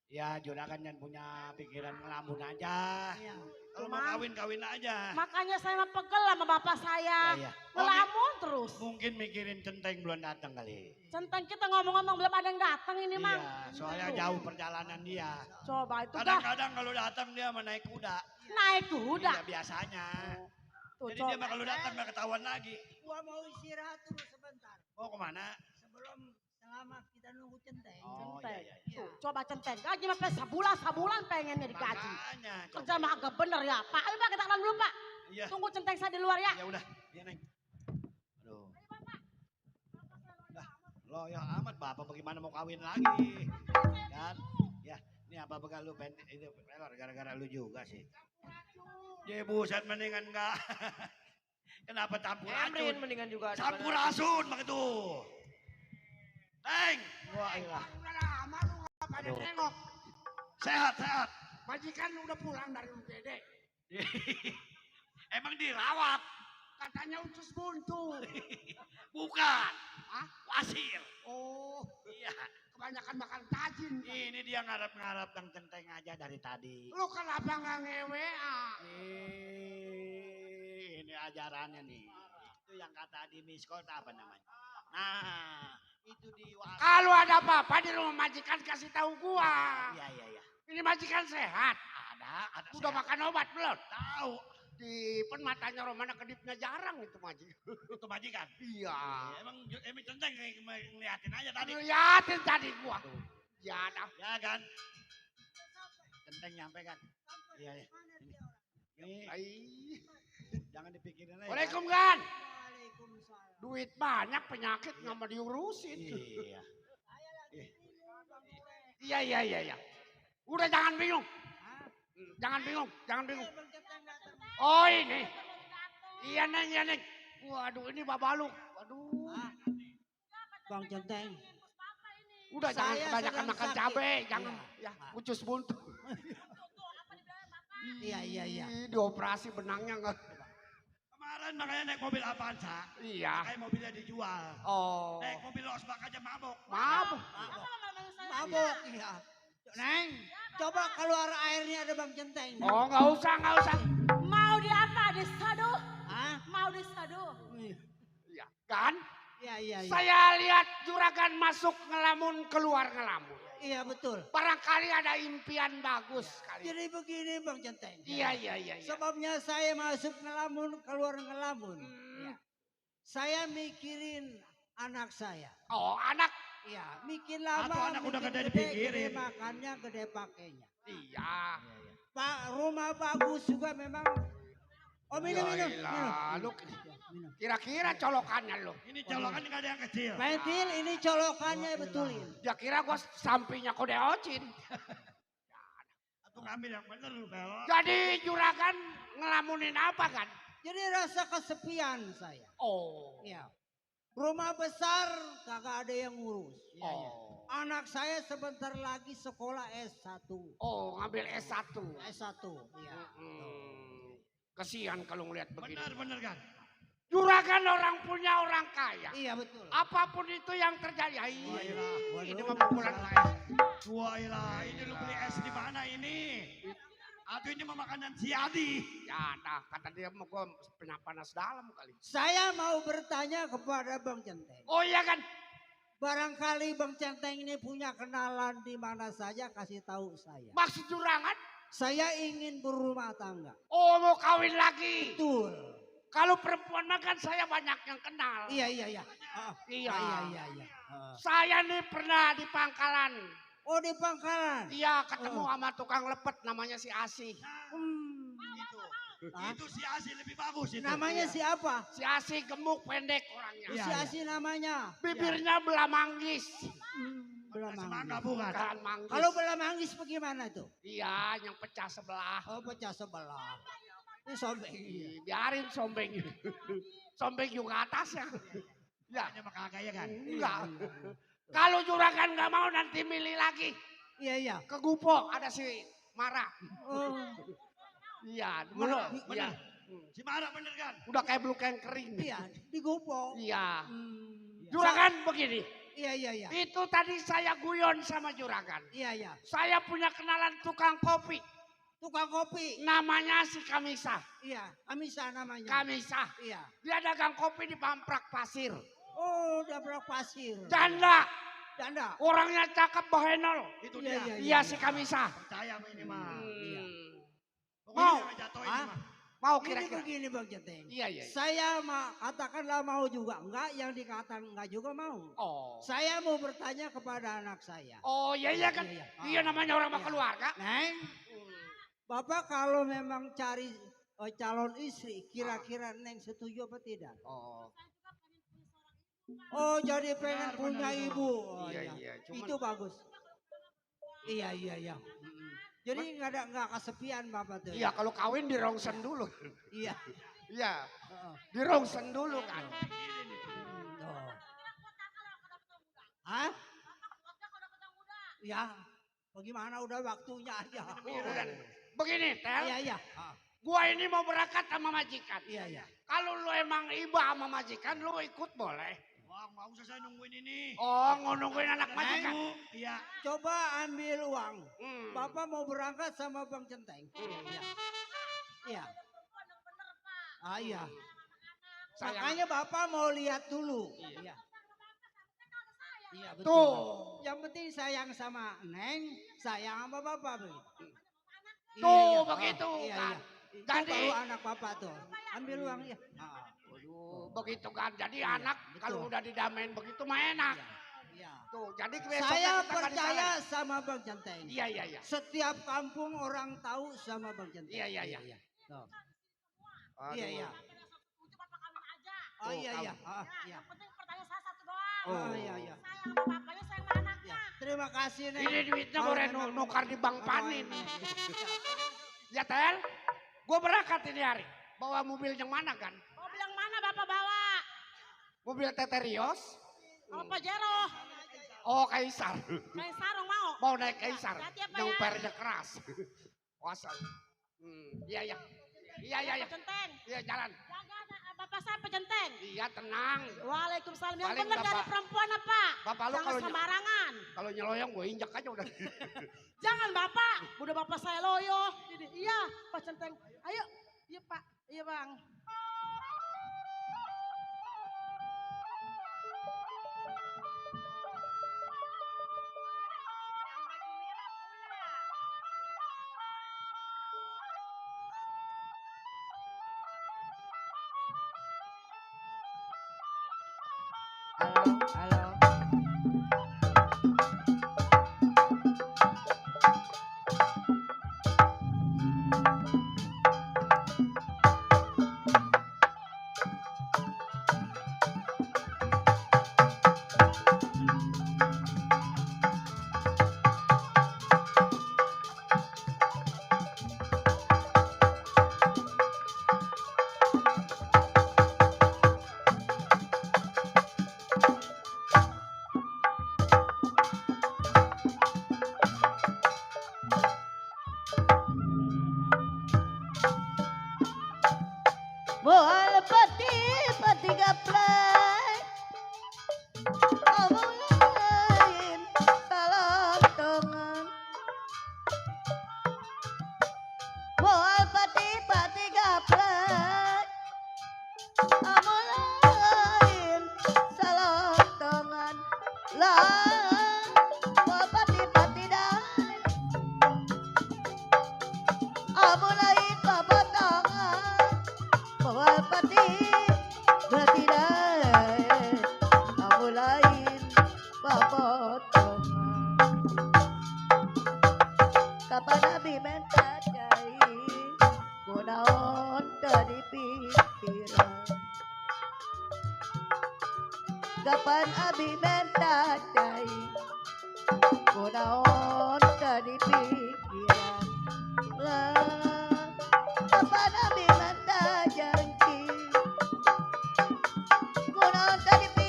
Ya, juragan jangan punya pikiran ngelamun aja. Iya. Kalau mau Mang. kawin aja. Makanya saya mah pegel sama bapak saya. Ya, ya. Ngelamun terus. Mungkin mikirin centeng belum datang kali. Centeng kita ngomong-ngomong belum ada yang datang ini mang. Iya, soalnya Tuh. jauh perjalanan dia. Coba itu dah. Kadang-kadang kalau datang dia mau naik kuda. Naik kuda. Iya, biasanya. Tuh, Jadi coba. dia mah kalau datang gak ketahuan lagi. Gua mau istirahat dulu sebentar. Mau kemana? Sebelum selama kita nunggu centeng. Oh, Centeng. iya, iya. Tuh, coba centeng. Gaji mah sebulan pengennya digaji. Makanya. Kerja mah agak bener ya. Pak, ayo Pak kita kenalan dulu Pak. Iya. Tunggu centeng saya di luar ya. Ya udah, iya Neng. Aduh. Dah, lo ya amat Bapak bagaimana mau kawin lagi? Kan? Ya, ini apa begal lu itu pelor gara-gara lu juga sih. Dia buset mendingan enggak. Kenapa campur Emrin racun? mendingan juga. Campur racun begitu. Teng. Wah, ilah. Udah lama lu gak pada Aduh. nengok. Sehat, sehat. Majikan udah pulang dari UGD. Emang dirawat? Katanya usus buntu. Bukan. Hah? Wasir. Oh, Iya. kebanyakan makan tajin. Ini dia ngarap-ngarap yang centeng aja dari tadi. Lu kenapa nggak nge-WA? Ini ajarannya nih. Itu yang kata di miskol apa namanya? Nah, itu di Kalau ada apa-apa di rumah majikan kasih tahu gua. Iya, iya, iya. Ini majikan sehat. Ada Udah sehat. makan obat belum? Tahu. Di pen matanya Romana kedipnya jarang itu majikan. Itu majikan. Iya. Emang centeng ngeliatin aja tadi. Liatin tadi gua. Ya dah. Ya kan? Centeng nyampe kan? Iya, iya. Ini jangan dipikirin aja. Waalaikum kan. Duit banyak penyakit nggak mau diurusin. Iya. Iya. Udah jangan bingung. Jangan bingung. Oh ini. Iya Neng. Waduh ini babaluk. Waduh. Bang Centeng. Udah jangan Saya kebanyakan sedang makan sakit. cabai. Jangan. Iya. Ya ucus buntu. Iya. Ih, dioperasi benangnya enggak. Kemarin makanya naik mobil Avanza. Iya. Kayak mobilnya dijual. Oh. Naik mobil Osbak aja mabok. Mabuk. Mabok. Iya. Neng, coba keluar airnya ada Bang Centeng. Oh nggak usah. Mau di apa? Diseduh? Hah? Mau diseduh? Iya. Kan? Iya. Saya lihat juragan masuk ngelamun keluar ngelamun. Iya betul. Barangkali ada impian bagus kali. Jadi begini Bang Centeng. Iya. Sebabnya saya masuk ngelamun, keluar ngelamun. Ya. Saya mikirin anak saya. Oh anak. Iya, mikir lama, Atau anak udah mikir gede gede dipikirin. makannya, gede pakainya. Iya. Pak, rumah bagus juga memang. Oh minum. Lu kira-kira colokannya lo. Ini colokan nggak ada yang kecil. Pentil ini colokannya betulin. Ya kira gua sampingnya kode ocin. Atau ngambil yang bener lu belok. Jadi juragan ngelamunin apa kan? Jadi rasa kesepian saya. Oh. Iya. Rumah besar kagak ada yang ngurus. Oh. Anak saya sebentar lagi sekolah S1. Oh ngambil S1. S1, iya. Kesian kalau ngeliat begini. Bener kan? Juragan orang punya orang kaya. Iya betul. Apapun itu yang terjadi. Waduh. Ini mah pukulan es. Wailah, ini lu beli es di mana ini? Atau ini mah makanan si Adi? Ya dah kata dia mau gua panas dalam kali. Saya mau bertanya kepada Bang Centeng. Oh iya kan? Barangkali Bang Centeng ini punya kenalan di mana saja, kasih tahu saya. Maksud jurangan? Saya ingin berumah tangga. Oh mau kawin lagi? Betul. Kalau perempuan mah kan saya banyak yang kenal. Iya. Iya. Iya. Saya nih pernah di Pangkalan. Oh di Pangkalan. Iya ketemu sama tukang lepet namanya si Asih. Gitu. Itu si Asi lebih bagus itu. Namanya siapa? Si Asi gemuk pendek orangnya. Iya, Si Asi namanya. Bibirnya belah manggis. Belah Semangka manggis. bukan. Bukan manggis. Kalau belah manggis bagaimana tuh? Iya, yang pecah sebelah. Oh, pecah sebelah. Ini sombeng. Biarin sombeng. Sombeng juga atasnya. Ya, Hanya mah kagak ya kan. enggak. Kalau juragan nggak mau nanti milih lagi. Iya, iya. Ke Gupok ada si Mara. Oh, Iya, Bener, bener. bener. Iya. Si Mara bener kan? Udah kayak belukang kering. iya. Digopok. Iya. Hmm. Juragan begini. Iya, iya, iya. Itu tadi saya guyon sama juragan. Iya, iya. Saya punya kenalan tukang kopi. Tukang kopi. Namanya si Kamisa. Iya, Amisa namanya. Kamisa. Iya. Dia dagang kopi di Pamprak Pasir. Oh, udah berak pasir. Janda. Janda. Orangnya cakep bahenol. Itu Iya, dia. Iya si Kamisa. Percaya sama ini mah. Iya. Pokoknya Mau. jangan jatuhin Hah? ini mah. Mau Ini kira-kira. begini Bang Jateng. Iya, iya. Saya katakanlah mau juga enggak, yang dikatakan enggak juga mau. Oh. Saya mau bertanya kepada anak saya. Oh iya iya kan. Iya, iya. Iya namanya orang Iya. keluarga. Neng, Bapak kalau memang cari calon istri, kira-kira Neng setuju apa tidak? Oh. Oh, jadi pengen Benar, punya benar. ibu. Oh, Iya, iya. iya, cuman- Itu bagus. Iya, iya, iya. Jadi nggak kesepian Bapak tuh. Iya kalau kawin di rongsen dulu. Iya. Iya. Heeh. Di rongsen dulu kan. Tuh. Hah? Ya, bagaimana udah waktunya aja. Udah. Begini Tel. Iya, iya. Ah, Gua ini mau berangkat sama majikan. iya, iya. Kalau lu emang iba sama majikan lu ikut boleh. Wah, nggak usah saya nungguin ini. Oh nungguin anak majikan. Iya. Coba ambil uang. Hmm. Bapak mau berangkat sama Bang Centeng. Iya. Iya. Ah, iya. Sayang. Makanya Bapak mau lihat dulu. Iya. Iya, betul. Tuh. Yang penting sayang sama Neng, sayang sama Bapak. begitu. Tuh, begitu, Iya, kan. iya. Itu Jadi- baru anak Bapak tuh. Ambil uang ya. Aduh, begitu kan. Jadi Iya, anak betul. kalau udah didamain begitu mah enak. Iya. Tuh, jadi besok Saya kita nggak percaya disalahin. sama Bang Centeng. Iya, iya, iya. Setiap kampung orang tahu sama Bang Centeng. Iya, iya, iya. Tuh. Aduh. Iya, iya. Oh, Tuh, iya, iya. kamu. Ah, iya. penting pertanyaan saya satu doang. Oh, iya, iya. Sayang sama bapaknya, sayang sama anaknya. Ya, terima kasih Neng. Ini duitnya Kalau boleh memang- nukar di Bank Panin. Ya. Ya Tel, gue berangkat ini hari. Bawa mobil yang mana kan? Mau bilang mana bapak bawa? Mobil Teterios. Apa Pajero? Oh Kaisar. Kayak sarung mau? Mau naik Kaisar. Hati-hati apa Yang ya? pernya keras. Wasal. Iya, iya. Iya, iya, iya. Centeng. Iya, jalan. Jaga bapak saya pecenteng. Iya, tenang. Waalaikumsalam. Yang Paling benar dari bapak- perempuan apa? Bapak lu Jangan kalau sembarangan. kalau nyeloyong gue injak aja udah. Jangan bapak. Udah bapak saya loyo. Iya Pak Centeng. Ayo. Iya Pak. Iya Bang. Halo, halo. Boal pati pati gaplay. Omong lain salam tangan. Boal pati pati gaplay. Omong lain salam tangan. Lah boal pati pati dah. Omong lain bapak tangan. Bawal pati bertidak kamu lain babotong kapan nabi mentajai kunaon kapan abi minta cai kunaon tadi pikiran lah kapan abi minta janji kunaon tadi pikiran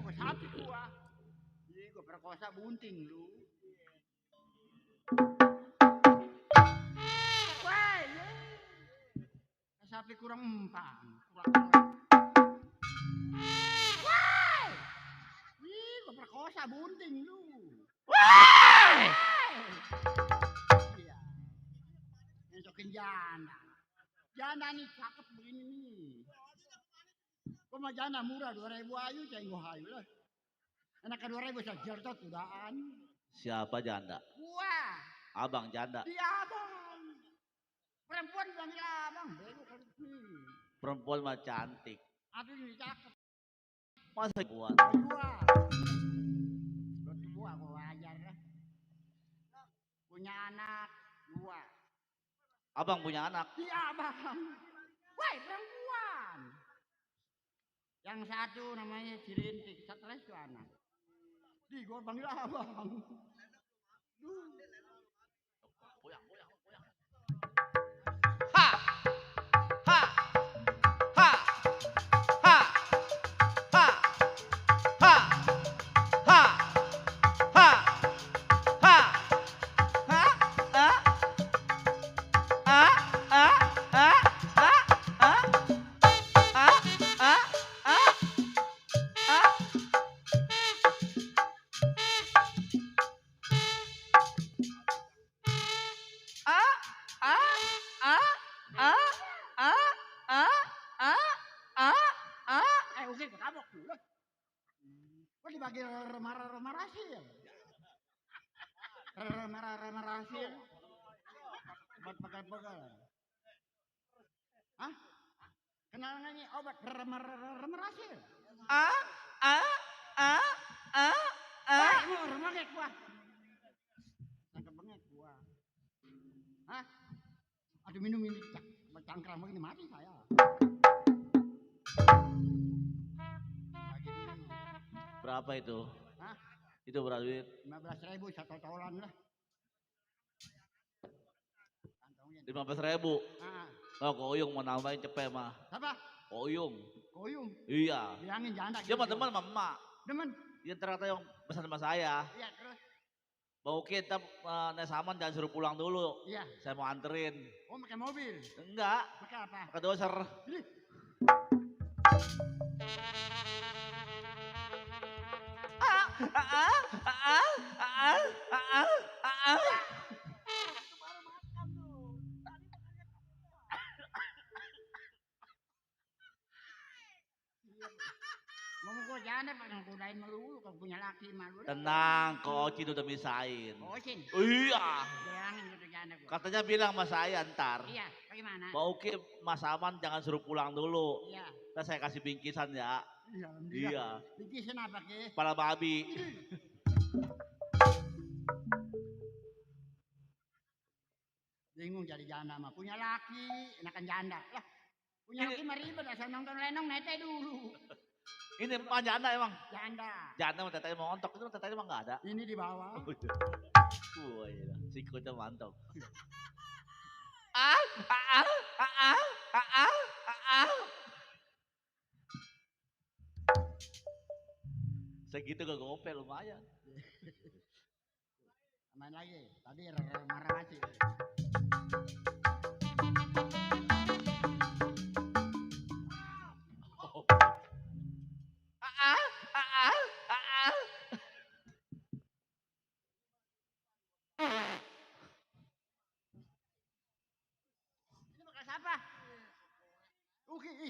Mau sapi gua. Gua perkosa bunting lu. Wah, sapi kurang empang. Wah, gua perkosa bunting lu. Wah, iya. Nyocokin janda. Janda nih cakep begini nih. Gua mah janda murah 2.000 ayu cenggo hayu lah. Enak 2.000 sajartot udaan. Siapa janda? Gua. Abang janda. Iya abang. Perempuan bilang ya abang. Bego kan. Perempuan mah cantik. Aduh ini cakep. Masa buat? Dua. Dua gua wajar lah. Punya anak 2. Abang punya anak? Iya abang. Woi perempuan. Yang satu namanya Cirintik, stres tuh anak. Di gua panggil abang. Goyang. Ha! Ha! Ha! Ha! Ha! Ha! Ha! Ha! Ha! Ha! Oke, gue tabok dulu. Gue dibagi remah rasil. Remah rasil. Buat pegal-pegal. Hah? Kenal nggak nih obat remah rasil? Wah, remah kayak gua. Tangkap bengek gua. Hah? Aduh minum ini cangkram begini mati saya. Berapa itu? Hah? Itu berapa duit? 15.000 satu tolan lah. 15.000. Ah. Oh, Koyung mau nambahin cepet mah. Apa? Koyung. Iya. Iya. Bilangin janda. Dia mau teman sama emak. Demen. Dia ternyata yang pesan sama saya. Iya terus. Mau kita naik saman jangan suruh pulang dulu. Iya. Saya mau anterin. Oh pakai mobil? Enggak. Pakai apa? Pakai doser. Mau gue janda pengen kudain melulu kalau punya laki malu. Tenang, Ko Ocin udah misain. Ocin? Iya. Bilangin gitu janda gue. Katanya bilang sama saya ntar. Iya. Bagaimana? Mbak Uki, Mas Aman jangan suruh pulang dulu. Iya. Ntar saya kasih bingkisan ya. Iya. Bikin apa ke? Kepala babi. Bingung jadi janda mah. Punya laki, enakan janda. Lah, punya laki mah ribet, asal nonton lenong nete dulu. Ini mah janda emang. Janda. Janda mah tetenya mau ontok, itu tetenya emang nggak ada. Ini di bawah. Wah iya, sikutnya mantap. Ah, ah, ah, ah, ah, ah, ah, ah. Segitu gak gope lumayan. Main lagi. Tadi marah aja. Ini bekas apa?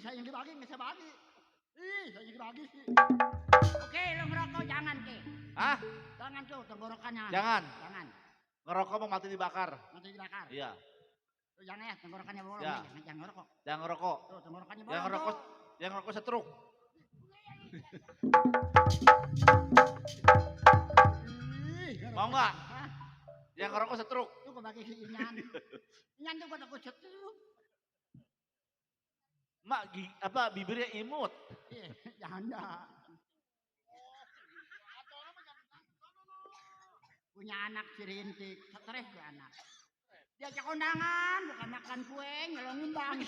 Saya yang dibagi, nggak saya bagi. Saya yang dibagi sih. Oke, lo ngerokok jangan, Ke. Hah? Jangan tuh, tenggorokannya. Jangan. Jangan. Ngerokok mau mati dibakar. Mati dibakar. Iya. Tuh jangan ya, tenggorokannya bolong. Ya. Jangan ngerokok. Jangan ngerokok. Tuh, tenggorokannya bolong. Yang ngerokok setruk. Mau nggak? Hah? Yang ngerokok setruk. Tuh gue bagi si Inyan. Inyan tuh gue takut setruk. Mak, bibirnya imut. Iya, jangan dah. Punya anak si Rintik, stres tuh anak. Diajak kondangan, bukan makan kue, nyelongin bang.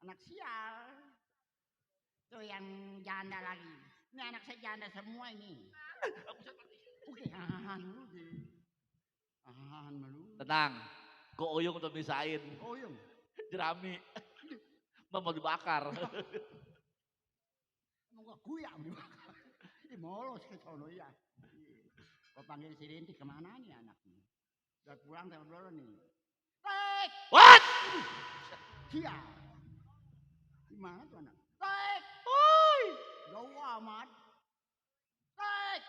Anak sial. Tuh yang janda lagi. Ini anak saya janda semua ini. Oke, ahan dulu deh. Ahan dulu. Tenang, kok Oyung udah misain. Oyung. Jerami. Mau dibakar. Mau gua kuyang dibakar. Ini molos ke sono ya. Gua panggil si Rintik kemana nih anaknya? Udah pulang sama belum nih? Tek! What? Sial. Gimana tuh anak? Tek! Hoi! Jauh amat. Tek!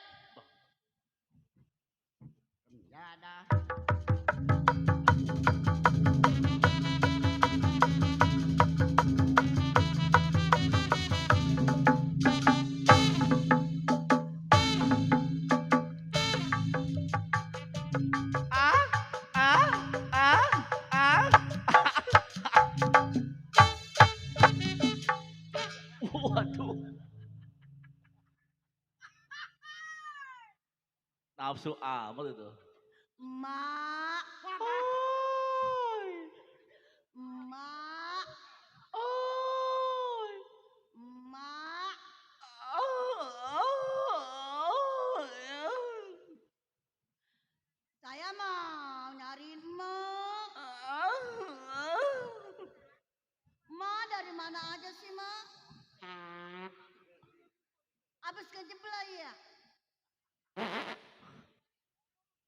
Enggak ada. Waduh. Nafsu amat itu. Mak. Oi. Mak. Oi. Mak. Saya mau nyariin Mak. Mak dari mana aja sih Mak? Abis kejeblay ya?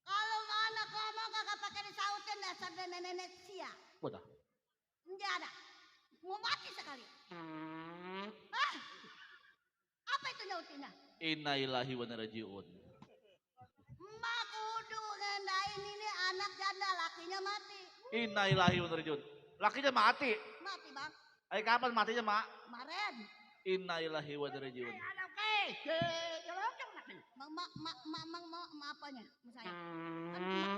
Kalau anak kamu kagak pakai disautin dasar nenek-nenek sia. Udah. Enggak ada. Mau mati sekali. Hah? Apa itu nyautinnya? Innalillahi wa inna ilaihi raji'un. Emak kudu ngendain ini anak janda lakinya mati. Innalillahi wa inna ilaihi raji'un. Lakinya mati. Mati bang. Ayo kapan matinya, Mak? Kemarin. Innalillahi wa inna ilaihi raji'un. Anak mak apanya? Emak saya.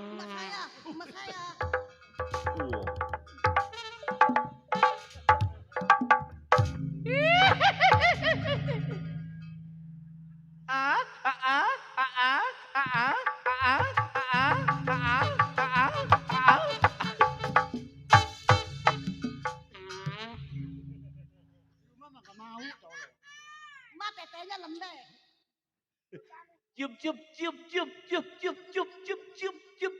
Emak saya. Emak saya. Emak tetenya lembek. Cium cium cium cium cium cium cium cium cium cium.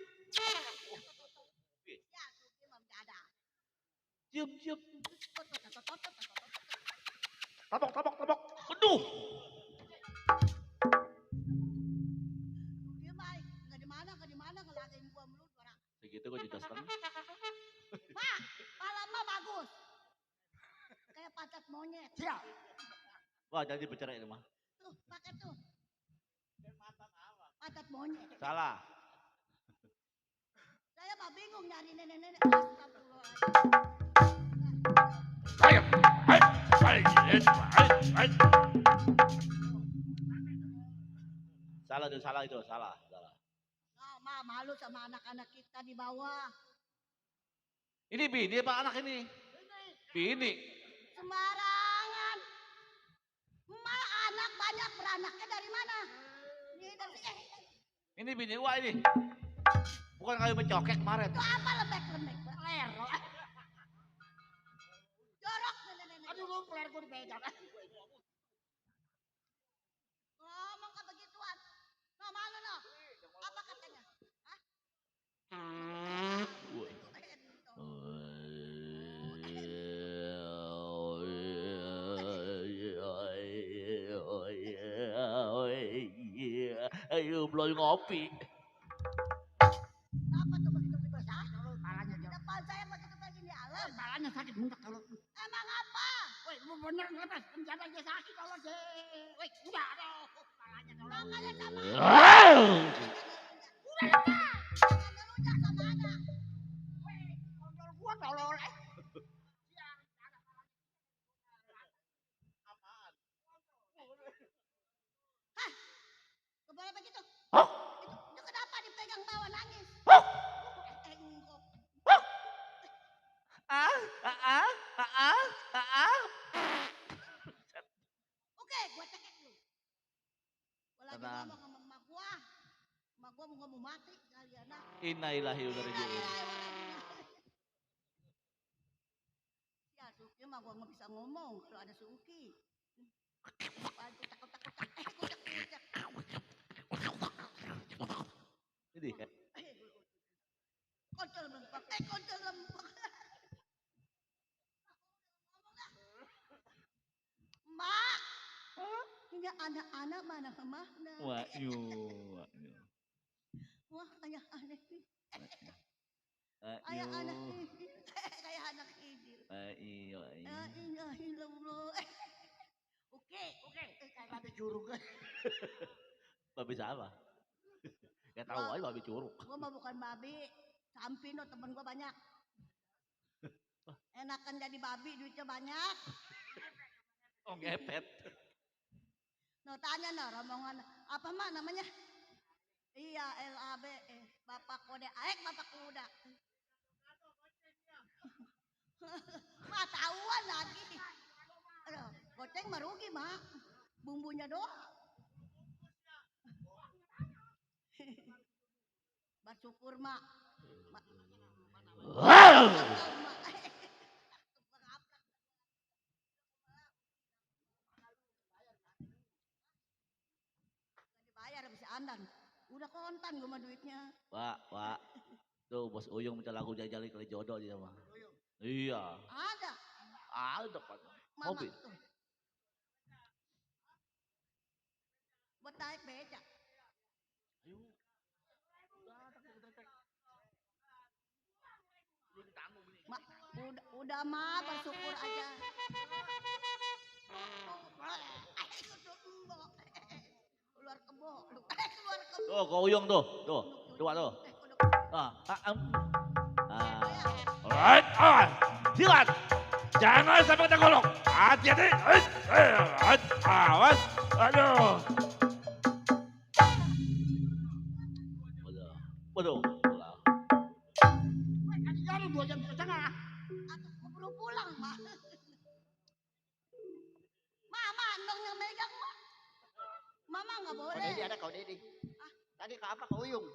Cium cium. Tabok tabok tabok. Aduh. Dia baik, enggak di mana ngelagain gua melulu orang. Segitu gua juga seneng. Pak, pala mah bagus. Kayak pacat monyet. Siap. Wah, jadi bicara ini mah. Tuh, pakai tuh. Pacat monyet. Salah. Saya mah mah bingung nyari nenek-nenek. Ayo, ayo. Salah itu, salah. Nah, Ma, malu sama anak-anak kita di bawah. Ini bini apa anak ini? Bini. Sembarangan. Ma, anak banyak beranaknya dari mana? Ini bini gua ini. Bukan kayu mencokek kemarin. Itu apa lembek-lembek? Lero. Jorok nenek-nenek. Aduh, lu peler gue dipegang. Ngomong ke begituan. No, malu no. Apa katanya? Hah? Ayo belum ngopi. Apa tuh begitu-begitu sakit? Palanya jauh. Depan saya begitu begini alam. Palanya sakit muntah kalau. Emang apa? Woi, lu bener lepas. Penjara aja sakit kalau deh. Woi, udah dong. Palanya kalau. Makanya sama. Udah lepas. Jangan ngelunjak sama anak. Woi, kontrol gua tolol. Hah? Keboleh begitu? Hah? Itu kenapa dipegang bawa nangis? Oke, gua cekek lu. Gua lagi Tenang. ngomong sama emak gua. Emak gua mau mati sekalian. Innalillahi wa inna ilaihi raji'un. Ya, Suki mah gua nggak bisa ngomong kalau ada Suki. Bantu takut-takut. Kucak. Ini. Koncol lempeng. Koncol lempeng. Mak. Ini anak-anak mana kemana? Wah, Wah, ayah anak ini. Ayah anak ini. Kayak anak ini. La ilaha illallah. Oke. Kayak babi curug. Babi siapa? Ya tahu aja babi curug. Gua mah bukan babi. Sampino temen gua banyak. Enakan jadi babi duitnya banyak. Oh ngepet. No tanya no rombongan apa mah namanya? Iya LAB Bapak Kode Aek Bapak Kuda. Mah tahuan lagi. Aduh, goceng mah rugi mak. Bumbunya doang. Bersyukur mak. Dibayar bisa andan. Udah kontan gue mah duitnya. Wak. Tuh bos Uyung minta lagu jajali kali jodoh dia mah. Iya. Ada. Ada Pak. Mobil. Tuh. Buat naik beca. Udah mah bersyukur aja. Keluar kebo. Tuh, kau Uyung tuh. Dua tuh. Alright, silat. Jangan sampai kita golok. Hati-hati. Awas. Aduh. Waduh. Jadi 2 jam setengah. Aku belum pulang, Mak. Mama, Nong yang megang, Mak. Mama nggak boleh. Kau ada kau Dedi. Tadi ke apa? Ke Uyung.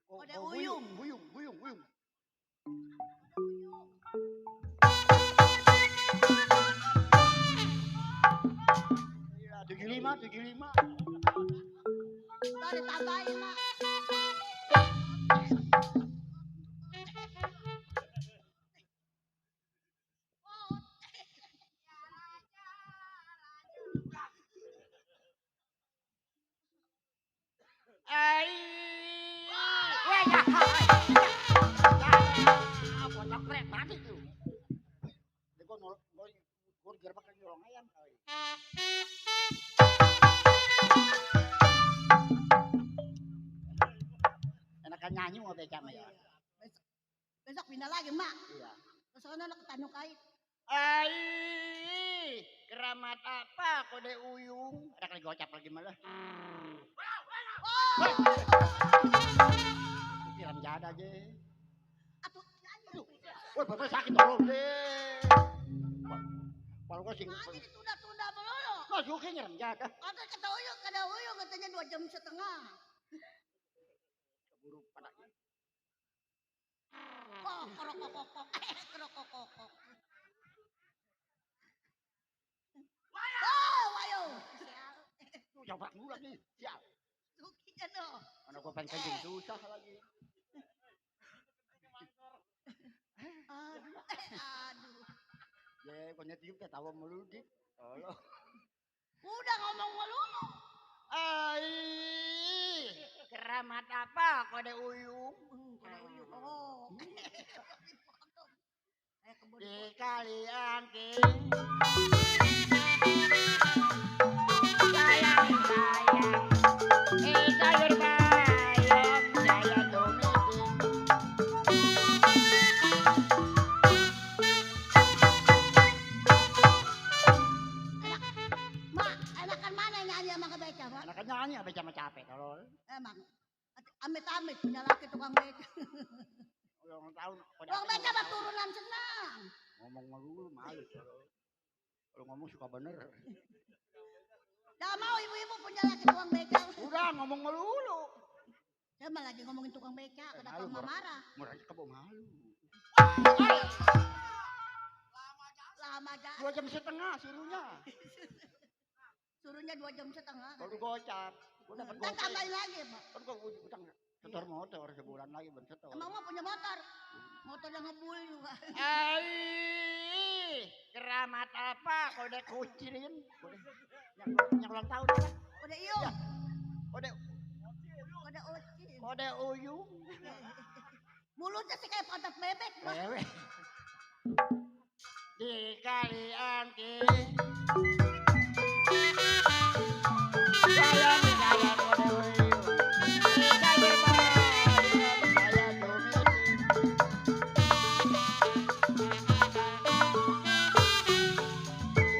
Kode Uyung. Uyung. 75. Tadi tambahin, Mak. Pocok rek mati tuh. Gue gerbak ke nyolong ayam kali. Iya. Kesana nak tanuk kait. Ai, keramat apa kode uyung? Ada kali gocap lagi malah. Kiram jada aja. Atuh, nyanyi. Woi, bapak sakit tolong deh. Kalau kau sing, Nyanyi ditunda-tunda melulu. masuknya nyiram jada. Kagak kata uyung katanya 2,5 jam. Keburu pada. Oh, kerokok-kokok. Kerokok-kokok. Oh, wayo. Tuh coba dulu lagi. Siap. Sukinya no. Mana gua pengen kencing susah lagi. Aduh. Ya, kau nyetiup teh tawa melulu dik. Tolong. Udah ngomong melulu. Ai, keramat apa kode uyung? Kode uyung. Oh. Di kalian sayang sayur bayam saya domestik. Mak, enakan mana nyanyi sama kebeca, Mak? Enakan nyanyi apa sama capek tolol. Emang amit-amit punya laki tukang beca. Ulang tahun. Tukang beca mah turunan senang. Ngomong melulu malu tolol. Kalau ngomong suka bener. Gak mau ibu-ibu punya laki tukang beca. Udah ngomong melulu. Saya mah lagi ngomongin tukang beca, kenapa mah marah? Murah kebo malu. Lama aja. 2,5 jam suruhnya. Suruhnya 2,5 jam. Baru gocap. Gua dapat Kan gocap. tambahin lagi, Pak. Kan gua utang setor motor sebulan lagi ben setor. Emang mah punya motor. Motornya ngebul juga. Ai, keramat apa kode kucing? Yang ulang tahun apa? Kode iung. Ya. Kode ocin. Kode uyung. Mulutnya sih kayak pantat bebek, Pak. Bebek. Di kalian ki. Sayang sayang kode uyung. Sayur bayam saya domestik.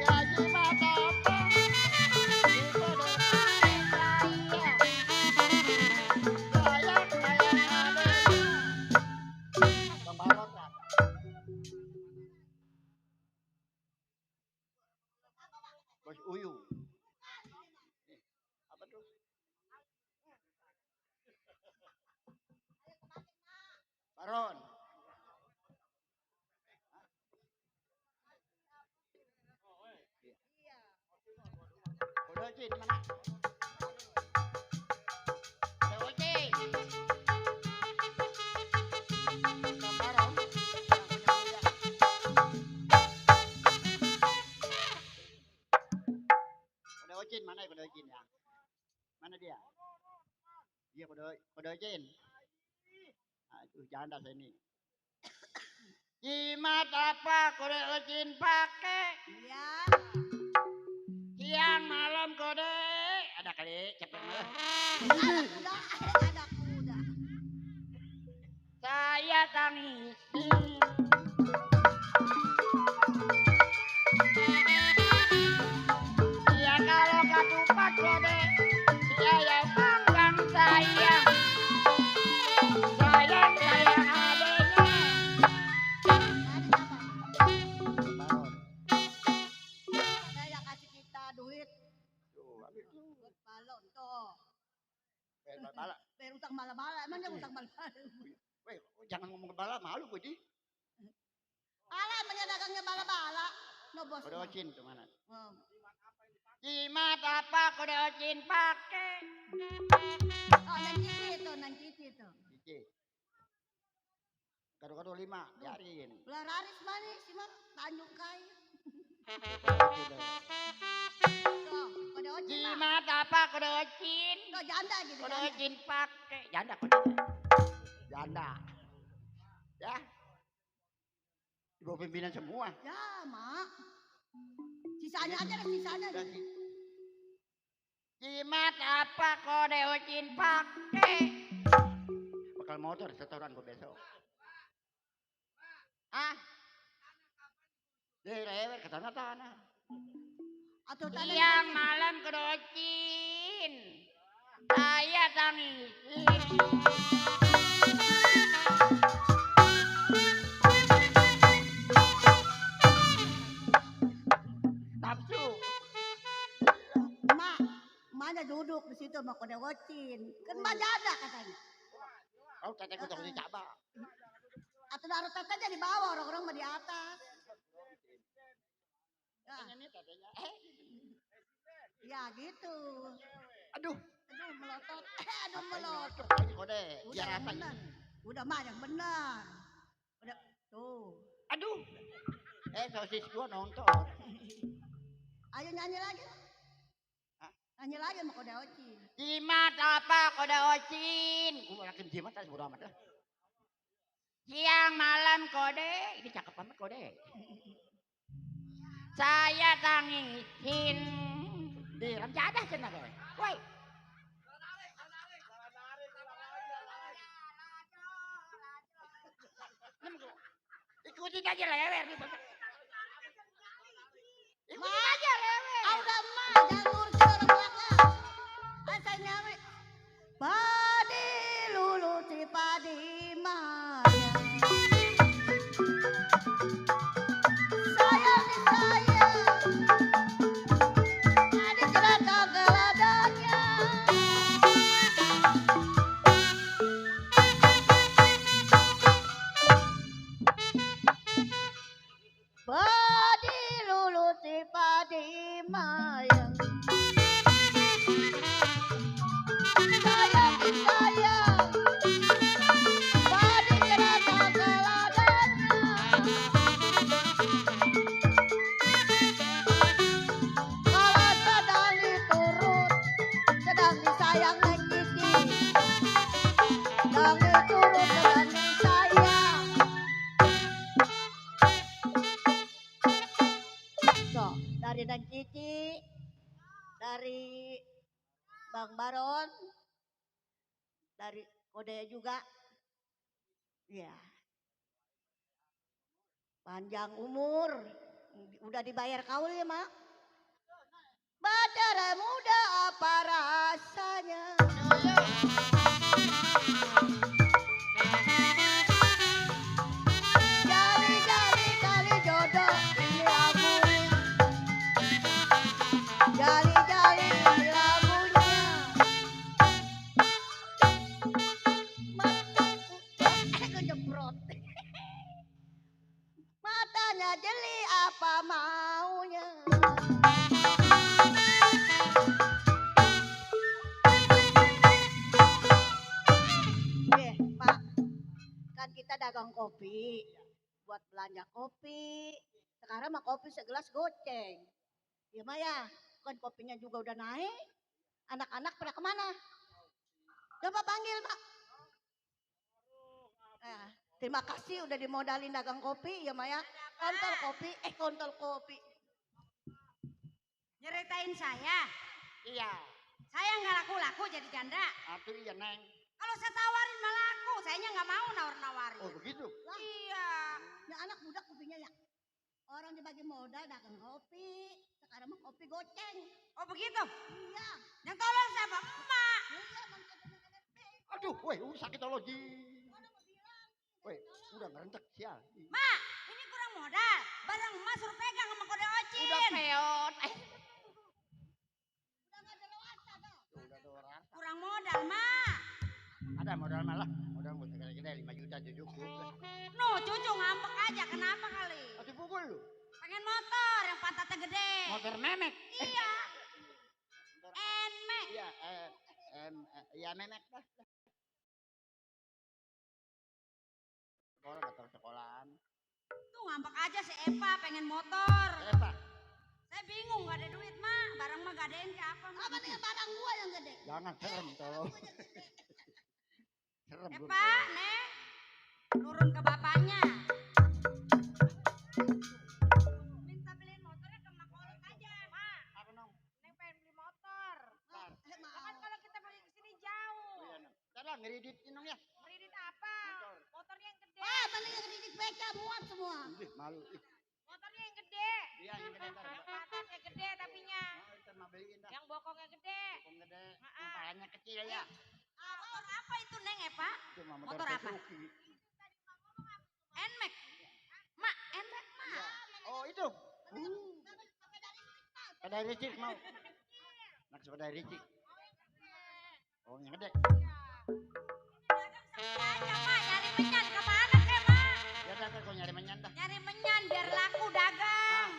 Ya jimat apa? Di kode sayang sayang adanya. Bang Balot lah. Bos Uyung. Apa tuh? Baron. Udah Cin, mana? Udah Cin. Bang Baron. Udah Ocin, mana ya Kuda Ocin ya? Mana dia? Iya Kuda Ocin. Aduh janda saya ini. Jimat apa Kuda Ocin pakai? Iya. Siang malam kode. Ada kali cepet malah. Ada kuda. Saya tangis. Ya kalau ketupat kode. Saya panggang sayang. Sayang sayang adanya. Saya kasih kita duit. Buat balon tuh. Bala. Bayar utang bala-bala. Emangnya utang bala-bala. Weh, jangan ngomong bala malu gue di. Ala emangnya dagangnya bala-bala. No bos. Kode Ocin tuh mana? Oh. Jimat apa Kode Ocin pakai? Oh, nanti itu. Cici. Kado-kado 5, biarin. Ular Aris manis sih mah Tanjung Kai. Tuh, kode ocin. Jimat apa Kode Ocin? Tuh janda gitu. Kode Janda. Ocin pakai. Janda kode. Janda. Ya. Ibu pimpinan semua. Ya, Mak. Sisanya aja deh, sisanya aja. Jimat apa Kode Ocin pakai? Bakal motor setoran gue besok. Ah, Dilewer ke tanah-tanah. atau tanah Siang malam kedocin. Saya tangisin. Nafsu. Mak, mana duduk di situ sama kode wocin. Kan mak janda katanya. Kau teteh ku tong dicaba. Atau naruh tetenya di bawah, orang-orang mah di atas. Ya. Ini tetehnya. Ya gitu. Aduh. Aduh melotot. Aduh melotot. Ini kode. Udah Biar yang apa ini? benar. Udah mah yang benar. Udah tuh. Aduh. Sosis gua nonton. Ayo nyanyi lagi. Nyanyi lagi sama kode ocin. Jimat apa kode ocin? Gua lagi jimat aja bodo amat lah. Siang malam kode. Ini cakep banget kode. Saya tangisin. Di ramjadah cenah kowe. Woi. Ikutin aja lewer. Ikutin aja lewer. Udah mah, jangan ngurusin orang belakang. Saya nyawe. Padi lulu si padi maya. Sayang di sayang. Adik kereta geladanya. Padi lulu si padi maya. Sayang di sayang. Padi kereta geladanya. Kalau sedang diturut, sedang disayang neng Cici. Sedang diturut, sedang disayang. So, dari neng Cici, dari Bang Baron, dari kode juga. Iya. Panjang umur, udah dibayar kaul ya, Mak? Badara muda apa rasanya? Jali-jali kali jodoh ini lagunya. Jali-jali ini lagunya. Mataku kejebrot. Matanya jeli apa maunya? Pak, kan kita dagang kopi, buat belanja kopi. Sekarang mah kopi segelas goceng. Ya Maya, kan kopinya juga udah naik. Anak-anak pada kemana? Coba panggil Mak. Terima kasih udah dimodalin dagang kopi ya Maya. Kontol kopi. Nyeritain saya. Iya. Saya nggak laku-laku jadi janda. Atuh iya neng. Kalau saya tawarin malah laku, sayanya nggak mau nawar-nawarin. Oh begitu? Lah, Iya. ya anak muda kopinya ya. Orang dibagi modal dagang kopi. Sekarang mah kopi goceng. Oh begitu? Iya. Yang tolong siapa? Emak. Iya, Aduh, woi, sakit ologi. Woi, udah ngerentek sial. Mak, ini kurang modal. Barang emak suruh pegang sama kode ocin. Udah peot. Kurang modal, Mak. Ada modal malah. Modal gede 5 juta cukup. Nuh, cucu ngambek aja. Kenapa kali? Masih pukul lu. Pengen motor yang pantatnya gede. Motor memek. Iya. Enmek. Iya, iya memek dah. Sekolah datang sekolahan. Tuh ngambek aja si Eva pengen motor. Eva. Saya bingung gak ada duit, Mak. Barang mah gadein ke apa? Apa nih barang gua yang gede? Jangan serem tolong. Serem gua. Eva, Nek. Turun ke bapaknya. Minta beliin motornya ke Mak Olek aja. Mak. Apa nong? Neng pengen beli motor. Ntar. Kan kalau kita pergi ke sini jauh. Oh iya nong. Ntar lah ngeridit nong ya. Kredit apa? Motornya yang gede. Ah, mana yang kredit beca muat semua. Malu. Motornya yang gede. Iya, yang gede ntar. Yang atasnya gede tapinya. Ntar mah beliin dah. Yang bokongnya gede. Bokong gede. Palanya kecil ya. Motor apa itu Neng Epa? Cuma Motor apa? Nmax. Mak, Nmax mak. Oh itu. Sepeda listrik mau. Nak sepeda listrik. Oh yang gede. Aja mak nyari menyan kemana ke mak? Ya dah kau nyari menyan dah. Nyari menyan biar laku dagang.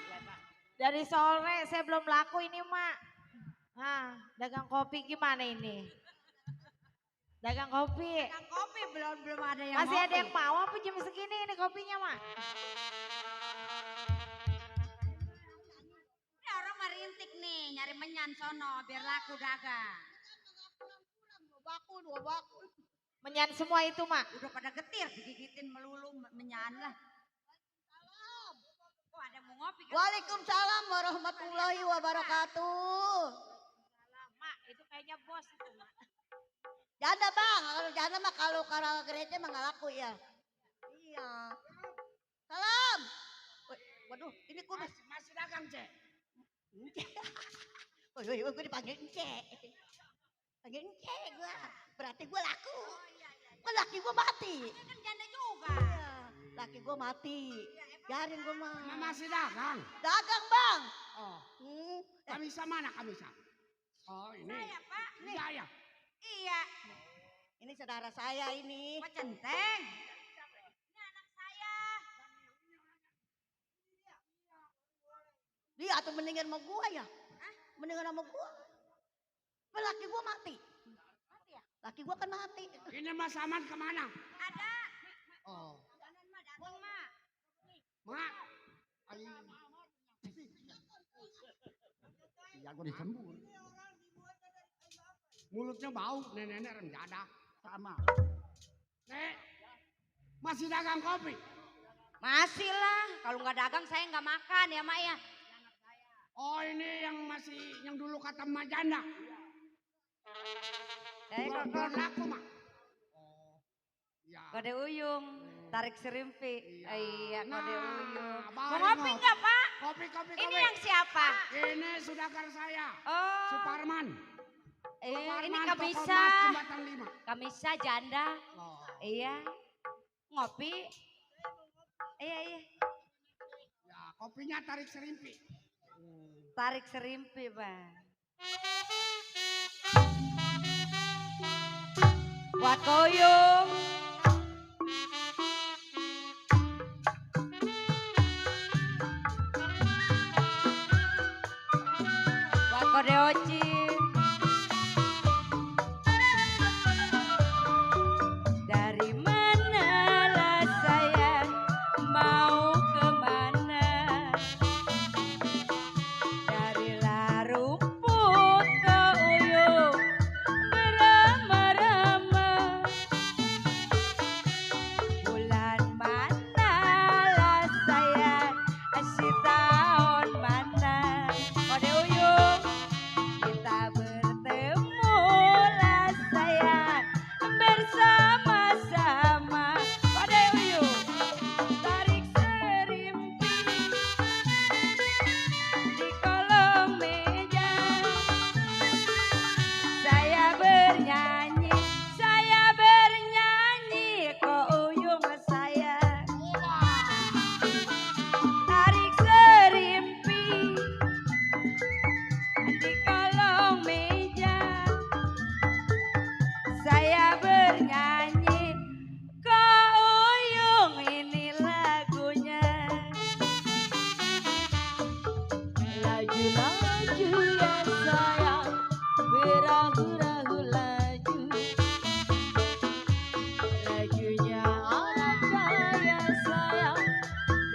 Dari sore saya belum laku ini mak. Nah, dagang kopi gimana ini? Dagang kopi. Dagang kopi belum ada yang Masih ada ngopi. yang mau apa jam segini ini kopinya mak? Ini orang merintik nih nyari menyan sono biar laku dagang. Dua baku. Menyan semua itu mak. Udah pada getir digigitin melulu menyan lah. Oh ada yang mau ngopi kan? Waalaikumsalam warahmatullahi wabarakatuh. Mak itu kayaknya bos itu mak. Janda bang, kalau janda mah kalau gereja mah nggak laku ya. Iya. Salam. Waduh, ini kudus. Masih dagang, Cek. Woi, gue dipanggil Ence. Panggil Ence gue. Berarti gue laku. Kan laki gue mati. Kan janda juga. Laki gue mati. Biarin gue mah. Masih dagang. Dagang bang. Oh. Kamisa mana kamisa? Oh ini. Saya pak. Nih. Saya. Iya. Ini saudara saya ini. Pak Centeng. Ini anak saya. Dia atau mendingan sama gua ya? Mendingan sama gua. Laki gua mati. Mati ya? Laki gua kan mati. Ini Mas Aman kemana? Ada. Oh. Jangan mah datang mah. Mak. Ayo. Ya gua disembur. Mulutnya bau, nenek-nenek renjada. Sama. Nek, masih dagang kopi? Masih lah. Kalau nggak dagang saya nggak makan ya mak ya. Oh ini yang dulu kata Mak Janda. Belum laku mak. Oh. Ya. Kode uyung, tarik serimpi. Iya, kode uyung. Mau Mari ngopi nggak pak? Kopi. Ini yang siapa? Ini sudagar saya. Oh. Suparman. Ini Suparman, Kamisa. Toko Emas, Jembatan 5. Kamisa janda. Oh. Iya. Ngopi. Iya. Ya, kopinya tarik serimpi. Tarik serimpi bang. Buat koyung. Buat kode oci. Dari manalah saya mau kemana? Darilah rumput ke uyung beramah-ramah. Bulan manalah saya si tahun mana? Kode uyung kita bertemulah saya bersama-sama. Kode uyung tarik serimpi di kolong meja. Saya bernyanyi kok uyung saya. Tarik serimpi di kolong meja. Saya bernyanyi kok uyung ini lagunya. Laju-laju ya sayang, berahu-rahu laju. Lajunya apa ya sayang,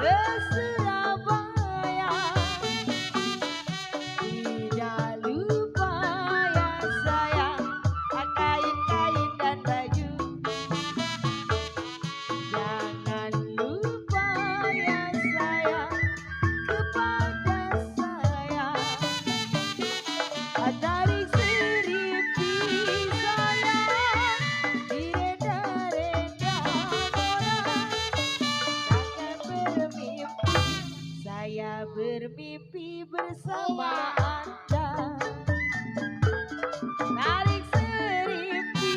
ke Surabaya. Tidak lupa ya sayang, kain-kain dan baju. Jangan lupa ya sayang, kepada saya. bermimpi bersama Anda. Tarik seripki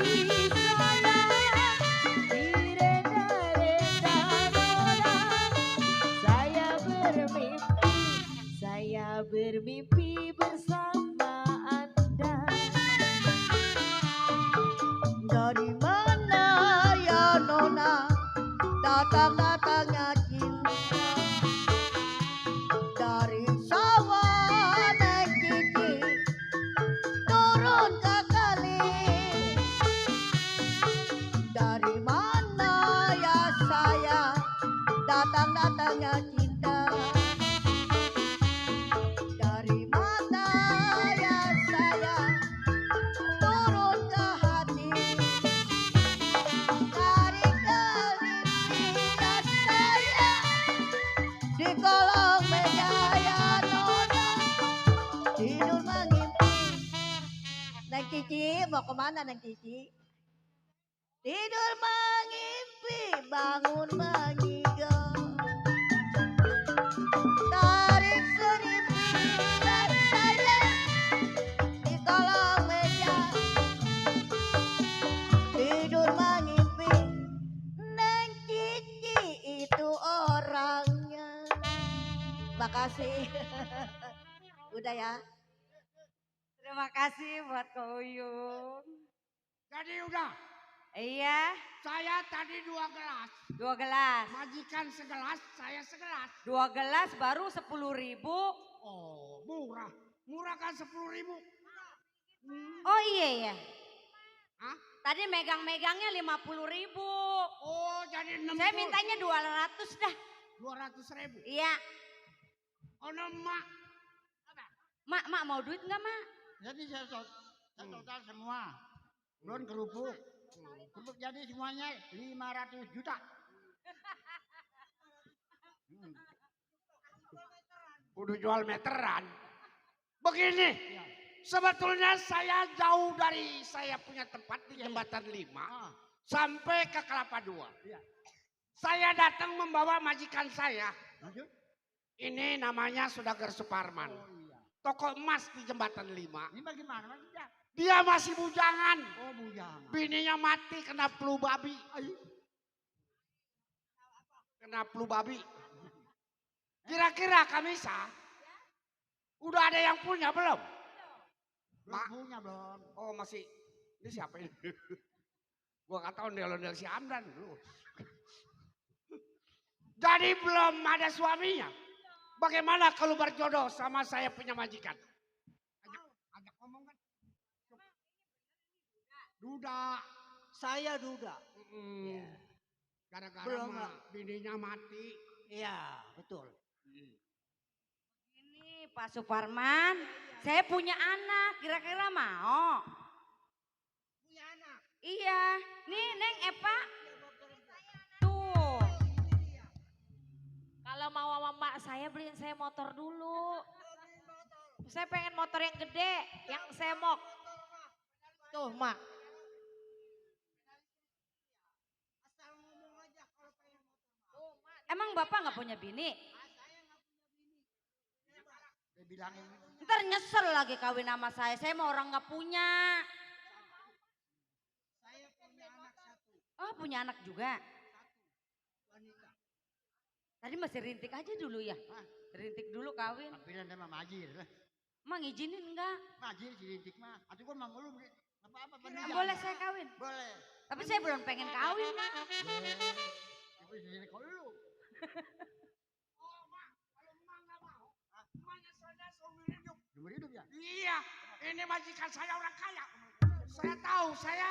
saya di renda-renda nona. Saya bermimpi bersama Anda. Dari mana ya nona datang-datangnya cinta, dari sawah naik gigi turun ke kali. Dari mana ya saya datang-datangnya cinta, dari mata ya saya turun ke hati. Dari kelindian saya di kolong meja ya nona tidur mengimpi. Neng Cici mau kemana Neng Cici? Tidur mengimpi bangun mengigau. Tarik seripingan saya di kolong meja tidur mengimpi. Neng Cici itu orangnya. Makasih. Udah ya. Terima kasih buat Ko Uyung. Jadi udah. Iya. Saya tadi 2 gelas. 2 gelas. Majikan segelas, saya segelas. 2 gelas baru 10.000. Oh, murah. Murah kan 10.000. Oh iya ya. Hah? Tadi megang-megangnya 50.000. Oh, jadi 60. Saya mintanya 200 dah. 200.000. Iya. Oh, mak. Mak mau duit nggak mak? Jadi saya total semua. Belum kerupuk. Kerupuk jadi semuanya 500 juta. Udah jual meteran. Begini. Sebetulnya saya jauh dari saya punya tempat di Jembatan 5 sampai ke Kelapa 2. Saya datang membawa majikan saya. Ini namanya Sudagar Suparman. Toko emas di Jembatan 5. Ini bagaimana maksudnya? Dia masih bujangan. Oh bujangan. Bininya mati kena flu babi. Kena flu babi. Kira-kira Kamisa, udah ada yang punya belum? Belum punya belum. Oh masih. Ini siapa ini? Gua nggak tahu ondel-ondel si Amdan dulu. Jadi belum ada suaminya. Bagaimana kalau berjodoh sama saya punya majikan? Ajak ngomong kan. Duda. Saya duda. Gara-gara bininya mati. Iya, betul. Ini Pak Suparman, saya punya anak, kira-kira mau? Punya anak? Iya, nih Neng Epa. Tuh. Kalau mau sama mak saya beliin saya motor dulu. Saya pengen motor yang gede, yang semok. Tuh mak. Emang bapak nggak punya bini? Dia bilangin. Ntar nyesel lagi kawin sama saya mau orang nggak punya. Saya punya anak 1. Oh punya anak juga? Tadi masih rintik aja dulu ya? Rintik dulu kawin. Pilihan sama Majir lah. Emang ngizinin enggak? Majir si rintik mah. Atuh gua mau lu apa-apa. Boleh saya kawin? Boleh. Tapi saya belum pengen kawin. Ibu sini kau dulu. Oh mak, kalau emak nggak mau, emaknya saya seumur hidup. Seumur hidup ya? Iya, ini majikan saya orang kaya. Saya tahu, saya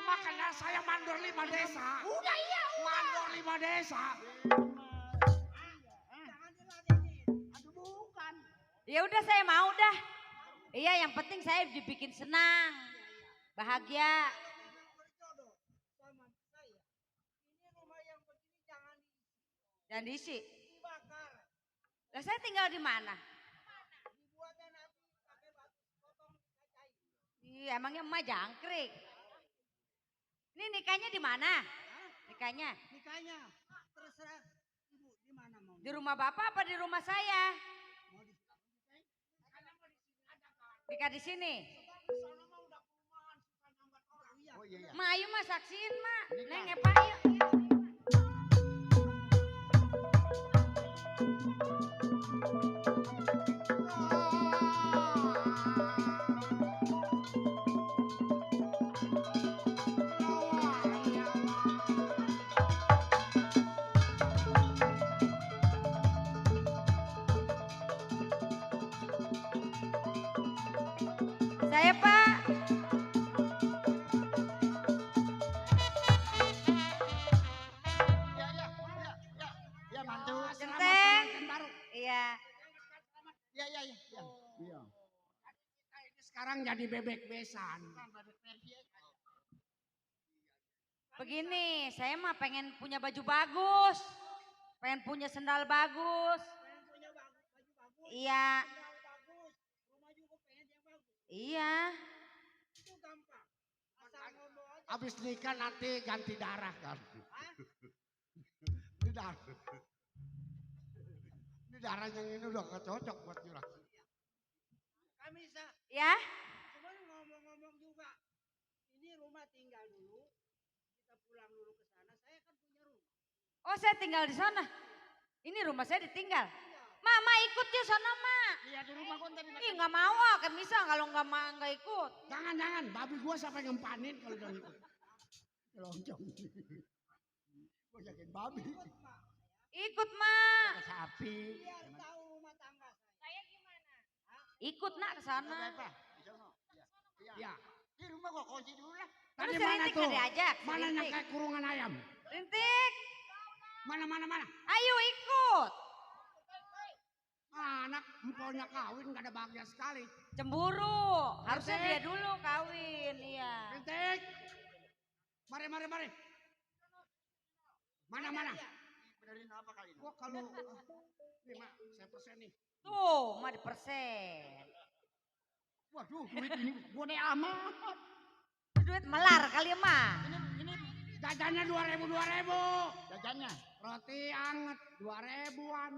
makanya saya mandor 5 desa. Udah iya. Mandor 5 desa. Aduh bukan. Ya udah saya mau dah. Iya yang penting saya dibikin senang. Bahagia. Jangan diisi. Lah saya tinggal di mana? Iya, emangnya emak jangkrik. Ini nikahnya di mana? Nikahnya? Nikahnya terserah ibu di mana mau. Di rumah Bapak apa di rumah saya? Dika di sini. Oh iya. Ma, ayo ma saksiin ma. Neng Epa yuk. Saya Pak. Ya mantu. Genteng. Iya. Iya. Sekarang jadi bebek besan. Begini, saya mah pengen punya baju bagus. Pengen punya sendal bagus. Iya. Iya. Habis nikah nanti ganti darah kan. Ini darah yang ini udah gak cocok buat curah. Kami Ya. cuma ngomong-ngomong juga. Ini rumah tinggal dulu. Kita pulang dulu ke sana. Saya kan punya rumah. Oh, saya tinggal di sana. Ini rumah saya ditinggal. Mama ikut yuk sana, Ma. Iya di rumah gua tadi. Ih, nggak mau ah, kan bisa kalau nggak ikut. Jangan, babi gua sampai ngempanin kalau udah ikut. Lonjong. Gua yakin babi. Ikut, Ma. Sapi. Biar tahu rumah tangga saya. Gimana? Ikut nak ke sana. Ya. Di rumah kok kunci dulu lah. Terus Tadi si mana Rintik tuh? nggak diajak? Si Mana yang Rintik. kayak kurungan ayam? Rintik, Mana? ayo ikut. Anak emponya kawin gak ada bahagia sekali. Cemburu. Harusnya Rintik. dia dulu kawin, iya. Rintik. Mari. Mana? Benerin apa kali ini? Gua kalau nih mak, saya persen nih. Tuh, mah dipersen. Waduh, duit ini gede amat. Duit melar kali ya, Ma. Ini jajannya 2.000. Jajannya. Roti anget 2.000-an.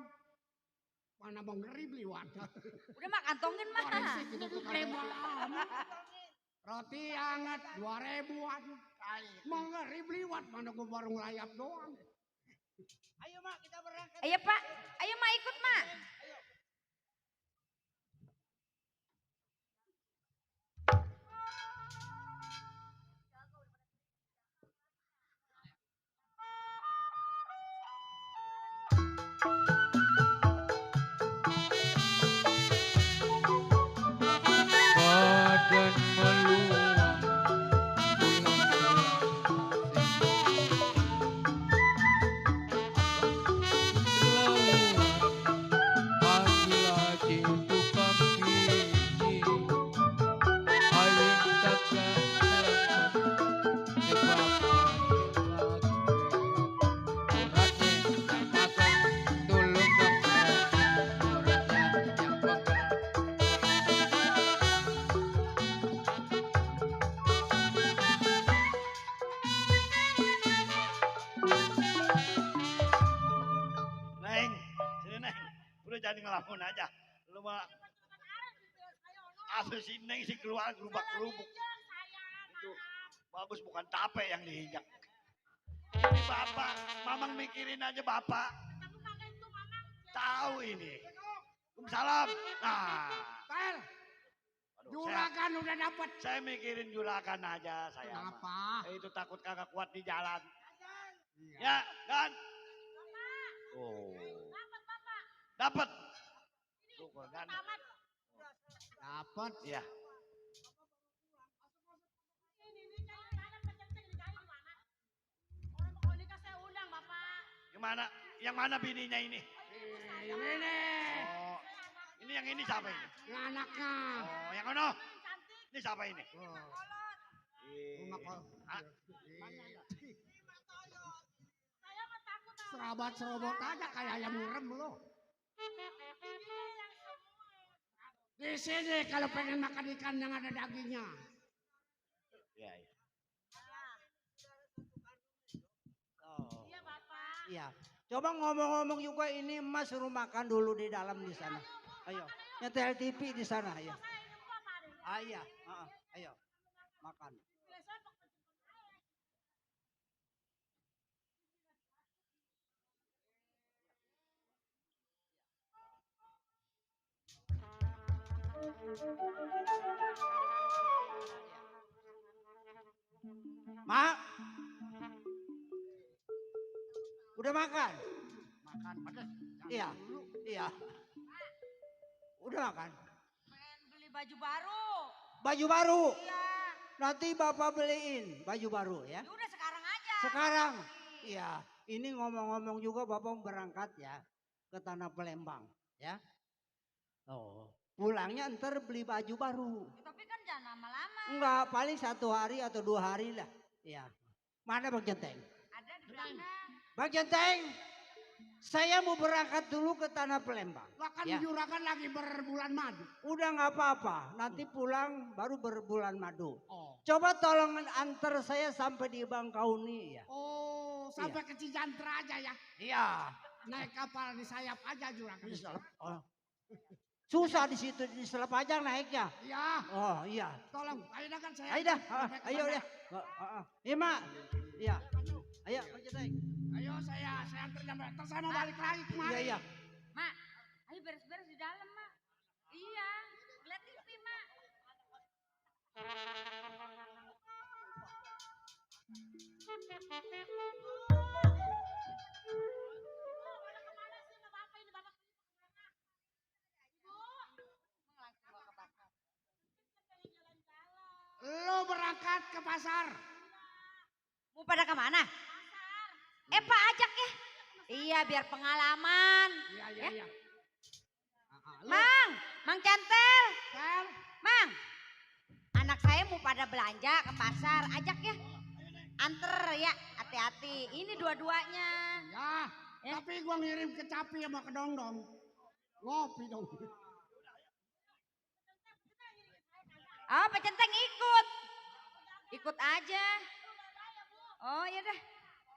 Mana mau ngeri beli wadah. Udah mah kantongin, Ma. Roti anget 2.000-an. Mau ngeri beli wad, mana gua baru ngelayap doang. Ayo Mak, kita berangkat. Ayo Pak, ayo Ma ikut Ma. Badan meluang pagi-lagi tukang biji ayo takkan Neng, sini Neng. Udah jangan ngelamun aja. Lu mah asuh si Neng sih keluar gerubak-gerubuk. Itu bagus bukan tape yang diinjak. Ini bapak, mamang mikirin aja bapak. Tahu ini. Waalaikumsalam. Nah, Pel, juragan udah dapat. saya mikirin juragan aja saya. Kenapa? Itu takut kagak kuat di jalan. Ya, kan? Oh. Dapat. Syukur kan? Dapat. Iya. Gimana? Yang mana bininya ini? Yang ini. Oh. Ini yang ini siapa ini? Yang anaknya. Oh, yang ono. Ini siapa ini? Rumah kol. Ah, Serabat serobot aja kayak ayam ngerem lo. Di sini kalau pengen makan ikan yang ada dagingnya. Iya, iya. Iya Bapak. Iya. Coba ngomong-ngomong juga ini emas suruh makan dulu di dalam di sana. Ayo, nyetel TV di sana ya. Iya, ayo makan. Mak, udah makan? Makan pedas. Iya, iya. Udah makan? Pengen beli baju baru. Baju baru? Iya. Nanti bapak beliin baju baru ya. Ya udah sekarang aja. Sekarang? Iya. Ini ngomong-ngomong juga bapak berangkat ya ke tanah Palembang ya. Oh, pulangnya ntar beli baju baru. Tapi kan jangan lama-lama. Enggak, paling 1 hari atau 2 hari lah. Ya. Mana Bang Jenteng? Ada di belakang. Bang Jenteng, saya mau berangkat dulu ke tanah Palembang. Lah kan ya. Juragan lagi berbulan madu. Udah nggak apa-apa, nanti pulang baru berbulan madu. Oh. Coba tolong antar saya sampai di Bangkauni ya. Oh, sampai ke Cijantra aja ya. Iya. Naik kapal di sayap aja Juragan. Oh. Susah di situ di Selepajang naiknya. Iya. Oh iya. Tolong, ayo dah kan saya. Ayo dah, ayo deh. Iya mak. Iya. Ayo Bang Jenteng. Ayo saya antar nyampe. Terus saya mau balik lagi kemari. Iya iya. Mak, ayo beres-beres di dalam, Mak. Iya, lihat TV, Mak. Lo berangkat ke pasar. Mau pada kemana? Pak ajak ya. Iya, biar pengalaman. Iya, ya. iya. Mang Cantel. Mang, anak saya mau pada belanja ke pasar, ajak ya. Anter ya, hati-hati. Ini dua-duanya. Ya, tapi gua ngirim ke Capi sama ke Dongdong. Ngopi dong. Oh, Pak Centeng ikut. Ikut aja. Oh, iya dah.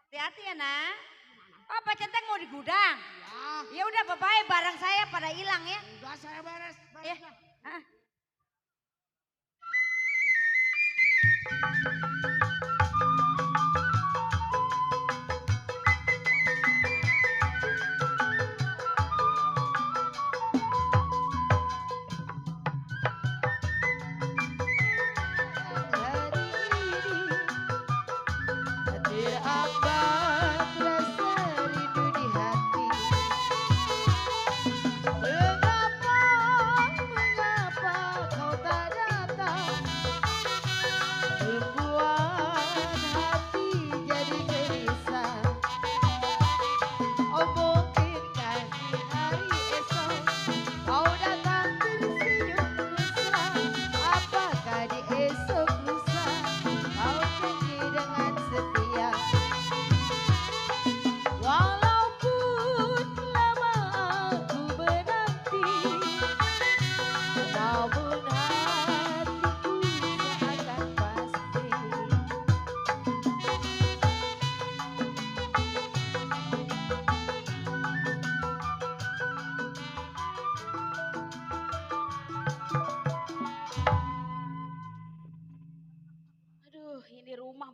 Hati-hati ya, Nak. Oh, Pak Centeng mau di gudang. Ya udah, bye-bye, barang saya pada hilang ya. Udah saya beres. Ya.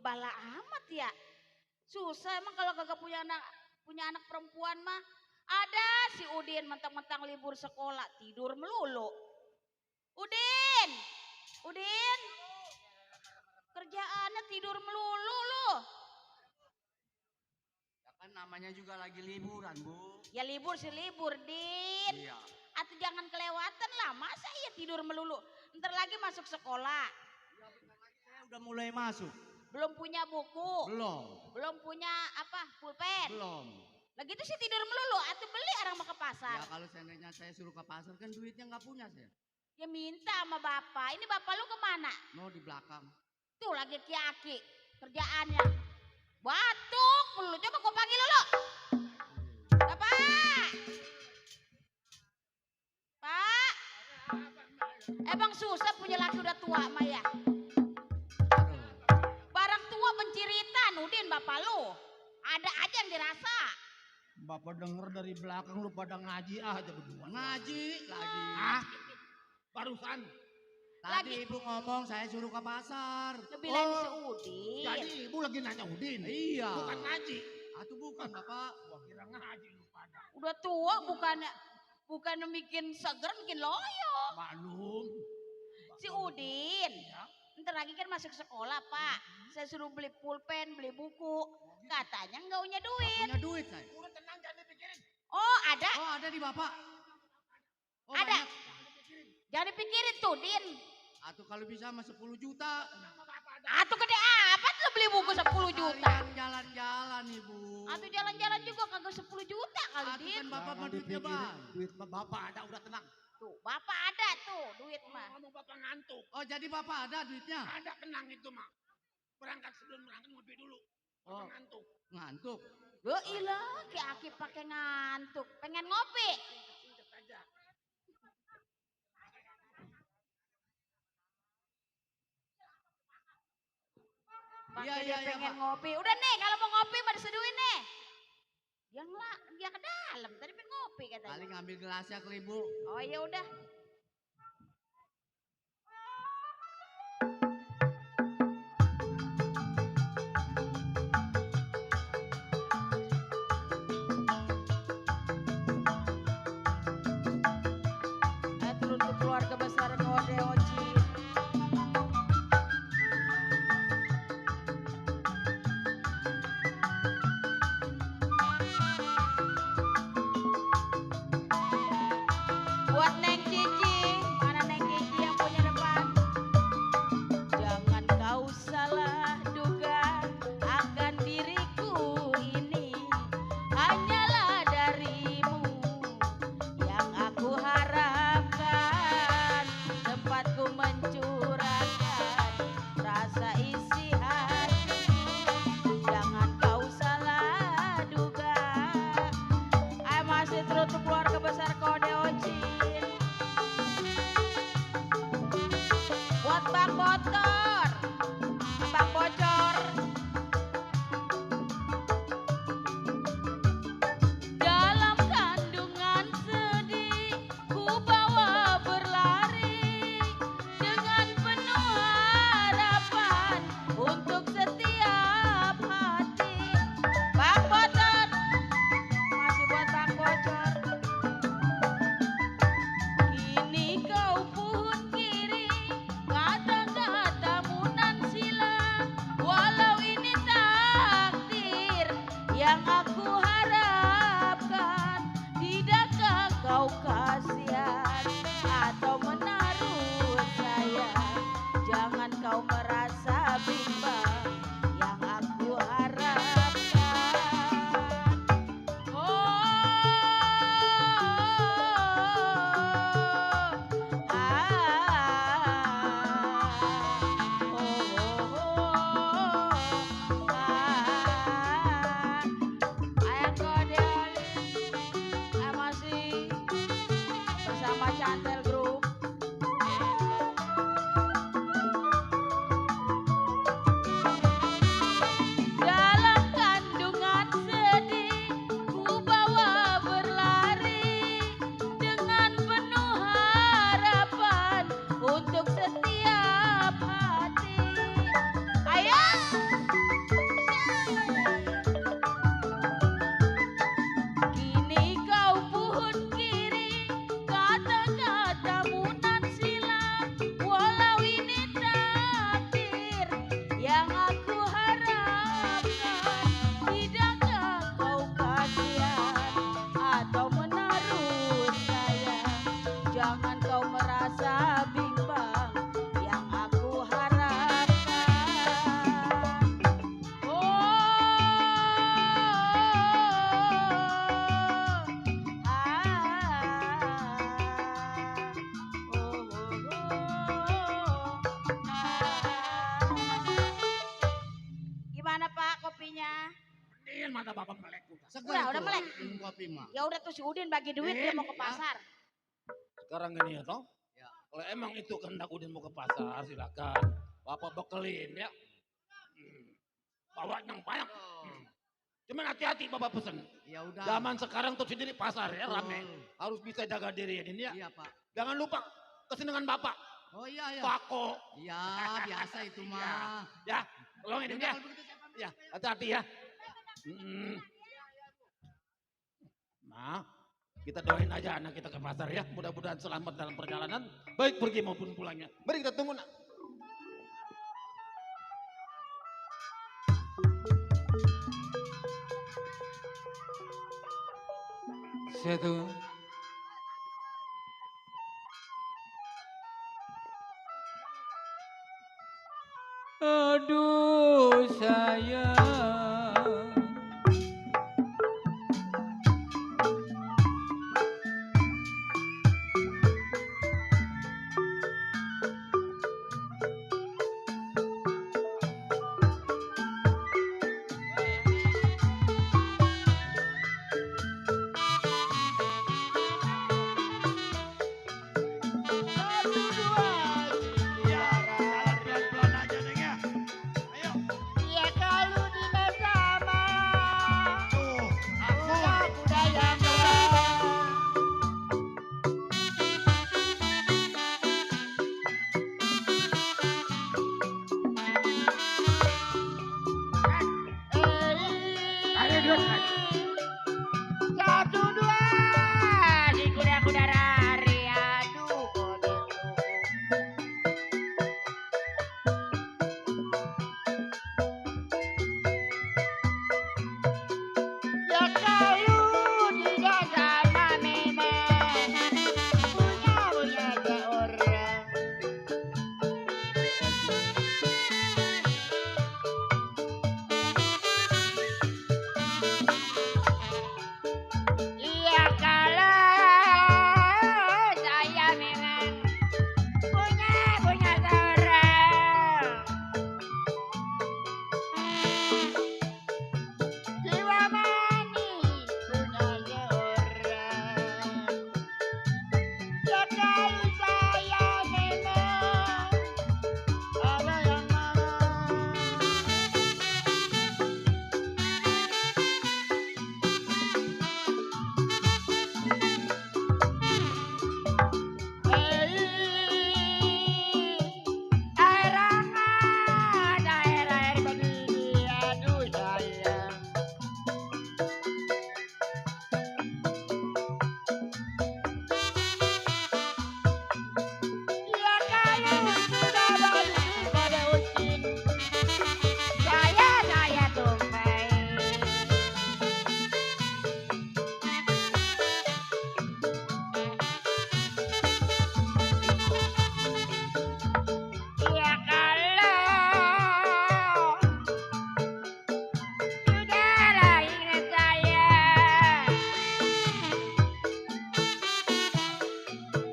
Bala amat ya. Susah emang kalau kagak punya anak perempuan mah. Ada si Udin mentang-mentang libur sekolah tidur melulu. Udin. Kerjaannya tidur melulu loh. Ya kan namanya juga lagi liburan, Bu. Ya libur sih libur, Din. Iya. Atau jangan kelewatan lah, masa iya tidur melulu. Ntar lagi masuk sekolah. Saya udah mulai masuk. Belum punya buku. Belum punya pulpen. Belum. Lagi itu sih tidur melulu, atau beli orang mau ke pasar. Ya kalau seandainya saya suruh ke pasar kan duitnya nggak punya saya. Ya minta sama bapak. Ini bapak lu kemana? Mau di belakang. Tuh lagi Ki-Aki kerjaannya. Batuk melulu. Coba gua panggil dulu. Bapak. Pak. Emang susah punya laki udah tua mah ya. Barang tua penciritan, Udin bapak lu. Ada aja yang dirasa. Bapak denger dari belakang lu pada ngaji aja berdua. Ngaji lagi. Ah, barusan. Tadi ibu ngomong saya suruh ke pasar. Ngebilain si Udin. Jadi ibu lagi nanya Udin. Iya. Bukan ngaji. Atuh bukan Bapak. Gua kira ngaji lu pada. Udah tua bukan bikin seger, bikin loyo. Malum. Si Udin. Ntar lagi kan masuk sekolah, Pak. Saya suruh beli pulpen, beli buku. Katanya nggak punya duit. Punya duit saya. Udah tenang jangan dipikirin. Oh, ada. Oh, ada di Bapak. Oh, Ada. banyak. Jangan dipikirin tuh, Din. Atuh kalau bisa mah 10 juta. Atuh gede apa tuh beli buku 10 juta? Kalian jalan-jalan Ibu. Atuh jalan-jalan juga kagak 10 juta kali, Atuh Din. kan Bapak mah duitnya bang. Duit Bapak ada udah tenang. Tuh, Bapak ada tuh duit mah. Ngomong Bapak ngantuk. Oh jadi Bapak ada duitnya? Ada tenang itu mah. Berangkat sebelum berangkat ngopi dulu. Bapak Oh. ngantuk. Ngantuk. Loh ilah, Ki Aki pakai ngantuk. Pengen ngopi. Singkat aja. Pakai Iya, dia pengen Pak. ngopi. Udah nih, kalau mau ngopi mah diseduin nih. Dia ke dalam, tadi pengen ngopi katanya. Paling ngambil gelasnya ke Ibu. Oh ya udah. Itu untuk keluarga besar Ngode Oci. Buat Neng Cici, mana Neng Cici yang punya depan? Jangan kau salah duga akan diriku ini hanyalah darimu yang aku harapkan, tempatku mencurahkan rasa isi hatiku. Jangan kau salah duga. Ayo masih terus untuk keluarga besar Kode Ocin. Buat Bang Botor, Bang Bocor. Dalam kandungan sedih ku bawa berlari dengan penuh harapan untuk setiap hati. Bang Botor, masih buat Bang Bocor. Kini kau pun kiri kata-katamu nan sila, walau ini takdir yang aku harapkan. Tidakkah kau kasihan atau menaruh sayang? Jangan kau merasa bimbang yang aku harapkan. Ayang Kode Oli, masih bersama Chantel Group. Dalam kandungan sedih ku bawa berlari dengan penuh harapan untuk setiap hati. Ayah. Kini kau pun kiri kata-katamu nan silam, walau ini takdir yang aku harapkan. Tidakkah kau kasihan atau menaruh sayang? Jangan kau merasa bimbang yang aku harapkan. Gimana Pak kopinya? Ini mata Bapak melek udah. Udah melek. Minum kopi mah. Ya udah tuh si Udin bagi duit dia mau ke pasar. Sekarang gini ya toh. Kalau emang itu kehendak Udin mau ke pasar silakan. Bapak bekelin ya. Bawa yang banyak. Cuman hati-hati Bapak pesen. Ya udah. Zaman sekarang tuh sendiri pasar ya rame. Harus bisa jaga diri ya ini ya. Iya Pak. Jangan lupa kesenangan Bapak. Oh iya ya. Pako. Iya biasa itu mah. Ya, tolongin Ya ya. kalau begitu saya pamit. Ya, hati-hati ya. Nah, kita doain aja anak kita ke pasar ya. Mudah-mudahan selamat dalam perjalanan. Baik pergi maupun pulangnya. Mari kita tunggu nak. Satu. Aduh sayang. Ya kalau di bersama kuda yang Ayo dua. satu dua si kuda-kuda lari aduh ya kalau tidak sama memang punya seorang iya kalau saya memang punya seorang jiwa manis punya seorang ya kalau saya memang ada yang air berdiri aduh sayang ya kalau sudah balik pada ucin saya tumpah ya kalau sudahlah ingat saya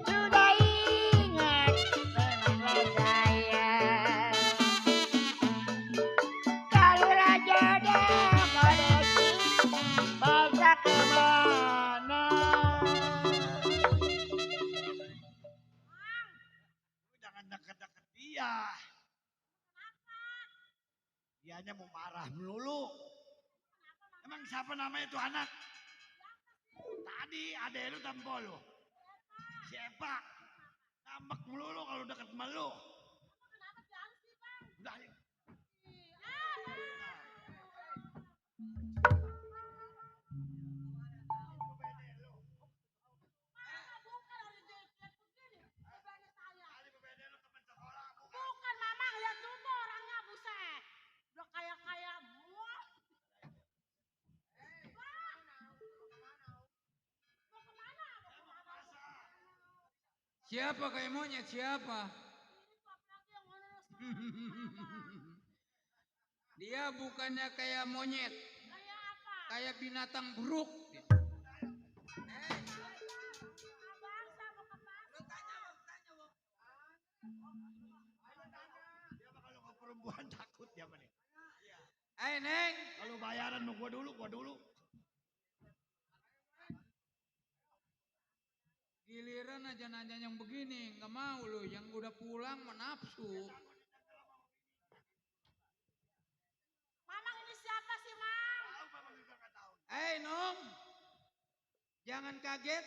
sudah ingat memang saya kalaulah jodoh kodesi masa kemana Jangan deket-deket dia. Dianya mau marah melulu. Emang siapa namanya itu anak? Tadi adek lu tampol lu. Siapa? Ngambek melulu kalau deket sama lu. Udah, ayo. bukan mama lihat dulu orangnya buset udah kayak muah Siapa kayak monyet siapa? Dia bukannya kayak monyet. Kayak binatang buruk. Perempuan takut dia mana? Neng. Kalau bayaran mau gua dulu. Giliran aja nanya yang begini, nggak mau lo. Yang udah pulang menafsu. Mamang ini siapa sih, Mang? Nong, jangan kaget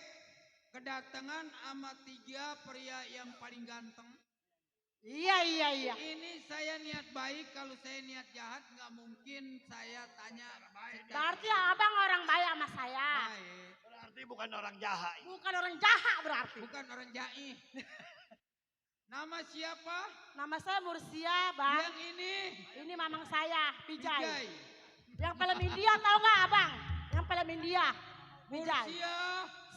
kedatangan sama 3 pria yang paling ganteng. Iya. Ini saya niat baik, kalau saya niat jahat nggak mungkin saya tanya. Berarti abang orang baik sama saya. Baik. Berarti bukan orang jahat. Bukan orang jahat berarti. Bukan orang jaih. Nama siapa? Nama saya Mursia, Bang. Yang ini? Ini mamang saya, Pijay. Pijay. Yang film India tahu nggak, Abang? Yang film India. Pijay. Mursia.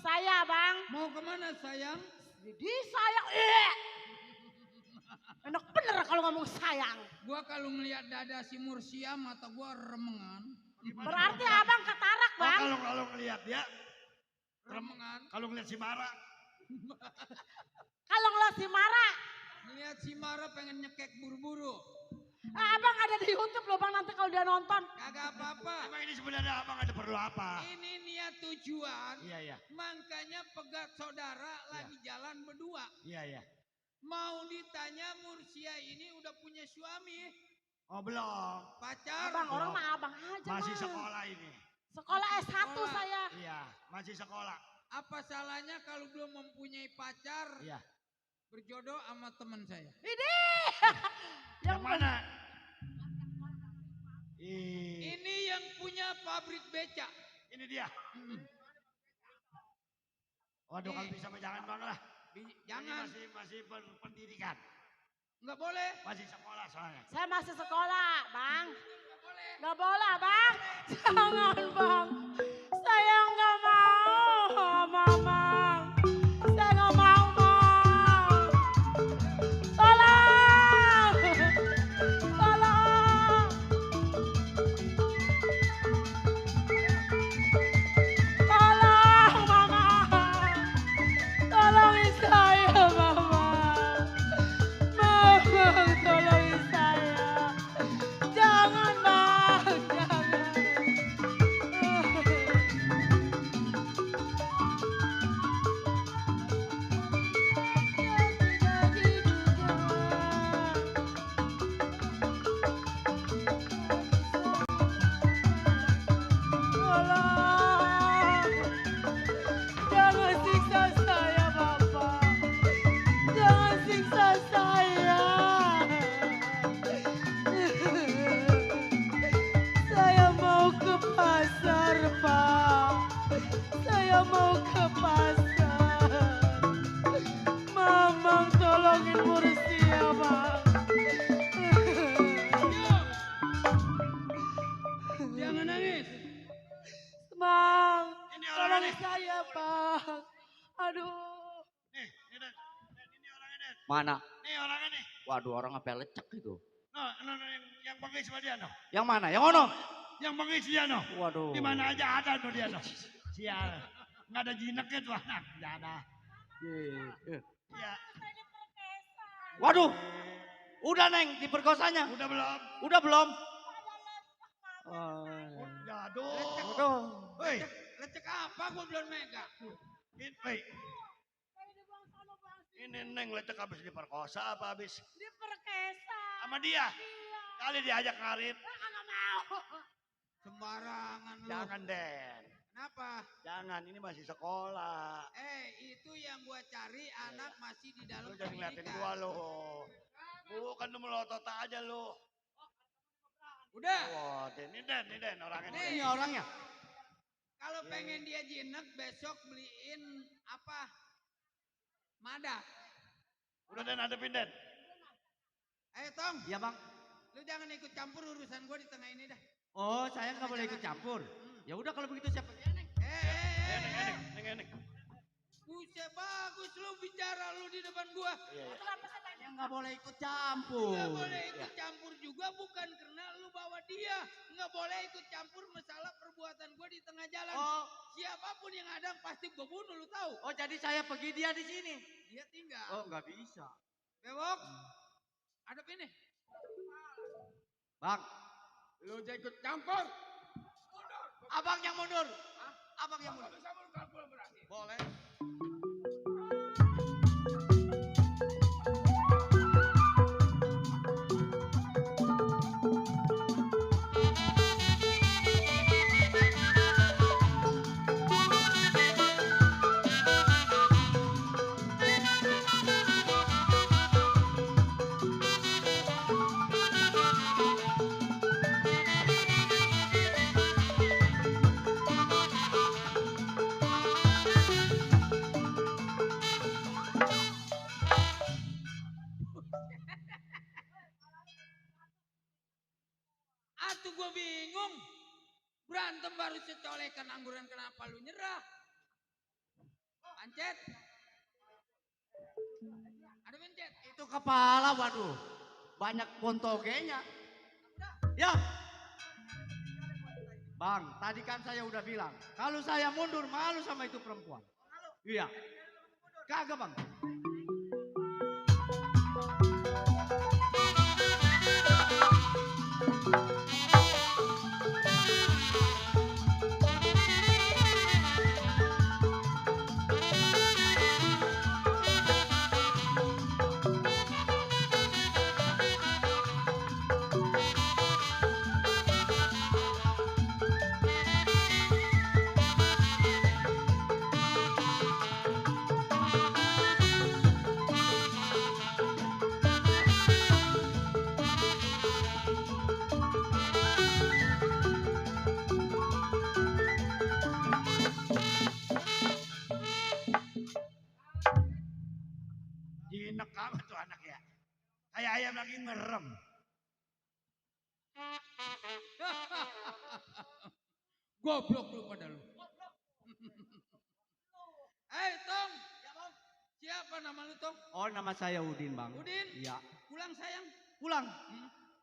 Saya, Bang. Mau kemana sayang? Di sayang. Enak bener kalau ngomong sayang. Gua kalau ngelihat dada si Mursia mata gua remengan. Berarti abang katarak, Bang. Kalau ngelihat dia remengan. Kalau ngelihat si Mara. Kalau ngelihat si Mara. Ngelihat si Mara pengen nyekek buru-buru. Abang ada di YouTube loh, Bang, nanti kalau dia nonton. Kagak apa-apa. Emang ini sebenarnya abang ada perlu apa? Ini niat tujuan. Iya. Makanya pegat saudara lagi jalan berdua. Iya. Mau ditanya Mursia ini udah punya suami. Oh belum. Pacar. Abang, orang mah abang aja, Masih Bang. sekolah ini. Sekolah S1 saya. Iya, masih sekolah. Apa salahnya kalau belum mempunyai pacar? Iya. Berjodoh sama teman saya. Ini. Yang mana? Ini yang punya pabrik beca. Ini dia. Waduh, kalau bisa jangan Bang lah. Jangan. Ini masih pendidikan. Enggak boleh. Masih sekolah soalnya. Saya masih sekolah, Bang. Nggak boleh, Bang. Jangan, Bang. Saya nggak mau, Mama. Saya nggak mau, Bang. Tolong. Tolong. Tolong, Mama. Tolongin saya, Mama. Mama, tolongin saya. Jangan, Bang. Jangan. Tolong. Jangan siksa saya, Bapak. Jangan siksa saya. Saya mau ke pasar, Pak. Saya mau ke pasar. Mamang tolongin Mursia, Bang. Jangan nangis. Bang, Ini tolong orangnya. saya, Bang. Aduh. Ini orangnya. Mana? Nih orangnya nih. Waduh, orang apa lecek itu. No, yang bengis sama dia no. Yang mana? Yang ono? Yang bengis dia no. Waduh. Di mana aja ada no dia no. Sial. Nggak ada jineknya tuh anak. Nggak ada. Iya. Waduh. Udah, Neng, diperkosanya. Udah belum? Udah belum? Aduh. Hei. Lecek apa gua belum megang. Ini Neng lecek habis diperkosa apa habis? Diperkosa. Sama dia? Kali diajak ngarit. Nggak mau. Sembarangan lu. Jangan, Den. Kenapa? Jangan, ini masih sekolah. Itu yang gua cari anak masih di dalam Lu jangan ngeliatin pendidikan. gua lo. Bukan lu melotot aja lu. Udah. Wah, Den orangnya. Nih, orangnya. Kalau pengen dia jinek besok beliin apa? Mada. Udah Den, hadepin Den. Ayo Tong. Iya, Bang. Lu jangan ikut campur urusan gua di tengah ini dah. Oh, saya nggak boleh ikut campur. Ya udah kalau begitu siapa? Neng. Buset, bagus lu bicara lu di depan gua. Yang nggak boleh ikut campur. Nggak boleh ikut campur juga bukan karena lu bawa dia. Nggak boleh ikut campur masalah perbuatan gua di tengah jalan. Oh. Siapapun yang ada pasti gua bunuh, lu tahu. Oh, jadi saya pergi dia di sini. Dia tinggal. Oh, nggak bisa. Bewok. Hadap ini. Bang, Lu jangan ikut campur. abang yang mundur. Abang yang mundur. Boleh. secolekan angguran kenapa lu nyerah? Pancet. Ada pencet. Itu kepala, waduh. Banyak pontogenya. Ya. Bang, tadi kan saya udah bilang, kalau saya mundur malu sama itu perempuan. Iya. Kagak, Bang. Jinak amat tuh anak ya. Kayak ayam lagi ngerem. Goblok lu pada lu. Tong. Siapa nama lu, Tong? Oh, nama saya Udin, Bang. Udin? Iya. Pulang sayang. Pulang.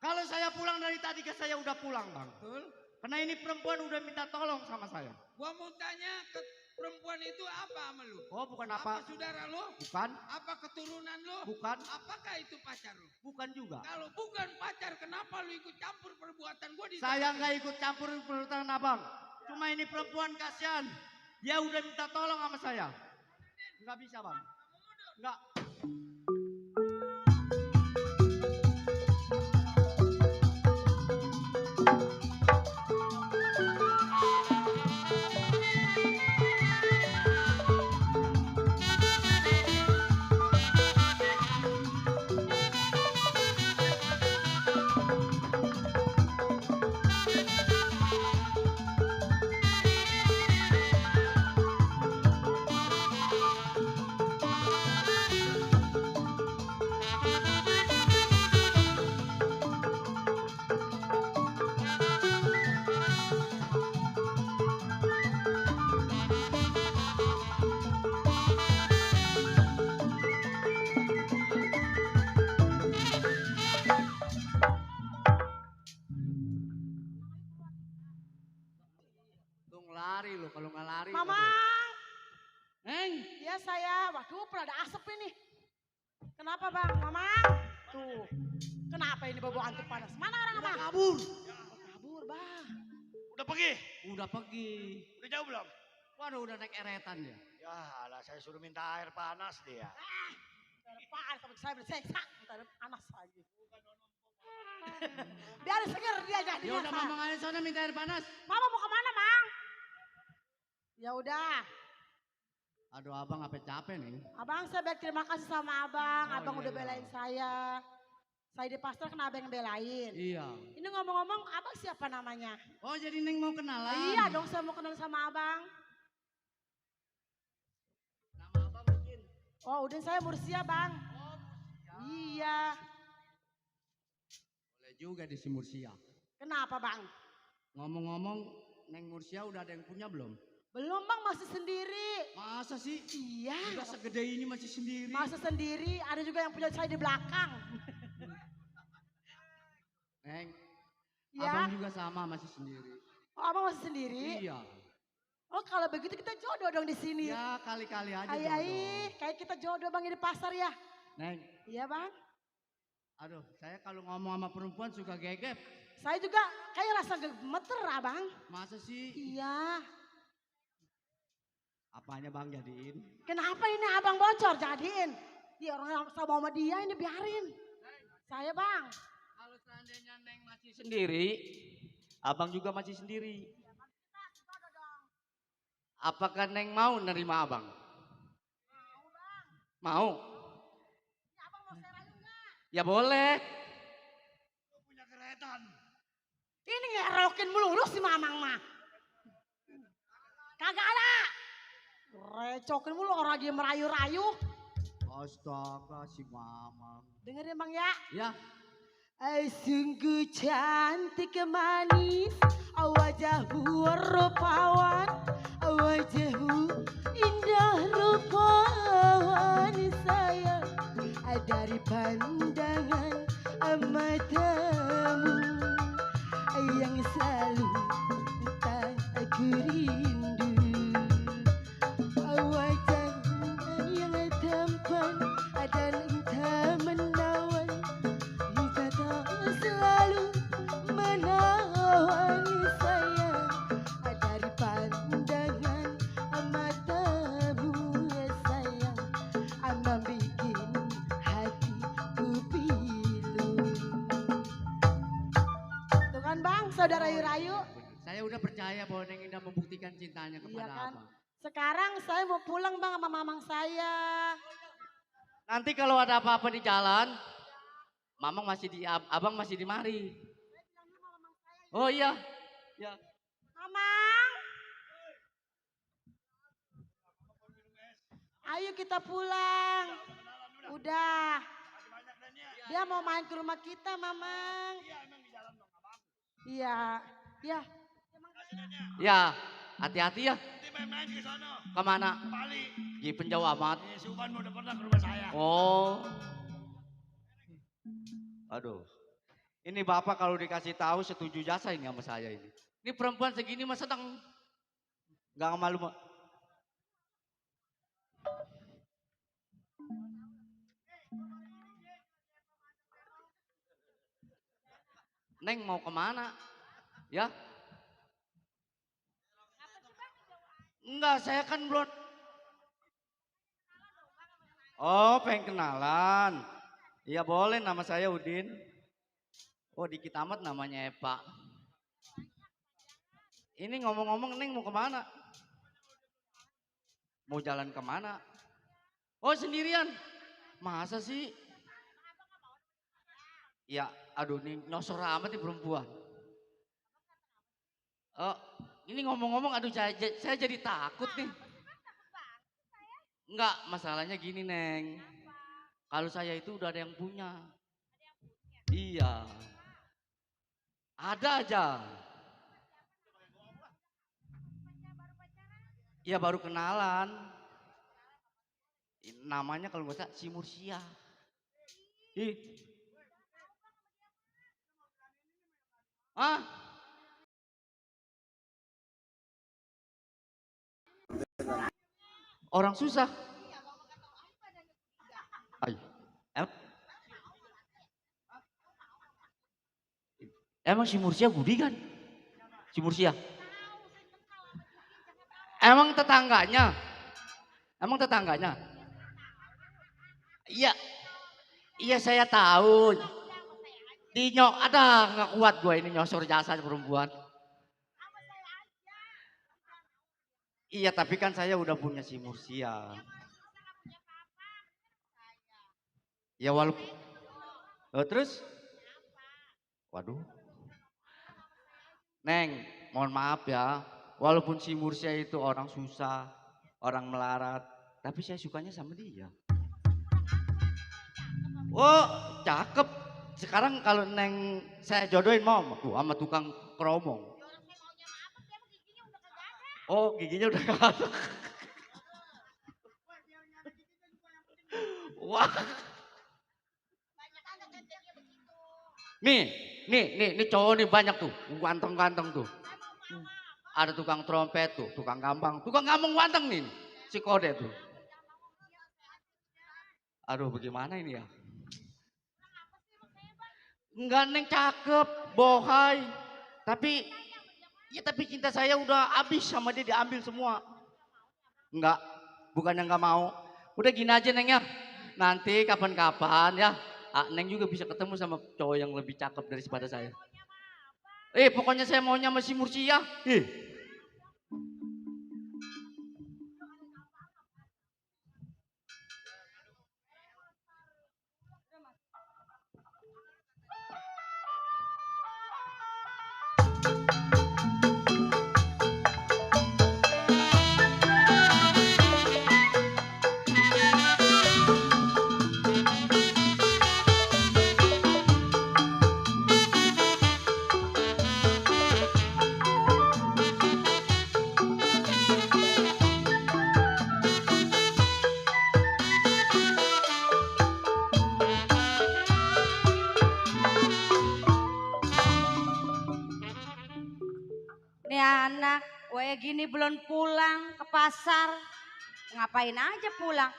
Kalau saya pulang dari tadi ke saya udah pulang, Bang. Betul. Karena ini perempuan udah minta tolong sama saya. Gua mau tanya ke perempuan itu apa sama lu? Oh, bukan apa? Apa saudara lu? Bukan. Apa keturunan lu? Bukan. Apakah itu pacar lu? Bukan juga. Kalau bukan pacar, kenapa lu ikut campur perbuatan gua di Saya sana? nggak ikut campur perbuatan abang. Cuma ini perempuan kasihan. Dia udah minta tolong sama saya. Nggak bisa, Bang. Nggak. Lari lo, kalau nggak lari. Mamang. Neng. Iya saya. Waduh, pernah ada asap ini. Kenapa bang, Mamang? Tuh. Kenapa ini bau antuk panas? Mana orang abang? Kabur. Kabur bang. Udah pergi? Udah pergi. Udah jauh belum? Waduh, udah naik eretan dia. Ya alah, saya suruh minta air panas dia. Apaan sampai saya berseksa. Minta air panas lagi. Biar seger dia jadi. Ya udah Mamang aja sana minta air panas. Mama mau kemana, Mang? Ya udah. Aduh abang apa capek nih? Abang saya baik terima kasih sama abang. Oh, Abang iya, udah iya. belain saya. Saya di pasar kena abang yang belain. Iya. Ini ngomong-ngomong abang siapa namanya? Oh jadi Neng mau kenalan? Iya dong saya mau kenal sama abang. Nama abang Udin. Oh Udin saya Mursia bang. Oh Mursia. Iya. Boleh juga di si Mursia. Kenapa bang? Ngomong-ngomong Neng Mursia udah ada yang punya belum? Belum bang masih sendiri. Masa sih? Iya. Udah segede ini masih sendiri. Masih sendiri. Ada juga yang punya saya di belakang. Neng. Iya. Abang juga sama masih sendiri. Oh abang masih sendiri? Iya. Oh kalau begitu kita jodoh dong di sini. Ya kali-kali aja Ai, jodoh. ai, kayak kita jodoh bang di pasar ya. Neng. Iya bang. Aduh saya kalau ngomong sama perempuan suka gegep. Saya juga kayak rasa gemeter abang. Masa sih? Iya. Apanya bang jadiin? Kenapa ini abang bocor jadiin? Dia orang yang sama sama dia ini biarin. Saya bang. Kalau seandainya Neng masih sendiri, abang juga masih sendiri. Apakah Neng mau nerima abang? Mau bang. Mau? Ya abang mau saya rayu nggak? Ya boleh. Lu punya keretan. Ini ngerokin mulu si mamang mah. Kagak ada. Recokin mulu orang dia merayu-rayu. Astaga si mamang. Dengerin bang ya. Ya. Sungguh cantik manis, wajahmu rupawan, wajahmu indah rupawan sayang. Dari pandangan matamu yang selalu tak aku rindu, wajahmu yang tampan dan entah menawan, tak selalu menawan sayang. Dari pandangan matamu sayang, membikin hatiku pilu. Tuh kan bang, saudara Yurayu. Saya udah percaya bahwa Neng Indah membuktikan cintanya kepada Iya kan? abang. Sekarang saya mau pulang bang sama mamang saya. Nanti kalau ada apa-apa di jalan, abang masih di mari. Oh iya, ya. Mamang. Ayo kita pulang. Udah. Dia mau main ke rumah kita, Mamang. Iya. Ya. Ya, hati-hati ya. Nanti main-main ke sana. Kemana? Bali. Di penjauh amat. Si Uban udah pernah ke rumah saya. Oh, Aduh. Ini Bapak kalau dikasih tahu setuju jasa ini sama saya ini. ini perempuan segini mah sedang. Enggak malu, Mak. Neng mau kemana? Ya? Enggak, saya kan belum. Oh, pengen kenalan. Iya boleh, nama saya Udin. Oh, dikit amat namanya Epa. Ini ngomong-ngomong Neng mau kemana? Mau jalan kemana? Oh, sendirian. Masa sih? Ya, aduh nih nyosor amat nih perempuan. Oh, ini ngomong-ngomong aduh saya jadi takut nih. Enggak, masalahnya gini Neng. Kalau saya itu udah ada yang punya. Iya. Ada aja. Ya baru kenalan. Namanya kalau nggak salah si Mursia. Ih. Ah? Orang susah. Ay. Emang si Mursia budi kan? Si Mursia. Emang tetangganya? Emang tetangganya? Iya. Iya saya tahu. Ada nggak kuat gue ini nyosor jasa perempuan. Iya tapi kan saya udah punya si Mursia. Ya walaupun. Terus? Waduh. Neng, mohon maaf ya. Walaupun si Mursia itu orang susah, orang melarat. Tapi saya sukanya sama dia. Oh, cakep. Sekarang kalau Neng saya jodohin mau sama tukang keromong. Oh, giginya udah gak ada. Wah. Nih cowok nih banyak tuh, ganteng-ganteng tuh. Ada tukang trompet tuh, tukang gampang ganteng nih, si Kode tuh. Aduh, bagaimana ini ya? Enggak Neng cakep, bohai. Tapi cinta saya udah habis sama dia, diambil semua. Enggak, bukannya enggak mau. Udah gini aja Neng ya. Nanti kapan-kapan ya, Neng juga bisa ketemu sama cowok yang lebih cakep daripada saya. Pokoknya saya maunya sama si Mursia. kayak gini belum pulang ke pasar. Ngapain aja pulang?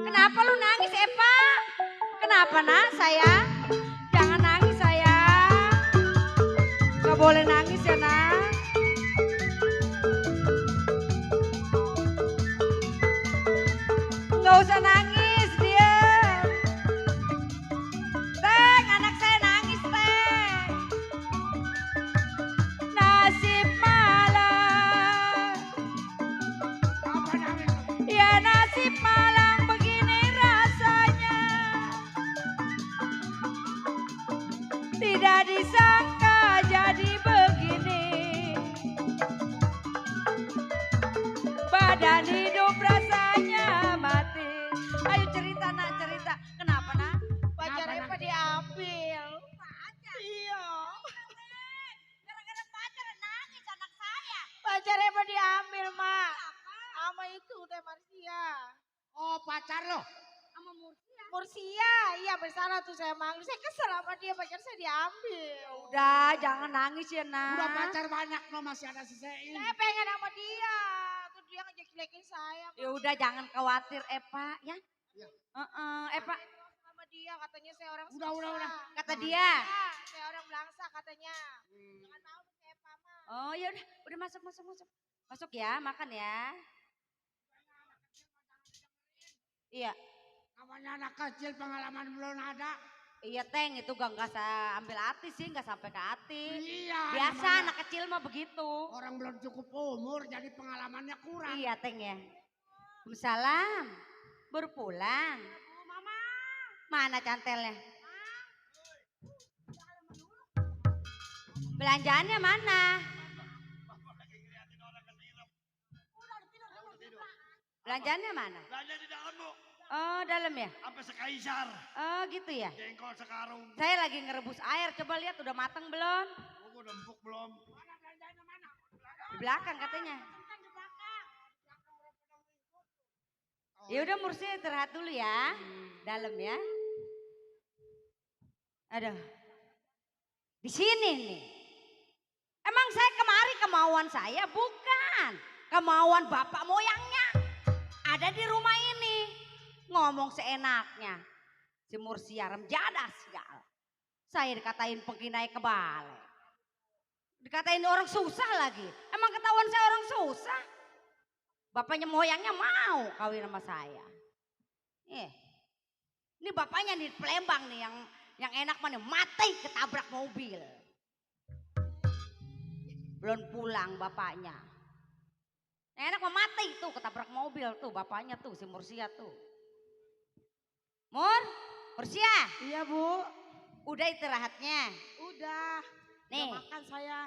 Kenapa lu nangis, Epa? Kenapa, nak, sayang? Jangan nangis, sayang. Gak boleh nangis ya, nak. Gak usah nangis, dia. Teng, anak saya nangis, Teng. Nasib malang. Ya nasib malang begini rasanya. Tidak disangka jadi begini. Badan hidup rasanya mati. Ayo cerita, nak, cerita. Kenapa, nak? Pacar Epa diambil. Iya. Gara-gara pacar nangis anak saya. Pacar Epa diambil, Mak. Sama itu Teh Marsia. Oh, pacar lo? Sama Mursia. Mursia, iya bersalah tuh saya manggil. Saya kesel sama dia, pacar saya diambil. Udah, jangan nangis ya, nak. Udah pacar banyak lo masih ada sisain. Saya pengen sama dia. Tuh dia ngejek-jelekin saya. Ya udah, jangan khawatir, Epa, ya. Epa. Sama dia katanya saya orang Udah. Kata dia. Ya, saya orang belangsa katanya. Jangan mau saya Epa mah. Oh ya udah masuk. Masuk ya, makan ya. Iya. Namanya anak kecil pengalaman belum ada. Iya, Teng, itu gak ambil hati sih, gak sampai ke hati. Iya. Biasa namanya anak kecil mah begitu. orang belum cukup umur jadi pengalamannya kurang. Iya, Teng ya. Waalaikumsalam. Baru pulang. Mama. Mana cantelnya? Belanjaannya mana? Belanjaannya mana? Belanja di dalam, Bu. Oh, dalam ya? Sampai sekaisar. Oh, gitu ya? Jengkol sekarung. Saya lagi ngerebus air, coba lihat udah mateng belum? Oh, udah empuk belum? Di belakang katanya. Ya udah, Mursi istirahat dulu ya. Dalam ya. Aduh. Di sini nih. Emang saya kemari kemauan saya? Bukan. Kemauan bapak moyangnya. Ada di rumah ini. Ngomong seenaknya. Si Mursia remjada segala. Saya dikatain pengkinai kebalik. Dikatain orang susah lagi. Emang ketahuan saya orang susah? Bapaknya moyangnya mau kawin sama saya. Ini bapaknya di Palembang nih yang enak mana mati ketabrak mobil. Belum pulang bapaknya. Enak mah mati tuh ketabrak mobil tuh bapaknya tuh si Mursia tuh. Mursia. Iya, Bu. Udah istirahatnya. Udah. Nih. Udah makan saya.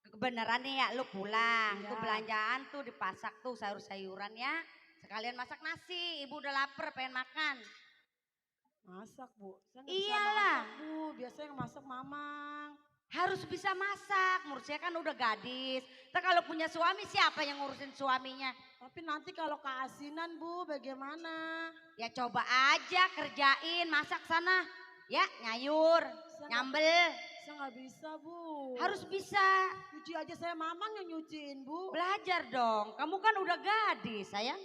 Kebenaran nih ya lu pulang. Iya. Tuh belanjaan tuh dipasak tuh sayur-sayuran ya. Sekalian masak nasi. Ibu udah lapar pengen makan. Masak, Bu. Saya nggak Iyalah. bisa masak, Bu. Biasanya yang masak Mamang. Harus bisa masak. Mursia kan udah gadis. Ntar kalau punya suami siapa yang ngurusin suaminya? Tapi nanti kalau keasinan, Bu, bagaimana? Ya coba aja kerjain masak sana. Ya nyayur, nyambel. Saya nggak bisa, Bu. Harus bisa. Cuci aja saya Mamang yang nyuciin, Bu. Belajar dong. Kamu kan udah gadis, sayang.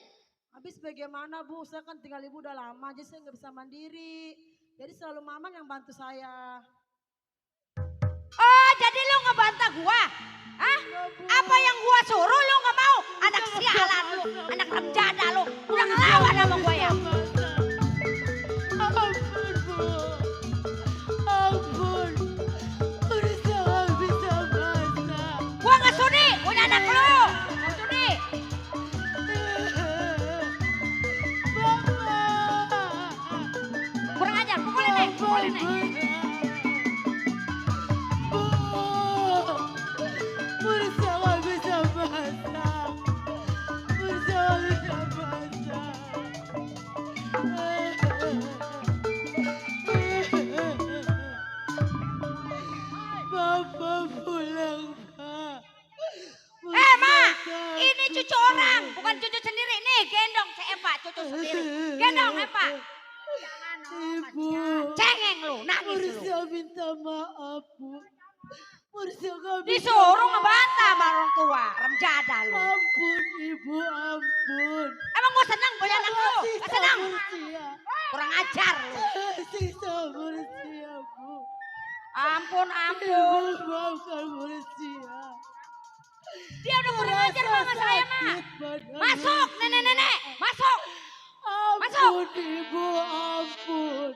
Habis bagaimana, Bu? Saya kan tinggal Ibu udah lama, jadi saya nggak bisa mandiri. Jadi selalu Mamang yang bantu saya. Oh, jadi lu ngebantah gua? Hah? Apa yang gua suruh lu nggak mau? Anak sialan lu, anak remjada lu. Udah ngelawan sama gua ya? Ampun. Udah saya nggak bisa masak. Gua nggak sudi, punya anak lu. Nggak sudi. Kurang ajar, pukulin nih, pukulin nih. Mursia nggak bisa masak. Mursia nggak bisa masak. Bapak pulang, Pak. Ma, ini cucu orang, bukan cucu sendiri. Nih, gendong si Epa, cucu sendiri. Gendong, Epa. Ibu. Cengeng lu, nangis lu. Mursia minta maaf, Bu. Disuruh ngebantah sama orang tua, remjada lu. Ampun ibu, ampun. Emang gue senang punya anak lu? Gak senang? Kurang ajar lu. Sisa Mursia, Bu. Ampun, ampun. Ibu maafkan Mursia. Dia udah kurang ajar sama saya mah. Masuk nenek-nenek, masuk. Masuk. Ampun ibu, ampun.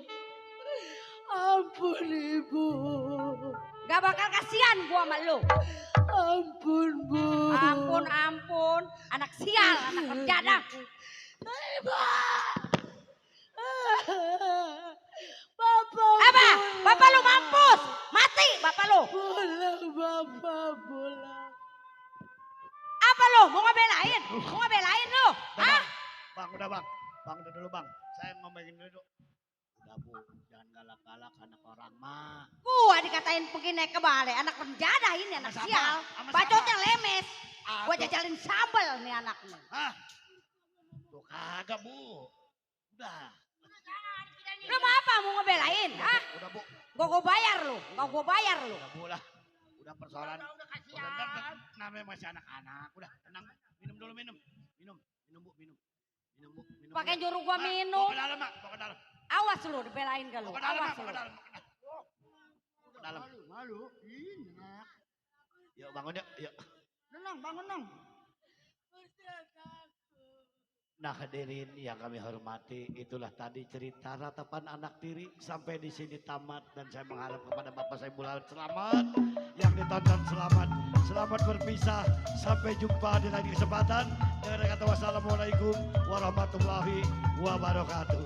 Ampun ibu. Gak bakal kasihan gua sama lu. Ampun Bu. Ampun, ampun. Anak sial, anak remjada. Ibu. Bapak. Apa? Bapak lu mampus. Mati bapak lu. Pulang Bapak, pulang. Apa lu? Mau ngebelain? Mau ngebelain lu? Hah? Bang, udah bang. Bang, udah dulu bang. Saya ngomongin dulu. Udah Bu, jangan galak-galak anak orang mah. Gua dikatain begini kebalik. Anak remjada ini, anak Sama sial. siapa? Bacotnya lemes. Ah, Gua tuh. jajalin sambal nih anak nih. Hah? Tuh kagak Bu. Udah. Lu mau apa? Mau ngebelain? Hah? Udah Bu. Gua bayar lu. Gua bayar lu. Udah Bu lah. Udah persoalan. Udah, namanya masih anak-anak. Udah tenang. Minum dulu minum. Minum Bu, minum. Minum Bu, minum. Pakai Bu. juru gua Mak, minum. Bawa ke dalam, Mak. Bawa ke dalam. Awas lu dibelain ke lu. Bawa ke dalam, Awas Mak. Bawa lu. ke dalam. Ke dalam. Malu. Enak. Yuk bangun yuk. Yuk. Tenang, bangun dong. Nah hadirin yang kami hormati, itulah tadi cerita ratapan anak tiri sampai di sini tamat, dan saya mengharap kepada Bapak saya Bulan selamat, yang ditonton selamat, selamat berpisah, sampai jumpa di lain kesempatan. Dengan kata wassalamualaikum warahmatullahi wabarakatuh.